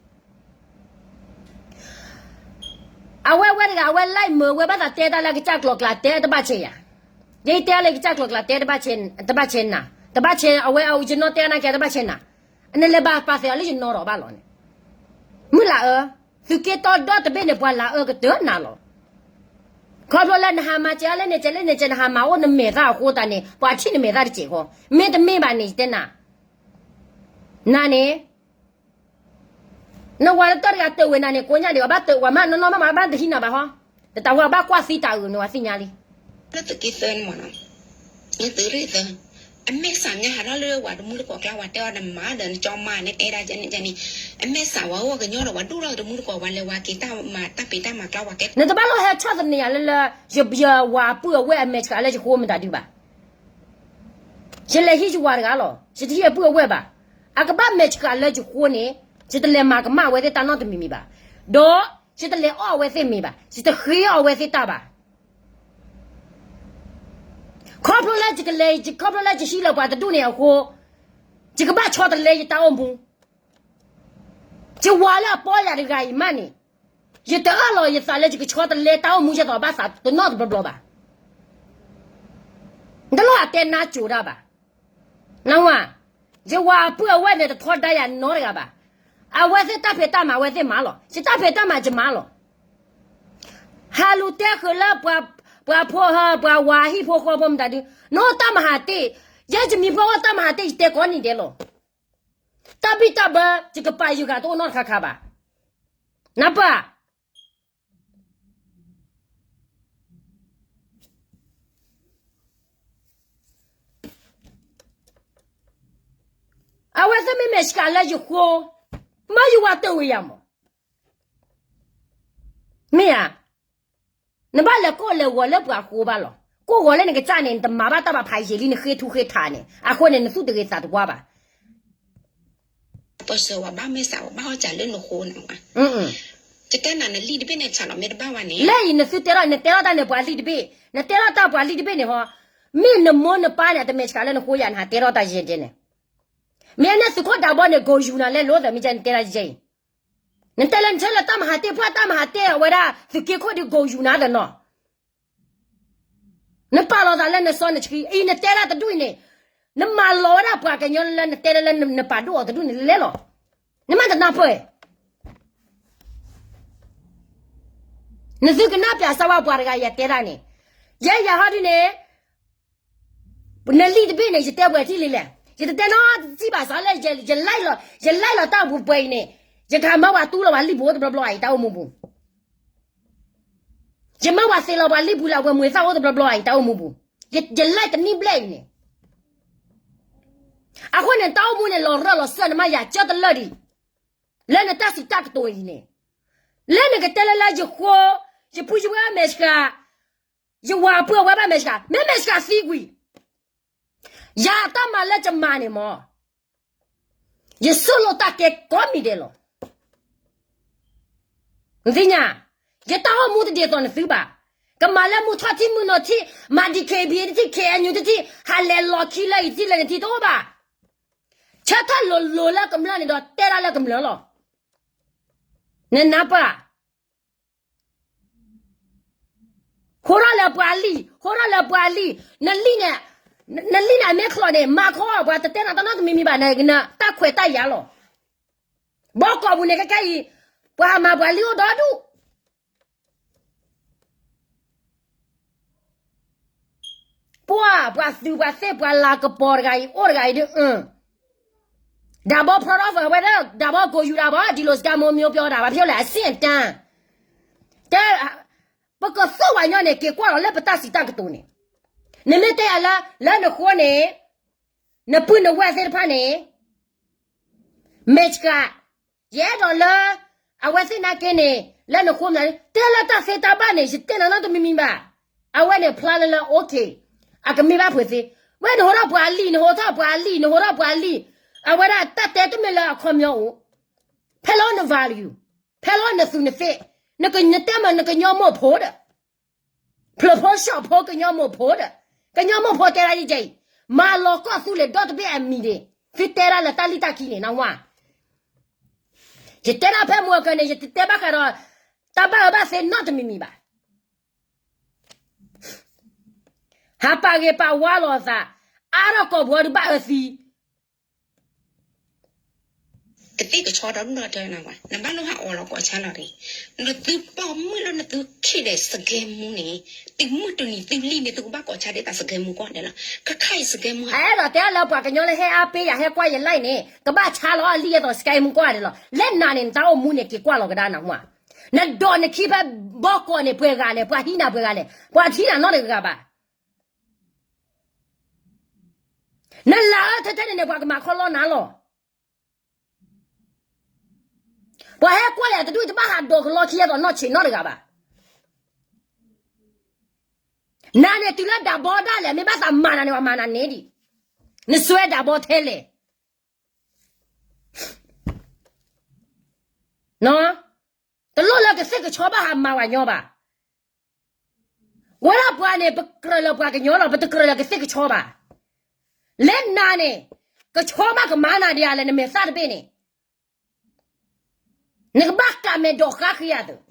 အဝဲဝဲတဂၤ အဝဲလဲၤမုာ်ဝဲဘၣ်သးတဲတၢ်လၢကစၢ်ကျိၤကျါတဲတဘၣ်ဆဲးယၤ, ယတဲလၢကစၢ်ကျိၤကျါတဲတဘၣ်ဆဲးနၤ, တဘၣ်ဆဲးအဝဲယနီၢ်တဲအနၢ်ကဲတဘၣ်ဆဲးနၤ, နလဲၤဘၣ်ပာ်သးအီၤလၢယနီၢ်ဒီးဘၣ်လီၤန့ၣ်, မုၢ်လၤအၢ, သုးက့တီဒီတဘ့ၣ်န့ၣ် ပှၤလၤအၢကတၢၢ်နၤလီၤ. ခီဖျိလၢနဟးမၤစဲးအီၤလၢန့ၣ်စဲးလၢန့ၣ်စဲး နဟးမၤအိၣ်နမဲာ်သၣ်အဃိသတးန့ၣ် ပှၤထံၣ်နမဲာ်သၣ်တစဲးဃီ, မ့တမ့ၢ်ဘၣ်န့ၣ် ယတဲနၤ, နၤန့ၣ် နဝၤလၢတၢၢ်တဂၤတၢၢ်ဝဲနၤန့ၣ် ကိးညါဒံး အဘၣ်တၢၢ်ဝဲမးနီၢ်နီၢ်မးမး ဘၣ်တဟံးနၤဘၣ်ဟီ, တတၢ်ဝဲအဘၣ်ကွၢ်သံတၢ်အုးန့ၣ် ဝၤသ့ၣ်ညါလံ. လၢသုးက့သၢန့ၣ်မ့ၢ်နီၤ, လၢသုးရ့ၣ်သၢ, အမဲာ်ဆှးမ့ၢ်ဟးထီၣ်လၢဝၤတမူတကိးကျါ ဝၤတဲအီၤနမၤဒီးနကၠီမါန့ၣ်တဲဒၣ်ကဲန့ၣ်ကဲန့ၣ်, အမဲာ်ဆှးဝဲအိၣ်ကညီဒီး ဝၤဒိၣ်ထီၣ်တမူတကိး ဝဲလဲၤဝၤက့ၤတၢ်မၤတၢ်ဖံးတၢ်မၤကျါဝၤကဲ, နတဘၣ်လိၣ်ဟဲဆီၣ်သနံးယၤလၢလၢ ယဝၤအပုၢ်အဝဲၢ်အမဲာ်ဆှးလၢယဃိမတၤဒုးဘၣ် ယလဲၤဟံးယဝၤတဂၤလီၤ, ယတဟံးအပုၢ်အဝဲၢ်ဘၣ်, အကဘၣ်မဲာ်ဆှးလၢယဃိန့ၣ်, ယတလဲၤမၤကမၣ်အဝဲသ့ၣ်တၢ်နီတမံၤမံၤဘၣ်, ဒီးယတလဲၤအီၣ်အဝဲသ့ၣ်မ့ၤဘၣ်, ယတဃ့အီၣ်အဝဲသ့ၣ်တၢ်ဘၣ်. ခီဖျိလၢယကလဲၤ, ခီဖျိလၢယဟံးလၢပှၤတဒူၣ်န့ၣ်အဃိ, ယကဘၣ်ဆီတလဲယတၢ်အိၣ်မူ, ယဝၤလၢအပီယၤတဂၤအံၤမးန့ၣ်, ယတအၢၣ်လီၤယသးလၢယကဆီတလဲတၢ်အိၣ်မူယဲသိးဘၣ်သးတနီၣ်တဘျီဘျီဘၣ်. နတလိၣ်အတဲနါစိၤတၢ်ဘၣ်. နဝၤ, ယဝၤအပုၢ်အဝဲၢ်န့ၣ် တထီဒါယၤနီတဂၤဘၣ်. အဝဲသ့ၣ်တၢ်ဖံးတၢ်မၤအဝဲသ့ၣ်မၤလီၤ. ယတၢ်ဖံးတၢ်မၤယမၤလီၤ. ဟးလူၤတဲဃုာ်လၢပှၤ, ပှၤဖိဟီ ပှၤဝၤဟံၣ်ဖိဃီဖိမတၤဒု, နအိၣ်တၢ်မဟါတ့ၢ်, ယဲယမံၤပှၢ်အိၣ်တၢ်မဟါတ့ၢ် ယတဲကိးနံၤဒဲးလီၤ. တၢ်ဘံၣ်တၢ်ဘၢ ယကပာ်ယဂၤတအိၣ်နီတခါခါဘၣ်. နၢ်ပၢၢ် အဝဲသ့ၣ်မ့ၢ်မဲာ်ဆှးလၢယဃိ, မၢယဝၤတဝံၤယၤမး, မ့ၢ်ဧါ. နဘၣ်လဲၤကိးလဲၤဂီၤလၢပှၤဃိဘၣ်လီၤ. ကိးဂီၤလၢနကစၢ်န့ၣ် နတမၤဘၣ်တၢ်ဘၣ်ဖးယံာ်လံ နဃ့ထူဃ့ထးန့ၣ် အဃိန့ၣ် နသူၣ်တဂ့ၤသးတဝါဘၣ်. ပစၢၤဝဲဘၣ်မ့ၢ်စးဝဲဘၣ်ဟီၣ်စးလၢနဃိန့ၣ်, ယတဲနၤနလံၣ်တဘ့ၣ်န့ၣ် ဆးလီၤမ့ၢ်တဘၣ်ဝဲန့ၣ်, လၢအံၤနသုတဲထီၣ် နတဲထီၣ်တၢ်န့ၣ် ပှၤလံၣ်တဘ့ၣ်, နတဲထီၣ်တၢ်ပှၤလံၣ်တဘ့ၣ်န့ၣ်ဟီ, မ့ၢ်နမိၢ်နပၢ်န့ၣ် အတမဲာ်ဆှးလၢနဃိယၤ နဟးတဲထီၣ်တၢ်ယဲၢ်ယဲၢ်န့ၣ်, မ့ၢ်န့ၣ်သုးခိၣ်ဒးဘီန့ၣ် ကိးယူၤနၤလဲၤလိသးမ့ၢ်ကဲ နတဲတၢ်ယဲၢ်အံၤ, နတဲလၢနဆၢလၢတၢ်မဟါတ့ၢ် ပှၤတၢ်မဟါတ့ၢ်အဝဲဒၣ် သုးက့ခိၣ်ဒုးကိးယူၤနၤသနီၤ နပာ်လီၤသးလၢနစီနဆှံ အံၤနတဲဒၣ်တဒူၣ်အံၤန့ၣ်, နမၤလီၤဝဲဒၣ်ပှၤကညီလၢနတဲလၢလၢနပာ်ဒိၣ်အီၤတဒူၣ်န့ၣ်လဲၤလီၤ. နမ့ၢ်တနၢ်ပၢၢ်, နသုကနၣ်ပျးစၢ်ဝဲပှၤတဂၤယတဲဒၣ်န့ၣ်, ယဲယၤဟီဒုန့ၣ် နလံၣ်တဘ့ၣ်န့ၣ် ယတဲပှဲၤထံၣ်လံလဲၣ်, ယတတဲနီတစံၣ်ဘၣ်စးလၢ ယလဲၤလီၤတၢ်ပူၤပှဲၤအံၤန့ၣ်, ယကမၢပှၤတူၢ်လီၤပှၤလံၣ်ပူၤအိၣ်တဘျီဘျီအံၤ တၢ်အိၣ်မူပူၤ, ယမၢပှၤသ့လီၤပှၤလံၣ်ပူၤလၢအဝဲမူၤသၣ်အိၣ်တဘျီဘျီအံၤ တၢ်အိၣ်မူပူၤ, ယလဲၤတနံၣ်ဘျဲၣ်အံၤန့ၣ်, အဃိန့ၣ် တၢ်အိၣ်မူန့ၣ် လီၤရၢၢ်လီၤစၢၢ် နမ့ၢ်ယၤကၢတလၢာ်ဒံး, လၢနတၢ်စံးတၢ်ကတိၤအံၤန့ၣ်, လၢနကတဲလၢလၢယဃိ, ယပုၢ်ယဝဲၢ်မဲာ်ဆှး, ယဝၤပှၢ်ဝဲဘၣ်မဲာ်ဆှး မ့ၢ်မဲာ်ဆှးသံကွံာ် ယၤတၢ်မၤလၢယမၤန့ၣ်မ့ၢ်, ယဆိၣ်လိာ်တၢ်ကဲကိးမံၤဒဲးလီၤ. နသ့ၣ်ညါ, ယတၢ်အိၣ်မူတဒ်သိးနသုဘၣ်. ကမၤလၢမုၢ်ထီၣ်ထံၣ်မုၢ်နီၤထံၣ်, မၤ DKBA တထံၣ် KNU တထံၣ်, ဟးလဲၤလီၤခံလၢယထံၣ်လၢနထံၣ်တအိၣ်ဘၣ်. ဆၢထၢၣ်လိၤလိၤလၢကမျၢၢ်န့ၣ်ဒီးတဲဒၣ်လၢကမျၢၢ်လီၤ. နနၢ်ပၢၢ် ဟိထီၣ်လၢပှၤလံၢ်, ဟိထီၣ်လၢပှၤလံၢ်, နလံၢ်န့ၣ်, နလံၢ်န့ၣ်အမ့ၢ်ချီးန့ၣ် မၤခီပှၤတတဲနၤတၢ်နီတမံၤမံၤဘၣ် နတၢ်ခွဲးတၢ်ယာ်လီၤ. ဘီကီၢ်ပူၤန့ၣ်ခဲကဲအံၤ, ပှၤဟးမၤပှၤလံၢ်အိၣ်ဒီဒူၣ် ပှၤ, ပှၤသုးပှၤသ့ၣ်ပှၤလၤကပီၤတဂၤအံၤ အိၣ်တဂၤအံၤဒ်, ဒးဘီဖျီထီၣ်ဝဲဒၣ် ဒးဘီကိးယူၤဒးဘီ ဒ်လိာ်စကါမိၢ်မၠိဖျီဒး ဘၣ်ဖျိလၢအဆင့်အတန်း, တဲ, ပကသိၣ်ဝဲညီန့ၣ် က့ၤကွၢ်လီၤလၢပတၢ်စံးတၢ်ကတိၤန့ၣ်, နမ့ၢ်တဲယၤလၢ လၢနဃိန့ၣ်, နပုၢ်နဝဲၢ်သ့ၣ်တဖၣ်န့ၣ် မဲာ်ဆှး, ယအဲၣ်ဒိးလၢ အဝဲသ့ၣ်နာ်က့န့ၣ် လၢနဃိမနုၤ တဲလၢတၢ်သ့တၢ်ဘၣ်န့ၣ် ယတဲနၤနီတမံၤမံၤဘၣ်. အဝဲန့ၣ်ဖျါလၢလၢ okay, အကမ့ၢ်ဘၣ်ဖုးသ့, ဝဲနဟိထီၣ်ပှၤလံၢ် နဟိထီၣ်ပှၤလံၢ် နဟိထီၣ်ပှၤလံၢ်, အဝဲဒၣ်တၢ်တဲတမ့ၢ်လၢအခီပညီအိၣ်, ဖဲလၢန value, ဖဲလၢနသူးနသ့, နကနတဲမ့ၢ်နကညီမိၢ်ဖိဒီး ဖျၢၣ်ဖိဆှီၣ်ဖိကညီမိၢ်ဖိဒီး, ကညီမိၢ်ဖိတဲဒၣ်ဒ်အံၤ, မၤလီၤကီၢ်သူလ့ၤဒီတဘ့ၣ်အမံၤဒၣ်, သုတဲဒၣ်လၢတၢ်လံၢ်တၢ်ခံန့ၣ် နဝါ, ယတဲဒၣ်ဖဲမုၢ်အကၢန့ၣ် ယတတဲဘၣ်ဃးဒီး တၢ်ဘၣ်အၢဘၣ်သီနီတမံၤမံၤဘၣ်. ဟးပာ်ဂ့ၤပာ်ဝါလိာ်သး, အါထီၣ်ကိာ်ပူၤဒုးဘၣ်အၢသံ ကသ့ၣ်ကဆီဒီဒူၣ်ဒီထၢနဝဲ, နဘၣ်လိၣ်ဟးအီလီၤကိးဆၢလီၤတဂ့ၤ. နသုပိာ်မုၣ်လၢနသုခံဒီးစကဲမူန့ၣ်, တုၤမုၢ်တနံၤသုလံၣ်န့ၣ် သုကဘၣ်ကိးဆၢဒ်သိးစကဲမူကိးဂၤဒဲးလီၤ. ခဲခါအံၤစကဲမူ အဲၣ်ဒိးတဲလၢပှၤကညီလၢဟဲအါပ့ၤယၤ ဟဲကွၢ်ယ live န့ၣ် ကဘၣ်ဆါလီၤအလံၣ်အသိးစကဲမူကိးဂၤဒဲးလီၤ. လၢနၤန့ၣ် နတၢ်အိၣ်မူန့ၣ် က့ၤကွၢ်လီၤကဒါနဝဲ, နဒိးနခံဖဲဘီကီၢ်န့ၣ် ပှဲၤဂၤလဲၣ်, ပှၤဟံးနၤပှဲၤဂၤလဲၣ်, ပှၤထံၣ်နၤနီတဂၤဘၣ်. နလၤအၢထဲထဲန့ၣ်န့ၣ် ပှၤကမၤခီလီနၤလီၤ. ပှၤဟဲကွၢ်ယၤတဒူၣ် တဘၣ်ဟးဒိးကလီခံအသိးနီၢ်ဆံးနီတဂၤဘၣ်. နၤန့ၣ်တုၤလၢဒးဘီဒၣ်လဲာ် မ့ၢ်ဘၣ်သးမၤနၤန့ၣ် ပှၤမၤနၤန့ၣ်ဒံး, နစွဲဒးဘီထဲလဲၣ်. တလိၣ်လၢကသ့ၣ်ကဆီဘၣ်ဟးမၤပှၤညီဘၣ်. ဝဲဒၣ်ပှၤန့ၣ် ပကြၢးလၢပှၤကညီလီၤ, ပတကြၢးလၢကသ့ၣ်ကဆီဘၣ်. လၢနၤန့ၣ် ကဆီမးကမၤနၤဒ်လဲၣ်, နမဲာ်သၣ်တဘ့ၣ်န့ၣ် နကဘၣ်ကးမဲာ်ဒိးဃါဃံအသိး,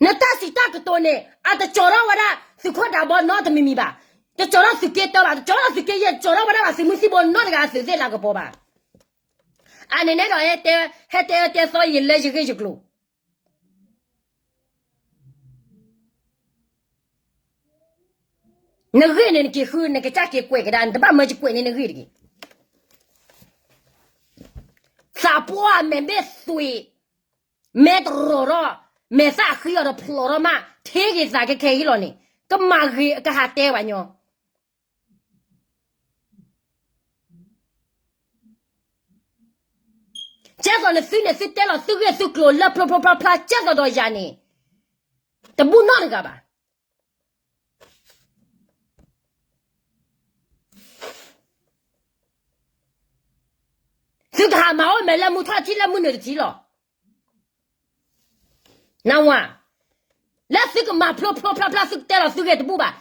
နတၢ်စံးတၢ်ကတိၤန့ၣ် အတကၠီၤထီၣ်ဝဲဒၣ် သုးခိၣ်ဒးဘီနီတမံၤမံၤဘၣ်, တကၠီၤထီၣ်သုးက့တၢဘၣ်, တကၠီၤထီၣ်သုးက့ယဲၢ်, တကၠီၤထီၣ်ဝဲဒၣ်ဘၣ်သုးမုၢ်သံၣ်ဘိနီတဂၤအသုးသ့ၣ်လၤကပီၤဘၣ်. အန့ၣ်န့ၣ်ဒီး ဟဲတဲဟဲတဲသီယံာ်လၢယဂ့ၢ်ယကျိၤ နဂ့ၢ်န့ၣ်နက့ၤဃု နကစၢ်က့ၤကွဲးကဒါ နတဘၣ်မၢက့ၤကွဲးန့ၢ်နဂ့ၢ်တဂ့ၤ. သးပှၢ်မဲာ်ဘ့ၣ်သွံး, မဲာ်တရီၤထီၣ်, မဲာ်သၣ်ဃံအီၤဒီးဖျိးထီၣ်မး ထ့က့ၤသးကဲခဲအံၤလီၤန့ၣ် ကမၤဂ့ၤကဟးတဲပှၤညီ ကဲသိးနသုန့ၣ် သုတဲလီၤသုဂ့ၢ်သုကျိၤလၢဖျိဖျိဖျါဖျါ ကဲသိးဒီးယၤန့ၣ် တဘူၣ်နီတဂၤဘၣ်. သုကဟးမၤအိၣ်မဲာ်လၢမူထီၣ်ထံလၢမုၢ်နုာ်တထံလီၤ. နဝၤ, လၢသုကမၤဖျိဖျိဖျါဖျါ သုကတဲလီၤသုဂ့ၢ်တဘူၣ်ဘၣ်.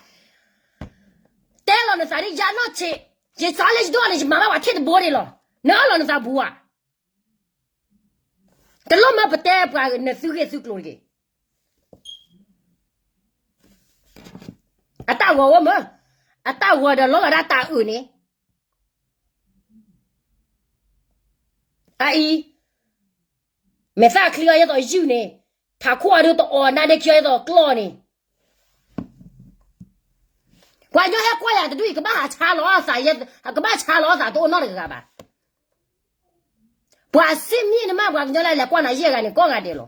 တဲလီၤနသးဒ်ယၤနီၢ်ဆံး, ယစီၤလၢယဒိၣ်န့ၣ် ယမၤဘၣ်ပှၤထံၣ်တဘိန့ၣ်လီၤ. နအၢၣ်လီၤနသးဘူးဧါ. တလိၣ်မၢပတဲပှၤနသုဂ့ၢ်သုကျိၤတဂ့ၤ. အတၢ်ဂီၤအိၣ်မၢ, အတၢ်ဂီၤဒီးလီၤဂာ်ဒၣ်တၢ်အုးန့ၣ် အအံၤ, မဲာ်သၣ်ချံအီၤယဲသိးယုၢ်န့ၣ်, ထးခိၣ်အဒုတအီၣ်နါဒ့ခံအီၤယဲသိးကျီၢ်န့ၣ်, ပှၤကညီဟဲကွၢ်ယၤတဒူၣ်အံၤ ကဘၣ်ဟးဆါလီၤသး, ကဘၣ်ဆါလီၤသးတအိၣ်နီတဂၤဘၣ်. ပှၤစ့မ့ၢ်နမ့ၢ်ပှၤကညီလၢလဲၤကွၢ်နၤယဲၢ်ဂၤန့ၣ် ကိးဂၤဒဲးလီၤ.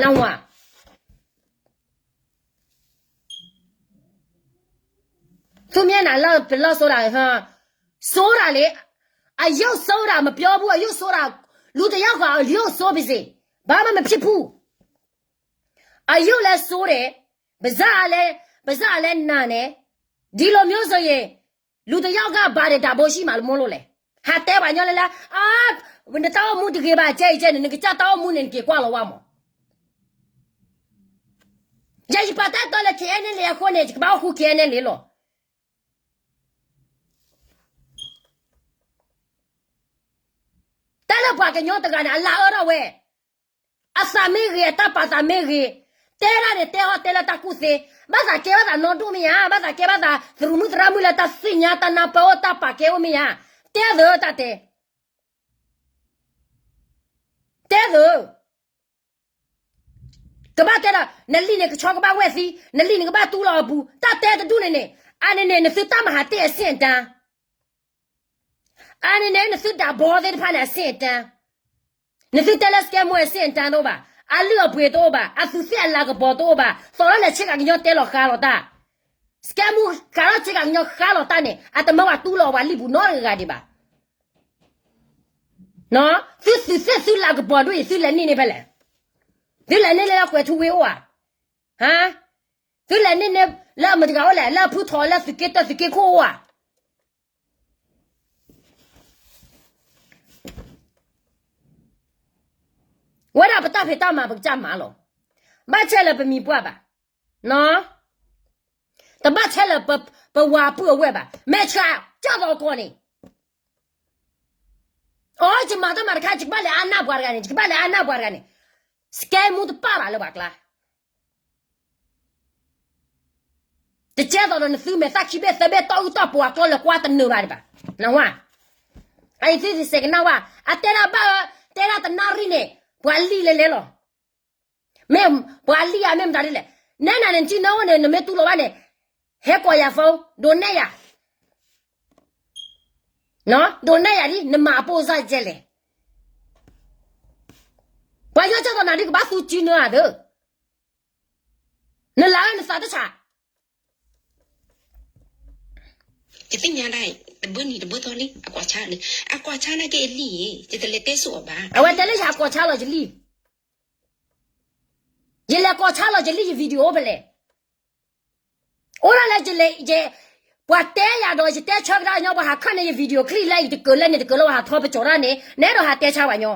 နဝၤ သုမ့ၢ်နၤလၢပလီၢ်စိဒၣ်, စိဒၣ်လံ, အယုၢ်စိဒၣ် မပြောဘူး အယုၢ်စိဒၣ်, လူတစ်ယောက်ကအယုၢ်စိပါစေ, ဘာမှမဖြစ်ဘူး. အယုၢ်လဲစိဒၣ်, ပါးစပ်လဲ, ပါးစပ်လဲနာတယ်, ဒီလိုမျိုးဆိုရင် လူတစ်ယောက်ကဘာတွေတန်ဖိုးရှိမှာမို့လို့လဲ. ဟးတဲပှၤညီလၢလၢ, အါ, နတၢ်အိၣ်မူတဂ့ၤဘၣ် ကဲအံၤကဲန့ၣ် နကစၢ်တၢ်အိၣ်မူန့ၣ် နက့ၤကွၢ်လီၤဝဲမး. ယဲယပာ်တၢ်တီလၢ KNLA အဃိန့ၣ် ယကဘၣ်အိၣ်ဃူ KNLA လီၤ. တၢ်လၢပှၤကညီတဂၤန့ၣ် အလၢအၢထီၣ်ဝဲ အသးမ့ၢ်ဂ့ၤ အတၢ်ပာ်သးမ့ၢ်ဂ့ၤ, တဲဒၣ်န့ၣ် တဲအီၤတဲလၢတၢ်ကူၣ်သ့, ဘၣ်သးကဲဘၣ်သးနီၢ်ဒိၣ်မ့ၢ်ဧါ, ဘၣ်သးကဲဘၣ်သး သရူးမုၣ်သရၣ်မုၣ်လၢတၢ်သ့ၣ်ညါ တၢ်နၢ်ပၢၢ်အိၣ် တၢ်ပာ်ကဲအိၣ်မ့ၢ်ဧါ, တဲသၢတၢ်တဲ, တဲသၢ ကဘၣ်တဲဒီး နလံာ်န့ၣ်ကဆီကဘၣ်ဝဲၢ်သံ, နလံာ်န့ၣ်ကဘၣ်တူၢ်လီၤအပူၤ, တၢ်တဲတဒူၣ်န့ၣ်န့ၣ်, အန့ၣ်န့ၣ် နသုတၢ်မၤဟးတ့ၢ်အဆင့်အတန်း, အန့ၣ်န့ၣ် နသုဒၣ်ဘီသ့ၣ်တဖၣ်န့ၣ် အဆင့်အတန်း, နသုတဲလၢ စကဲမူ အဆင့်အတန်းတအိၣ်ဘၣ်, အလုၢ်အပှ့ၤတအိၣ်ဘၣ်, အသူးသ့ၣ်အလၤကပီၤတအိၣ်ဘၣ်, သိးလီၤလဲၤဆ့ကၤကညီတဲလီၤဃါလီၤတၢ်, စကဲမူ ဃးလီၤဆ့ကၤကညီဃါလီၤတၢ်န့ၣ် အတမၢပှၤတူၢ်လီၤပှၤလံာ်ပူၤနီတဂၤဒံးဘၣ်. သုသူးသ့ၣ်သုလၤကပီၤဒ်အံၤ သုလဲၤန့ၢ်န့ၣ်ဖဲလဲၣ်, သုလဲၤန့ၢ်လၢကွဲၤထူဝ့အိၣ်ဧါ, သုလဲၤန့ၢ်န့ၣ်လၢမတၤတဂၤအိၣ်လဲၣ်, လၢအဖုထီၣ်လၢသုးက့တၢၢ်သုးက့ခိၣ်အိၣ်ဧါ. ဝဲဒၣ်ပတၢ်ဖံးတၢ်မၤပကစၢ်မၤလီၤ. ဘၣ်ဆဲလၢပမံၤပှၢ်ဘၣ်, တဘၣ်ဆဲလၢပဝၤပုၢ်အဝဲၢ်ဘၣ်. မဲာ်ဆှးကၢ်သိးကီၢ်န့ၣ်, အိ ယမၤတၢ်မၤတခါ ယကဘၣ်လဲၤအါနၢ်ပှၤတဂၤန့ၣ်, ယကဘၣ်လဲၤအါနၢ်ပှၤတဂၤန့ၣ်, စကဲမူတပၢ်ဘၣ်လၢပှၤကျါ တကဲသိးဒီးနသုမဲာ်သၣ်ခံဘ့ၣ်သၢဘ့ၣ် တီၢ်အုၣ်တီၢ်ပှၤကျီလၢကွၢ်တနၢၤဘၣ်ဒံးဘၣ်, နဝၤ, အအံၤသုစဲးကနၣ်ဝဲ, အတဲဒၣ်ဘၣ်အၢ, တဲဒၣ်တနၣ်ရံၣ်န့ၣ် ပှၤလံၣ်လဲၤလဲၤလီၤ. မ့ၢ်ပှၤလံၣ်ဧါ မ့ၢ်မတၤဒ်လဲၣ်, နဲနၤန့ၣ် နထံၣ်နၢအိၣ်န့ၣ် နမ့ၢ်တူၢ်လိာ်ဘၣ်န့ၣ်, ဟဲကိးယၤ phone, ဒိးနဲၣ်ယၤ ဒိးနဲၣ်ယၤဒ် နမၤအပိၢ်စၢ်ကဲလဲၣ်. ပှၤကညီကၢ်သိးနၤဒ်ကဘၣ်သူစုနၢအသၢ, နလၤအၢနသးတဆး, ယသ့ၣ်ညါဒၣ်, တဘၣ်နံၤတဘၣ်သီလံ အကွၢ်ဆါလံ, အကွၢ်ဆါနာ်က့အလံၣ်, ယတလဲၤတဲဆိအီၤဘၣ်. အဝဲတဲလၢယဟးကွၢ်ဆါလီၤယလံၣ်, ယလဲၤကွၢ်ဆါလီၤယလံၣ် ယ video ဖဲလဲၣ်. အိၣ်ဒၣ်လၢယလဲၤ, ပှၤတဲယၤဒီးယတဲဆၢကဒါကညီ ပှၤဟးခီန့ၢ်ယ video clip လၢအံၤတကၢၤလၢန့ၣ်တကၢၤလၢပှၤဟးထီပကၠီၤတၢ်န့ၣ် နအဲၣ်ဒိးဟးတဲဆါပှၤညီ,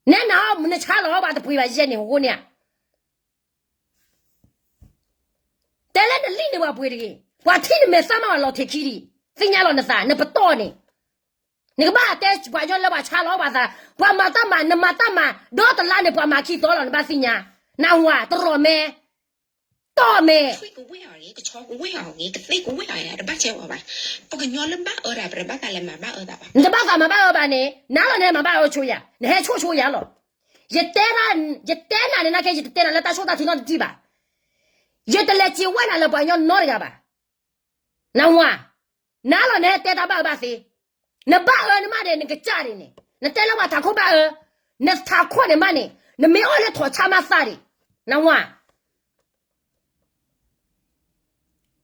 နဲနၤအီၤ နဆါလီၤအီၤဘၣ်တပှ့ၤဘၣ်ယဲန့ၣ် အဃိန့ၣ်ဧါ. တဲလၢနလံၣ်န့ၣ်ပှၤပှ့ၤတဂ့ၤ, ပှၤထံၣ်နမဲာ်သၣ်မးပှၤလီၤထဲခံဒံး, သ့ၣ်ညါလီၤနသး နပတီၢ်န့ၣ်, နကဘၣ်တဲပှၤကညီလၢပှၤဆါလီၤဘၣ်သး, ပှၤမၤတၢ်မၤ နမၤတၢ်မၤ ဒီတလါန့ၣ် ပှၤမၤခံသီလီၤ နဘၣ်သ့ၣ်ညါ, နဝၤတရီၤမဲ, တီၢ်မဲာ် ကဝဲၢ်အီၤဂ့ၤ ကသ့ကဝဲၢ်အီၤဂ့ၤ တဘၣ်ဆဲးဝဲဘၣ်. ပှၤကညီလၢဘၣ်အၢတၢ် ပတဘၣ်သးလဲၤမၤဘၣ်အၢတၢ်ဘၣ်. နတဘၣ်သးမၤဘၣ်အၢဘၣ်န့ၣ် နၤလီၤနဟဲမၤဘၣ်အၢဆိယၤ, နဟဲဆိဆိယၤလီၤ. ယတဲ, ယတဲနၤန့ၣ်နာ်က့ ယတတဲနၤလၢတၢ်ဆိၣ်တၢ်ထုနီတထံၣ်ဘၣ်. ယတလဲၤစံးဝဲနၤလၢပှၤကညီနီတဂၤဘၣ်. နဝၤ, နၤလီၤနဟဲတဲတၢ်ဘၣ်အၢဘၣ်သ့, နဘၣ်အၢနမးဒီးနကစၢ်ဒံးန့ၣ်, နတဲလၢပှၤထးခိၣ်ဘၣ်အၢ, နထးခိၣ်န့ၣ်မးန့ၣ် နမ့ၢ်အီၣ်လၢထိးဆါမးသၣ်ဒံး, နဝၤ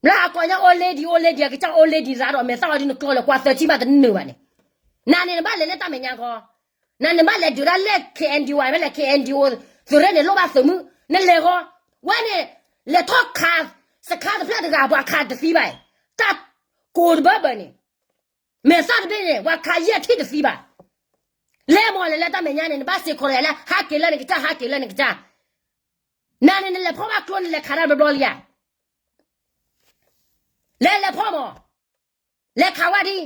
လၢဟးကိးညါ old lady, old lady, အကစၢ် old lady သးဒီး မဲာ်သၣ်အီၤဒ်နကျီလၢကွၢ်သၢထံၣ်ဘၣ်တနုာ်ဘၣ်န့ၣ်, နၤန့ၣ်နဘၣ်လဲၤလၢတၢ်မဲာ်ညါခီ, နၤန့ၣ်ဘၣ်လဲၤဒုးတၢ်လၢ KNDO မ့ၢ်လဲၤ KNDO သုးရ့ၣ်န့ၣ် လိၣ်ဘၣ်သုးမုၢ် နလဲၤဃီ, ဝဲန့ၣ် လဲၤထီၣ်ခး စခါတဖျၢၣ်တဂၤ ပှၤခးတသံဘၣ်, တၢ်ကိးတဘၢဘၢန့ၣ်, မဲာ်သၣ်တဘ့ၣ်န့ၣ် ပှၤခးယဲၢ်ထံၣ်တသံဘၣ်. လဲၤမ့ၢ်လဲၤလၢတၢ်မဲာ်ညါန့ၣ် နဘၣ်စ့ၢ်ကီးလၢ ဟးက့ၤလၢနကစၢ်, ဟးက့ၤလၢနကစၢ်, နၤန့ၣ် နလဲၤဖီၣ်ဘၣ်ကျိ နလဲၤခးတၢ်ဘျီဘျီလံဧါ, လဲၤလဲၤဖီၣ်မး, လဲၤခးဝဲဒ်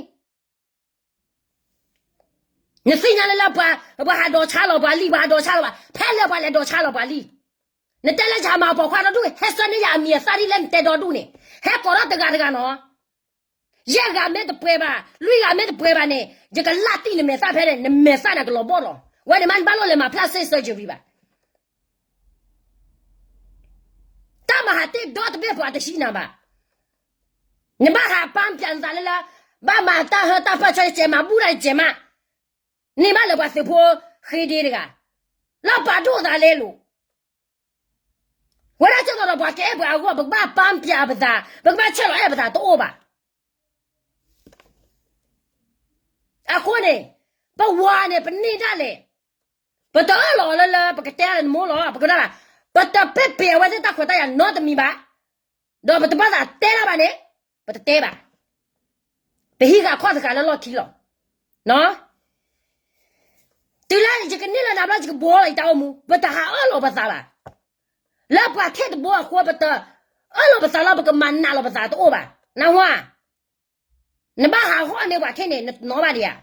နသ့ၣ်ညါလၢလၢပှၤ, ပှၤဟးဒိးဆါလီၤပှၤလံၢ်, ပှၤဟးဒိးဆါလီၤပှၤ, ဖဲလၢပှၤလဲၤဒိးဆါလီၤပှၤလံၢ်, နတဲလၢယမၤပိာ်ခွါဒီဒူၣ်, ဟဲဆၢန့ၢ်ယၤအမံၤအသၣ်ဒ်လၢနတဲဒီဒူၣ်န့ၣ်, ဟဲကိးထီၣ်တဂၤတဂၤနီၤ, ယဲၢ်ဂၤမ့ၢ်တပှဲၤဘၣ်, လွံၢ်ဂၤမ့ၢ်တပှဲၤဘၣ်န့ၣ် ယကလၢ်တံၢ်နမဲာ်သၣ်ဖဲန့ၣ်, နမဲာ်သၣ်န့ၣ်ကလီၤဘီၣ်လီၤ. ဝဲန့ၣ်မးနဘၣ်လိၣ်လဲၤမၤဖျၢၣ်စ့ surgery ဘၣ်. တၢ်မၤဟးတ့ၢ်ဒီတဘ့ၣ်ပှၤတဟံးနၤဘၣ်. နဘၣ်ဟးပာ်ပၠးနသးလၢလၢ, ဘၣ်မၤတၢ်ဟၢတၢ်ပၢၢ်ဆၢတစဲးမး, ဘူၣ်တၢ်တစဲးမး, န့ၢ်ဘၣ်လၢပှၤသုးဖိဃ့ဒ့တဂၤ, လၢပာ်ဒိၣ်သးလဲလိာ်, ဝဲဒၣ်ကၠီၣ်သီဒီးပှၤကအဲၣ်ပှၤအဂီၢ် ပကဘၣ်ပာ်ပၠးပသး, ပကဘၣ်ဆဲးလီၤအဲၣ်ပသးတအိၣ်ဘၣ်. အဃိန့ၣ်, ပဝၤန့ၣ် ပန့ၢ်ဒၣ်လဲာ်, ပတအၢၣ်လီၤအီၤလၢလၢ ပကတဲလၢနမိၢ်လီၤ, ပကဒၣ်ဘၣ်, ပတပ့ၢ်ပ့ၢ်အဝဲသ့ၣ်တၢ်ခွဲးတၢ်ယာ်နီတမံၤဘၣ်, ဒီးပတဘၣ်သးတဲတၢ်ဘၣ်န့ၣ်, ပတတဲဘၣ်. ပဟံးဃာ်ခီၣ်တဃာ်လၢလီၢ်ခံလီၤ. တုၤလၢယကန့ၢ်လီၤနၤဘျီ ယကဘှီလီၤယတၢ်အိၣ်မူ, ပတဟးအၢၣ်လီၤပသးဘၣ်. လၢပှၤထံၣ်တဘိအဃိ ပတအၢၣ်လီၤပသးလီၤ, ပကမၤနးလီၤပသးတအိၣ်ဘၣ်. နဝၤ, နဘၣ်ဟးဂီၢ်န့ၢ်ပှၤထံၣ်န့ၣ် နနီၣ်ဘၣ်ဒံးဧါ.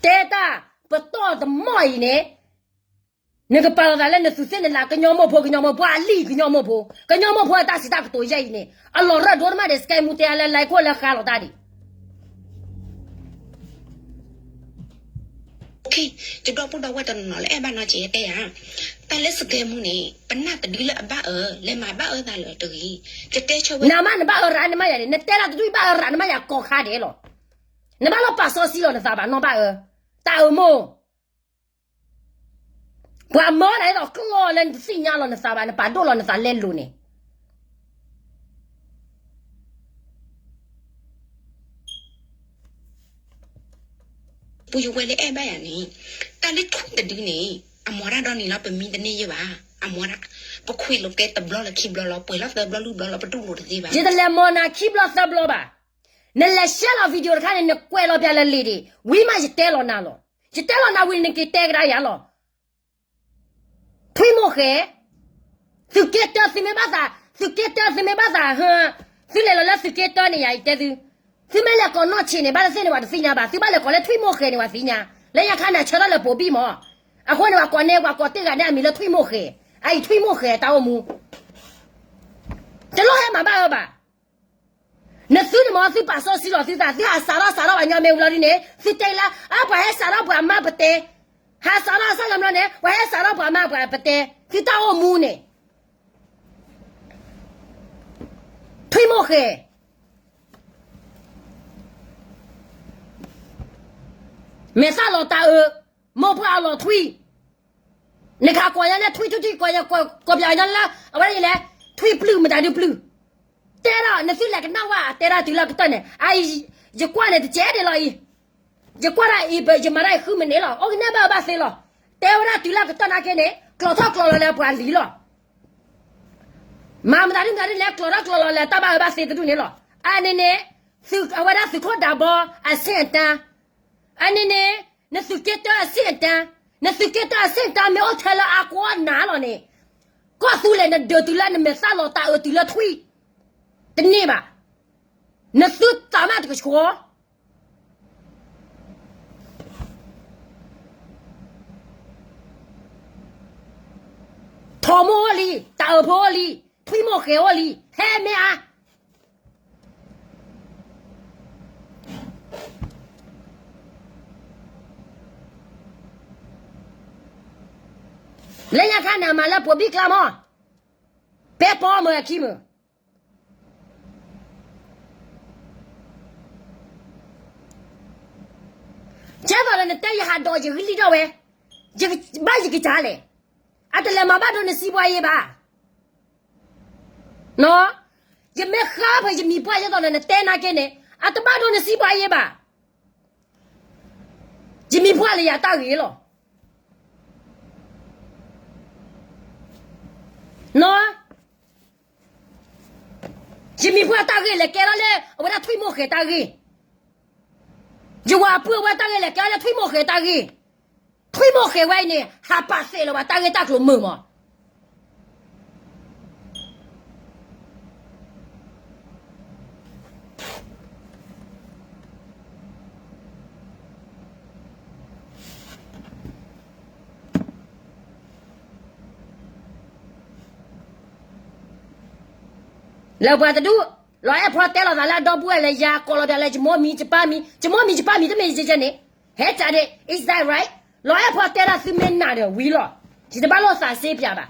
တဲတၢ်ပတီၢ်တမီၢ်အံၤန့ၣ်, နကပာ်လီၤသးလၢနသုးသ့ၣ်နလၤ ကညီမိၢ်ဖိ, ကညီမိၢ်ဖိအလံၢ်, ကညီမိၢ်ဖိ, ကညီမိၢ်ဖိအတၢ်စံးတၢ်ကတိၤယဲၢ်အံၤန့ၣ် အလီၤရၢၢ်ဒိၣ်တမးဒံး စကဲမူတဲလၢ လဲခိၣ်လၢဃါလီၤတၢ်ဒံး. ယဒီပုၢ်ဒီဝဲၢ်တနီၤနီၤလၢအဲၣ်ဘၣ်နီၢ်က့တဲယၤ, တၢ်လၢစကဲမူန့ၣ် ပနၢ်တဒုလၢအဘၣ်အၢ, လဲၤမၤဘၣ်အၢသးလၢတဂ့ၤ. ယတဲဆၢဝဲ နမ့ၢ်နဘၣ်အၢရၤနမါယၤန့ၣ်, နတဲလၢတဒူၣ်ဘၣ်အၢရၤနမါယၤကိးခါဒဲးလီၤ. နဘၣ်လီၤပာ်စီဆှံလီၤနသးဘၣ်နီၢ်ဘၣ်အၢ, တၢ်အၢမိၢ် ပှၤမၢနၤဒ်သိးကျီၢ်လၢနတသ့ၣ်ညါလီၤနသးဘၣ်, နပာ်ဒိၣ်လီၤနသးလဲလိာ်န့ၣ်. ပူၤယဝဲလၢအဲၣ်ဘၣ်ယၤန့ၣ်, တၢ်လၢထွံၣ်တဒုန့ၣ် အမၤတၢ်ဒီနံၤလီၤ ပမံတန့ၢ်ယဲၢ်ဘၣ်, အမၤတၢ်, ပခွံလိာ်ကဲတဘျီလၢခံဘျီလီၤ, ပှဲၤလီၤသၢဘျီလွံၢ်ဘျီလီၤ ပတူၢ်လိာ်တသ့ဘၣ်. ယတလဲၤမၤနၤခံဘျီသၢဘျီဘၣ်. နလဲၤရှဲလီၤ video တခါန့ၣ် နကွဲးလီၤပျးလၢလံာ်ဒံး, ဝံၤမးယတဲလီၤနၤလီၤ. ယတဲလီၤနၤဝံၤန့ၣ် နက့ၤတဲကဒါယၤလီၤ. ထွံၣ်မိၢ်ဃဲ, သုးက့တၢသုမ့ၢ်ဘၣ်သး, သုးက့တၢသုမ့ၢ်ဘၣ်သး, သုလဲၤလီၤလၢသုးက့တၢန့ၣ်ယၤအံၤတဲသု, သုမ့ၢ်လဲၤကိးနီၢ်ဆံးန့ၣ် ဘၣ်တသ့ၣ်န့ၣ် ပှၤတသ့ၣ်ညါဘၣ်, သုဘၣ်လဲၤကိးလၢထွံၣ်မိၢ်ဃဲန့ၣ် ပှၤသ့ၣ်ညါ, လၢညါခါန့ၣ် ဆၢထၢၣ်လၢပိာ်ဘံၣ်မး, အဃိန့ၣ် ပှၤကိးန့ၢ် ပှၤကိးတ့ၢ်ဂၤန့ၣ် အမံၤလၢထွံၣ်မိၢ်ဃဲ, အအံၤထွံၣ်မိၢ်ဃဲတၢ်အိၣ်မူ တလိၣ်ဟဲမၤဘၣ်အၢဘၣ်. နသုန့ၣ်မ့ၢ်သုပာ်စီဆှံလီၤသုသး, သုဟးစးထီၣ်စးထီၣ်ပှၤညီမ့ၢ်ဝံၤလီၤဒ်န့ၣ် သုတဲလၢ အါ ပှၤဟဲစးထီၣ်ပှၤမါပတဲ, ဟးစးထီၣ်အဆၢလၢဘျီန့ၣ် ပှၤဟဲစးထီၣ်ပှၤမါပှၤပတဲ, သုတၢ်အိၣ်မူန့ၣ် ထွံၣ်မိၢ်ဃဲ မဲာ်သၣ်လီၤတၢ်အၢ, မိၢ်ပှၢ်အလီၤထွံၣ်, နခးကိးညါလၢထွံၣ်ထွံၣ်ထွံၣ် ကိးညါ ကိးပျးညါလၢ အဝဲဒ်လဲၣ်, ထွံၣ်ပျုၢ်မတၤဒုပျုၢ်, တဲဒၣ် နသုလဲၤကနၣ်ဝဲ တဲဒၣ်တုၤလၢကတၢၢ်န့ၣ် အအံၤ ယကွၢ်န့ၣ်တကဲဒံးလီၤအံၤ, ယကွၢ်ဒၣ်အံၤ ယမၤဒၣ်အံၤဃုမံးနံးလီၤ, အိၣ်ကနဲၣ်ဘၣ်အၢဘၣ်သ့လီၤ, တဲဝဲဒၣ်တုၤလၢကတၢၢ်နာ်က့န့ၣ် ကျိးထီၣ်ကျိးလီၤလၢပှၤလံၤလီၤ. မၤမတၤဒ်မတၤဒ်လဲၣ် ကျိးထီၣ်ကျိးလီၤလၢတၢ်ဘၣ်အၢဘၣ်သ့တဒူၣ်န့ၣ်လီၤ. အန့ၣ်န့ၣ် အဝဲဒၣ်သုးခိၣ်ဒးဘီ အဆင့်အတန်း, အန့ၣ်န့ၣ် နသုးက့တၢအဆင့်အတန်း, နသုးက့တၢအဆင့်အတန်း မ့ၢ်အိၣ်ထဲလၢအကွီၢ်နၤလီၤန့ၣ်, ကီၢ်သူလ့ၤနဒုးတုၤလၢနမဲာ်သၣ်လီၤတၢ်အၢတုၤလၢထွံၣ်, တန့ၢ်ဘၣ်. နသုသးမးတကဆှီ ထိးမိၢ်အိၣ်လံ, တၢ်အၢဖိအိၣ်လံ, ထွံၣ်မိၢ်ဃဲအိၣ်လံ, ဟဲမ့ၢ်အါ. လၢညါခါန့ၣ် အမၤလၢပိာ်ဘံၣ်ကျါမး, ပဲပီမုၢ်အခံမုၢ် ကဲသိးဒီးနတဲယဟးဒီးယဂံၢ်လံၢ်ထီၣ်ဝဲ, ဘၣ်ယကစၢ်လဲၣ်, အတလဲၤမၤဘၣ်ဒိနစံးပှၤယဲဘၣ်. ယမ့ၢ်ဃါဖဲယမံၤပှၢ်ယဲသိးဒီးနတဲနာ်က့န့ၣ် အတဘၣ်ဒိနစံးပှၤယဲဘၣ်. ယမံၤပှၢ်လၢယၤတၢ်ဂ့ၤလီၤ. ယမံၤပှၢ်တၢ်ဂ့ၤလဲၤကဲထီၣ်လၢ အဝဲဒၣ်ထွံၣ်မိၢ်ဃဲၤတၢ်ဂ့ၤ, ယဝၤအပုၢ်အဝဲၢ်တၢ်ဂ့ၤလဲၤကဲထီၣ်လၢထွံၣ်မိၢ်ဃဲၤတၢ်ဂ့ၤ, ထွံၣ်မိၢ်ဃဲၤဝဲအံၤန့ၣ် ဟးပာ်သ့ၣ်လီၤဘၣ်တၢ်ဂ့ၢ်တၢ်ကျိၤမုာ်မး. လၢပှၤတဒူၣ်, လီၤအဲၣ်ဖီတဲလီၤသးလၢအဒီပုၢ်ဝဲၢ်လဲၤယၤကိးလီၤပျးလၢယမိၢ်မံၤယပၢ်မံၤ, ယမိၢ်မံၤယပၢ်မံၤတမ့ၢ်ယကဲန့ၣ်, ဟဲကးဒ့, is that right? လီၤအဲၣ်ဖီတဲဒၣ်သုမ့ၢ်နာ်ဒီးဝံၤလီၤ, ယတဘၣ်လိာ်သးစ့ပျးဘၣ်.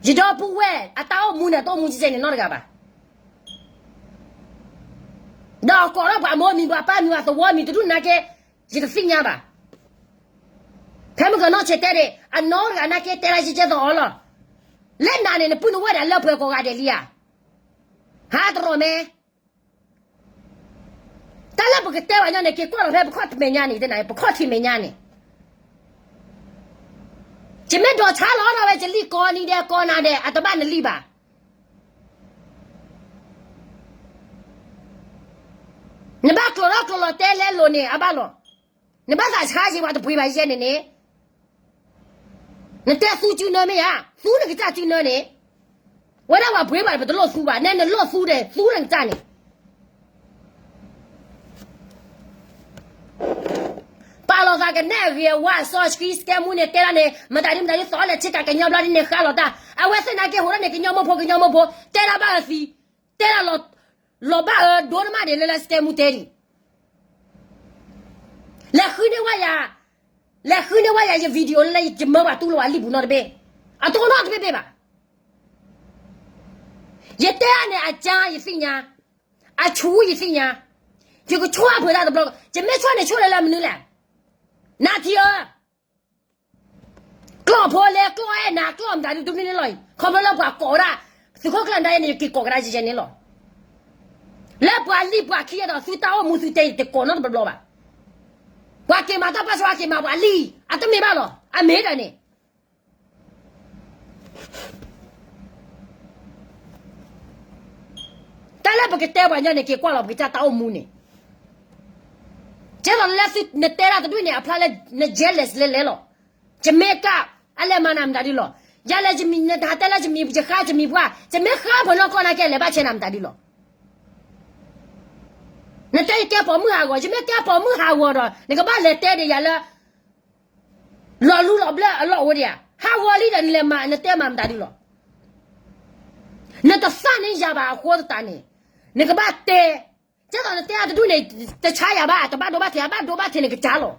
ယဒီပုၢ်ဝဲၢ်အတၢ်အိၣ်မူန့ၣ် အတအိၣ်မူကဲန့ၣ်နီတဂၤဘၣ်. ဒီးအကိးထီၣ်ပှၤမိၢ်မံၤပှၤပၢ်မံၤပှၤသဝီမံၤတဒူၣ်နာ်က့, ယတသ့ၣ်ညါဘၣ်. ဖဲမုၢ်ကနီၢ်ဆဲးတဲဒ့ၣ် အနီတဂၤနာ်က့တဲဒၣ်ယကဲသိးအီၤလီၤ. လၢနၤန့ၣ် နပုၢ်နဝဲၢ်ဒၣ်လၢပှဲၤကိးဂၤဒဲးလံဧါ. ဟးတရီၣ်မဲ တၢ်လၢပကတဲပှၤညီန့ၣ် က့ၤကွၢ်လီၤဖဲပခီၣ်ထံးမဲာ်ညါန့ၣ်, ပခီၣ်ထံးမဲာ်ညါန့ၣ်, ယမ့ၢ်ဒိးဆါလီၤထီၣ်ဝဲယလံၢ်ကိးနံၤဒဲးကိးနၤဒဲး အတဘၣ်နလံၢ်ဘၣ်. နဘၣ်ကျိၤထီၣ်ကျိၤလီၤတဲလဲလိာ်န့ၣ် အဘၣ်လီၤ. နဘၣ်သးဆါယံၤပှၤတပှ့ၤဘၣ်ယဲန့ၣ်န့ၣ်, နတဲသူစုနၢမ့ၢ်ဧါ, သူနကစၢ်စုနၢန့ၣ်, ဝဲဒၣ်ပှၤပှ့ၤဘၣ်ပတလိၣ်သူဘၣ်, နဲနလိၣ်သူဒီးသူနကစၢ်န့ၣ် ပာ်လီၤသးကနဲၣ်အဂ့ၤအဝါအစီဆှံ စကဲမူန့ၣ် တဲဒၣ်န့ၣ် မတၤဒ်မတၤဒ်သိးလဲၣ် ထံကးကညီဘျီဒ်န့ၣ်ဃါလီၤတၢ်, အဝဲသ့ၣ်နာ်က့ဟူးထီၣ်န့ၣ် ကညီမိၢ်ဖိ ကညီမိၢ်ဖိ တဲဒၣ်ဘၣ်အသံ, တဲဒၣ်လီၤဘၣ်အဒိနမးဒ်လၢလၢစကဲမူတဲဒံး, လဲၤဃုန့ၢ်ဝဲယၤ, လဲၤဃုန့ၢ်ဝဲယၤယ video လၢယမၢပှၤတူၢ်လိာ်အလံာ်ပူၤနီတဘ့ၣ်, အတအိၣ်နီတဘ့ၣ်ဘၣ်. ယတဲအန့ၣ် အကါယသ့ၣ်ညါ, အဆူယသ့ၣ်ညါ, ယကဆိၣ်အဖုးတၢ်တဘျီ, ယမ့ၢ်ဆိၣ်န့ၣ်ဆိၣ်လၢလၢမနုၤလဲၣ်, နထံဧၢ, ကျီၢ်ဖိလဲကျီၢ်အဲၣ်နၤကျီၢ်မတၤဒုးဒုးန့ၣ်လီၤအံၤ ခီဖျိလၢပှၤကိးဝဲဒၣ်, သုးခိၣ်ကျၢၢ်နဒါယဲန့ၣ် ယက့ၤကိးကဒါယဲန့ၣ်လီၤ. လၢပှၤလံၢ်ပှၤခံဒီးသုတၢ်အိၣ်မူသုတဲယတကိးနီတဘျီဘျီဘၣ်. ပှၤက့ၤမၤတၢ်ပၢၢ်ဆၢပှၤက့ၤမၤပှၤလံၢ်, အတမ့ၢ်ဘၣ်လီၤ, အမ့ၢ်ဒၣ်န့ၣ် တၢ်လၢပကတဲပှၤညီန့ၣ် က့ၤကွၢ်လီၤပကစၢ်တၢ်အိၣ်မူန့ၣ်, ကဲသိးလၢသုနတဲတၢ်တဒူၣ်န့ၣ် အဖျါလၢန jealous လဲၤလဲၤလီၤ. ယမ့ၢ်ကၢ်, အလဲၤမၤနၤမတၤဒုလီၤ. ယၤလဲၤယမံၤ နတဟးတဲလၢယမံၤယဃါယမံၤပှၢ်, ယမ့ၢ်ဃါဖဲနီၢ်ကီၢ်နာ်က့လဲၤဘၣ်ဆဲနၤမတၤဒုလီၤ. နတဲယကဲပိာ်မုၣ်ဟးဂီၤ, ယမ့ၢ်ကဲပိာ်မုၣ်ဟးဂီၤဒီး နကဘၣ်လဲၤတဲဒ်ယၤလၢ လီၤလူလီၤဘျၢအလီၢ်အိၣ်ဒံးဧါ, ဟးဂီၤလံဒီးနလဲၤမၤ နတဲမၤမတၤဒုလီၤ. နတသၣ်န့ၢ်ယၤဘၣ်အဃိသတးန့ၣ်, နကဘၣ်တဲ, ကဲသိးနတဲအတဒူၣ်န့ၣ် တဆါယၤဘၣ်, တဘၣ်ဒိဘၣ်ထံး, အဘၣ်ဒိဘၣ်ထံးန့ၣ်ကစၢ်လီၤ.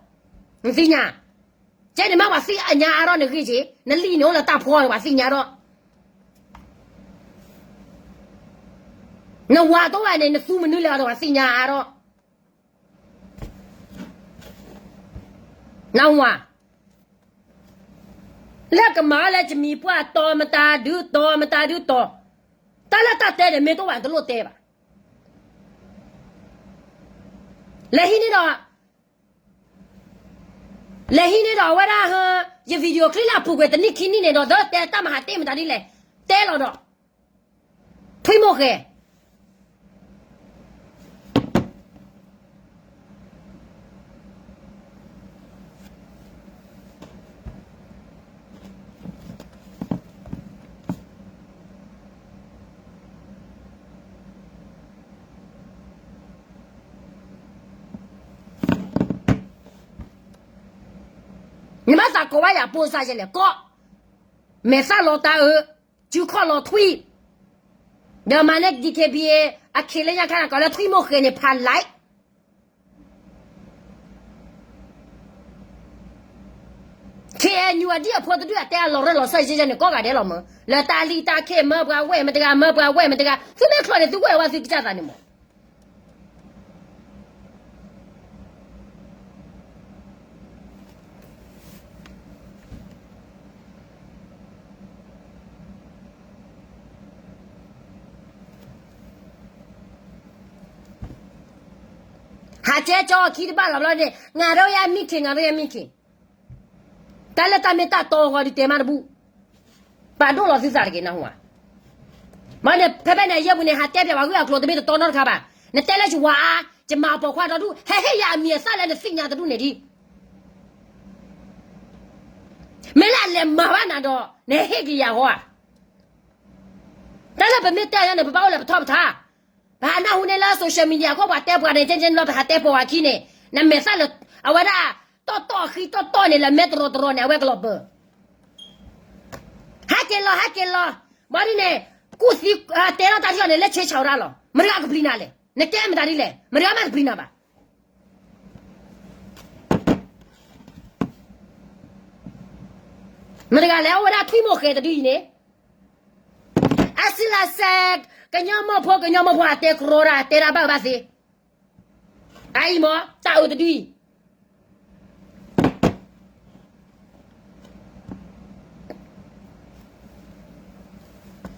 နသ့ၣ်ညါ, ကဲန့ၣ်မ့ၢ်ပှၤသ့ၣ်ညါအါထီၣ်နဂ့ၢ်က့, နလံၢ်န့ၣ်အိၣ်လၢတၢ်ဖီန့ၣ် ပှၤသ့ၣ်ညါထီၣ် နဝၤတအိၣ်ဘၣ်န့ၣ် နသူမနုၤလဲၣ်ဒီးပှၤသ့ၣ်ညါအါထီၣ် နဝၤ, လၢကမၤလၢယမံၤပှၢ်တီၤမတၤဒုတီၤမတၤဒုတီၤ, တၢ်လၢတၢ်တဲန့ၣ် မ့ၢ်တအိၣ်ဘၣ်တလိၣ်တဲဘၣ်. လဲၤဟံးန့ၢ်ဒီး, လဲၤဟံးန့ၢ်ဒီးအဝဲဒၣ်, ယ video clip လၢအပူၤကွံာ်တနံၣ်ခံနံၣ်န့ၣ်ဒီး ဒီးတဲတၢ်မၤဟးတ့ၢ်မတၤဒ်လဲၣ်, တဲလီၤဒီး ထွံၣ်မိၢ်ဃဲ နဘၣ်သးကိးဘၣ်ယၤပိစါယဲလဲၣ်, ကိး, မဲာ်သၣ်လီၤတၢ်အၢ, စုခီၣ်လီၤထွံၣ်, ဒီးမၤန့ၢ် DKBA အခ့လၢညါခါန့ၣ် ကိးလၢထွံၣ်မိၢ်ဃဲန့ၣ် ဖးလဲၣ် ခ့ၣ်အဲၣ်ယူၣ်အဒံၣ်အဖိတဒူၣ်အတဲအလီၤရၢၢ်လီၤစၢၤယဲၢ်န့ၣ် ကိးဂၤဒဲးလီၤမၢ်, လၢတၢ်လံၣ်တၢ်ခ့ၣ်မၢပှၤဝဲၢ်မတဂၤ မၢပှၤဝဲၢ်မတဂၤ သုမ့ၢ်ချီန့ၣ် သုဝဲၢ်ဝဲသုကစၢ်သးန့ၣ်မၢ်. ဟးကဲကၠီအခံတဘၣ်လီၤဘျီန့ၣ် ငါတို့ရဲ့မိခင် ငါတို့ရဲ့မိခင်, တၢ်လၢတၢ်မ့ၢ်တၢ်တီအဂီၢ်ဒုးတဲမးတဘူၣ်, ပာ်ဒိၣ်လီၤသုသးတက့ၢ်နၢ်ဟူဧါ. မ့ၢ်န့ၣ် ဖဲဖဲန့ၣ် ယဲၢ်ပူၤန့ၣ် ဟးတဲပၠးပှၤဂုၢ်အကျိၤတမ့ၢ်တတီနီတခါဘၣ်, နတဲလၢယဝၤအါ, ယမၤပိာ်ခွါဒီဒူၣ် ဟဲဟ့ၣ်ယၤအမံၤအသၣ်လၢနသ့ၣ်ညါတဒူၣ်န့ၣ်ဒံး, မ့ၢ်လၢအလဲၤမၤဘၣ်နၤဒီး နဟ့ၣ်က့ၤယၤဃီဧါ. တၢ်လၢပမ့ၢ်တဲညါန့ၣ် ပဘၣ်အိၣ်လၢပထီၣ်ပထါ, ပဟးနၢ်ဟူန့ၢ်လၢ social media ခိၣ်ပှၤတဲပှၤန့ၣ် ကဲကဲဘျီ ပဟးတဲပိာ်ဝဲခံန့ၣ် နမဲာ်သၣ်လၢ အဝဲဒၣ် တီၢ်တီၢ်အဃံတီၢ်တီၢ်န့ၣ် လၢမဲာ်တရီတရီန့ၣ် အဝဲကလီၤပၢၤ, ဟဲက့ၤလီၤ ဟဲက့ၤလီၤ, ဘၣ်ဒ်န့ၣ် ကူၣ်သံ တဲထီၣ်တၢ်ထံၣ်အီၤန့ၣ် လၢဆ့ဆၢဝဲဒၣ်လီၤ, မတၤဂၤကပျံၤနၤလဲၣ်, နတဲမတၤဒ်လဲၣ်, မတၤဂၤမးတပျံၤနၤဘၣ်. မတၤတဂၤလဲၣ် အိၣ်ဝဲဒၣ်ထွံၣ်မိၢ်ဃဲတဒုအံၤန့ၣ်, အစံးလၢစဲး, ကညီမီၢ်ဖိ ကညီမီၢ်ဖိ အတဲကရီတၢ် တဲတၢ်ဘၣ်ဘၣ်သ့, အအံၤမ့ၢ် တၢ်အုးတဒုအံၤ,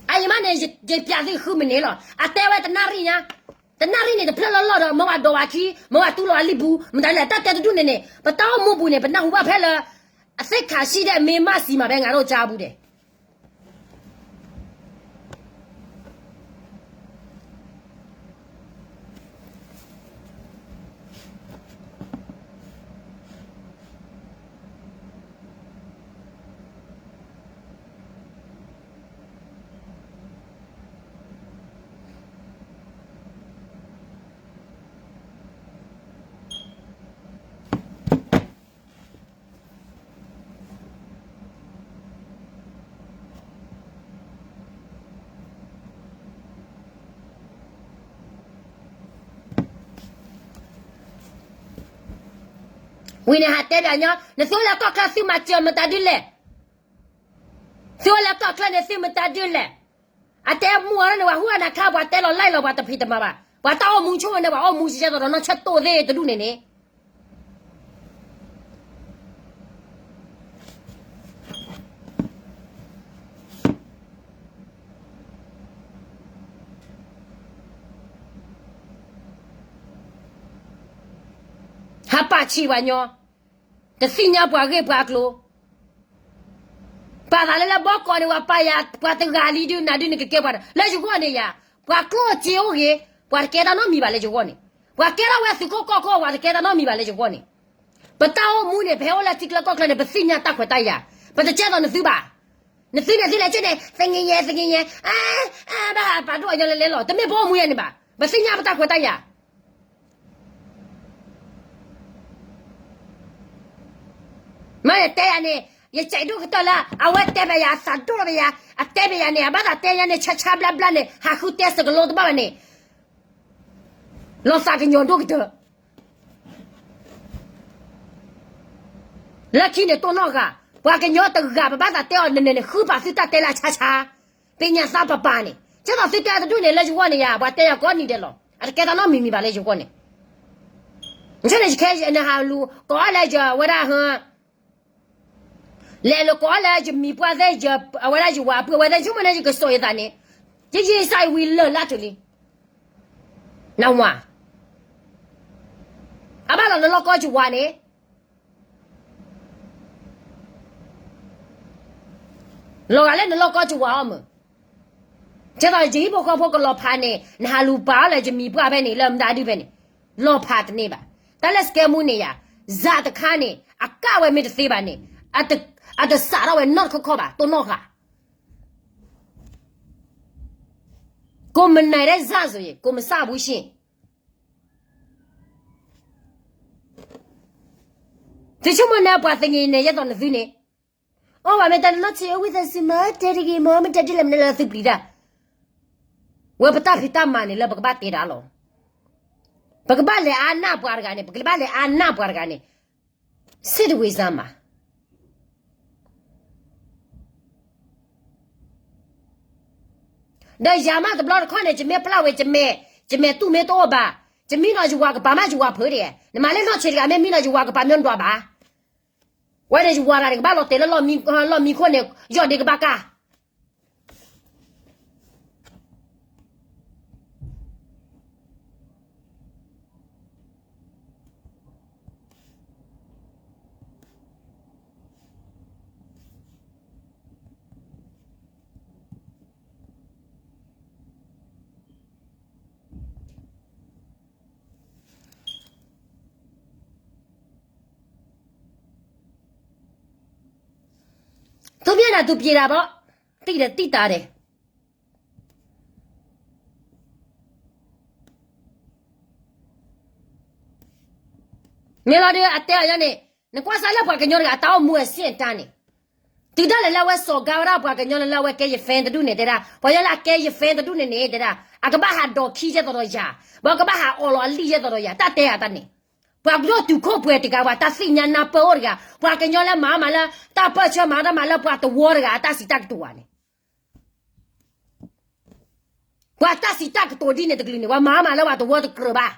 အအံၤမးန့ၣ် ယပျးသုဃုမုၢ်နံၤလီၤ, အတဲဝဲတနၣ်ရံၣ်ညါ, တနၣ်ရံၣ်န့ၣ် တဖျၢၣ်လီၢ်လီၢ်ဒီး မ့ၢ်ဝဲဒိးဝဲခံ မ့ၢ်ဝဲတူၢ်လိာ်အလံာ်ပူၤ မတၤလဲၣ် တၢ်တဲတဒူၣ်န့ၣ်န့ၣ် ပတၢ်အိၣ်မူပူၤန့ၣ် ပနၢ်ဟူဘၣ်ဖဲလၢ အသ့ၣ်ခးဆံၣ်ဒဲး မ့ၢ်မးစံးမးဖဲ ငါတို့ကြားဘူးတယ်. ဝံၤန့ၣ် ဟးတဲပၠးညီ, နသုလၢကီၢ်ချၢ သုမၤစၢၤမတၤဒ်လဲၣ်, သုလၢကီၢ်ချၢန့ၣ် သုမတၤဒ်လဲၣ်, အတဲမူအီၤန့ၣ် ပှၤဟူအနၤခါ ပှၤတဲလီၤလၢလီၤ ပှၤတဖံးတမၤဘၣ်, ပှၤတၢ်အိၣ်မူဆိကမိၣ်န့ၣ် ပှၤအိၣ်မူစဲသိးဒီးနီၢ်ဆၢတိၢ်သ့တဒူၣ်န့ၣ်န့ၣ် ဟးပာ်ဆံးပှၤညီ, တသ့ၣ်ညါပှၤဂ့ၢ်ပှၤကျိၤ, ပာ်သးလၢလၢဘီကီးန့ၣ် ပှၤပာ်ယၤ ပှၤတဂၤလံဒုးနၤဒုးန့ၣ် ကကဲပှၤဒီး လၢယဂီၢ်န့ၣ်ယၤ, ပှၤကျိၣ်စ့အိၣ်ဂ့ၤ, ပှၤတကဲတၢ်နီတမံၤဘၣ်လၢယဂီၢ်န့ၣ်, ပှၤကဲထီၣ်ဝဲသုးခိၣ်ကီၢ်ခိၣ် ပှၤတကဲတၢ်နီတမံၤဘၣ်လၢယဂီၢ်န့ၣ်, ပတၢ်အိၣ်မူန့ၣ် ပဟဲအိၣ်လၢထံချၢကီၢ်ချၢန့ၣ် ပသ့ၣ်ညါတၢ်ခွဲးတၢ်ယာ်, ပတကဲသိးနသုဘၣ်, နသုန့ၣ်သုလဲၤက့န့ၣ် သင့ၤညဲ သင့ၤညဲ, ဘၣ်ဟးပာ်ဒိၣ်အညီလဲၤလဲၤလီၤ တမ့ၢ်ပအိၣ်မူယဲန့ၣ်ဘၣ်, ပသ့ၣ်ညါပတၢ်ခွဲးတၢ်ယာ် မ့ၢ်တဲယၤန့ၣ် ယစံးဒိၣ်ကတၢၢ်လၢ အဝဲတဲဘၣ်ယၤ အသးဒိၣ်လီၤဘၣ်ယၤ အတဲဘၣ်ယၤန့ၣ် အဘၣ်သးတဲယၤန့ၣ် ဆါဆါဘျါဘျါန့ၣ် ဟးဃုတဲစကလိတဘၣ်ဘၣ်န့ၣ် လီၤသးကညီၤဒိၣ်ကတၢၢ် လၢခံန့ၣ်တိၢ်နီၣ်ဂၤ, ပှၤကညီတဂၤ ပဘၣ်သးတဲအီၤနနဲၣ်န့ၣ် ဃုပာ်သုတၢ်တဲလၢအဆါဆါ, ပညါသးပပာ်န့ၣ် ကဲသိးသုတဲတဒူၣ်န့ၣ် လၢယဂီၢ်န့ၣ်ယၤ ပှၤတဲယၤကိးနံၤဒဲးလီၤ, အတကဲတၢ်နီတမံၤမံၤဘၣ်လၢယဂီၢ်န့ၣ်, နဆၢန့ၣ် ယခဲယနဟးလူၤ ကိးအီၤလၢယဝဲဒၣ်ဟၢ လဲၤလိာ်ကိးအီၤလၢယမံၤပှၢ်သ့ၣ် အဝဲဒၣ်ယဝၤအပုၢ်အဝဲသ့ၣ် ဆိကမိၣ်န့ၣ် ယကစိာ်ယသးန့ၣ်, ယယံာ်စၢ်အံၤဝံၤလၢာ်လၢတုၤလံ, နဝၤ အဘၣ်လီၤနလီၢ်ကီၢ်ယဝၤန့ၣ် လီၤဂာ်လၢနလီၢ်ကီၢ်ယဝၤအီၤမုၢ်, ကဲသိးယဟံၣ်ဖိဃီဖိကလီၤဖးန့ၣ် နဟးလူၤပာ်အီၤလၢယမံၤပှၢ်ဖဲန့ၣ် လၢမတၤဒုဖဲန့ၣ်, လီၤဖးတန့ၢ်ဘၣ်, တၢ်လၢစကဲမူန့ၣ်ယၤ, စးတခါန့ၣ် အကၣ်ဝဲမ့ၢ်တသ့ဘၣ်န့ၣ်, အတစးထီၣ်ဝဲနီတခီခီဘၣ် တိၢ်နီၣ်ဃာ် ကိုယ်မနိုင်တဲ့စဆိုရင် ကိုယ်မစဘူးရှင့် သုဆိကမိၣ်န့ၣ် ပှၤသင့ၤန့ၣ် ယဲသိးနသုန့ၣ်, အိၣ်ဘၣ်မ့ၢ်တၢ်နနီၢ်ဆံးအဝံသးစူၤမ့ၢ်တဲတဂ့ၤမ့ၢ် မ့ၢ်တဲဒ်လဲၣ်မနုၤလၢသုပျံၤတၢ်, ဝဲပတၢ်ဖံးတၢ်မၤန့ၣ်လၢပကဘၣ်တဲတၢ်လီၤ, ပကဘၣ်လဲၤအါနၢ်ပှၤတဂၤန့ၣ် ပကဘၣ်လဲၤအါနၢ်ပှၤတဂၤန့ၣ်, စ့တဝံၤစၢ်မး, ဒီးယၤမးတဘျီတခီၣ်န့ၣ် ယမ့ၢ်ဖျါဝဲ ယမဲာ်, ယမဲာ်တူၢ်မ့ၢ်တအိၣ်ဘၣ်, ယမံနီၤယဝၤကပၤမးယဝၤဖုးဒံး, နမၤလၢနီၢ်ဆံးတဂၤ မ့ၢ်မံနီၤယဝၤကပၤမ့ၢ်ဒွးဘၣ်, ဝဲန့ၣ်ယဝၤတဂၤန့ၣ် ကဘၣ်လီၤတဲာ်လၢလီၢ်မံခိၣ်န့ၣ် ယီၢ်ဒ့ကဘၣ်ကၢ် သုမ့ၢ်ဒၣ်သုပျံၤတၢ်ဘၣ်, တံၢ်ဒီးတံၢ်တၢ်ဒဲး မ့ၢ်လီၤဒီး အတဲအီၤယၤန့ၣ်, နကွၢ်စၢ်လၢပှၤကညီတဂၤအတၢ်အိၣ်မူအဆင့်အတန်းန့ၣ်, တုၤဒၣ်လဲာ်လၢအဝဲစိာ်ကါဝဲဒၣ်ပှၤကညီလၢအဝဲကဲယ fan တဒူၣ်န့ၣ် တဲဒၣ်, ပှၤကညီလၢအကဲယ fan တဒူၣ်န့ၣ်န့ၣ် တဲဒၣ်, အကဘၣ်ဟးဒိးခံယဲၢ်သိးဒီးယၤ, ဘၣ်ကဘၣ်ဟးအီၣ်လီၤအလံာ်ယဲၢ်သိးဒီးယၤ, တၢ်တဲအတၢ်န့ၣ်, ပှၤကညီတုၤခိၣ်ပှဲၤတဂၤ ပှၤတၢ်သ့ၣ်ညါနၢ်ပၢၢ်အိၣ်တဂၤ, ပှၤကညီလၢမၤမးလၢ တၢ်ပၢၢ်ဆၢမၤတၢ်မၤလၢပှၤတဝီတဂၤ အတၢ်စံးတၢ်ကတိၤဧါန့ၣ် ပှၤတၢ်စံးတၢ်ကတိၤဒ်န့ၣ်တကလုာ်န့ၣ် ပှၤမၤမးလၢပှၤတဝီတကြၢးဘၣ်.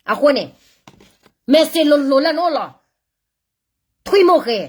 အဃိန့ၣ် message လိၤလိၤလၢနအိၣ်လီၤ. ထွံၣ်မိၢ်ဃဲ,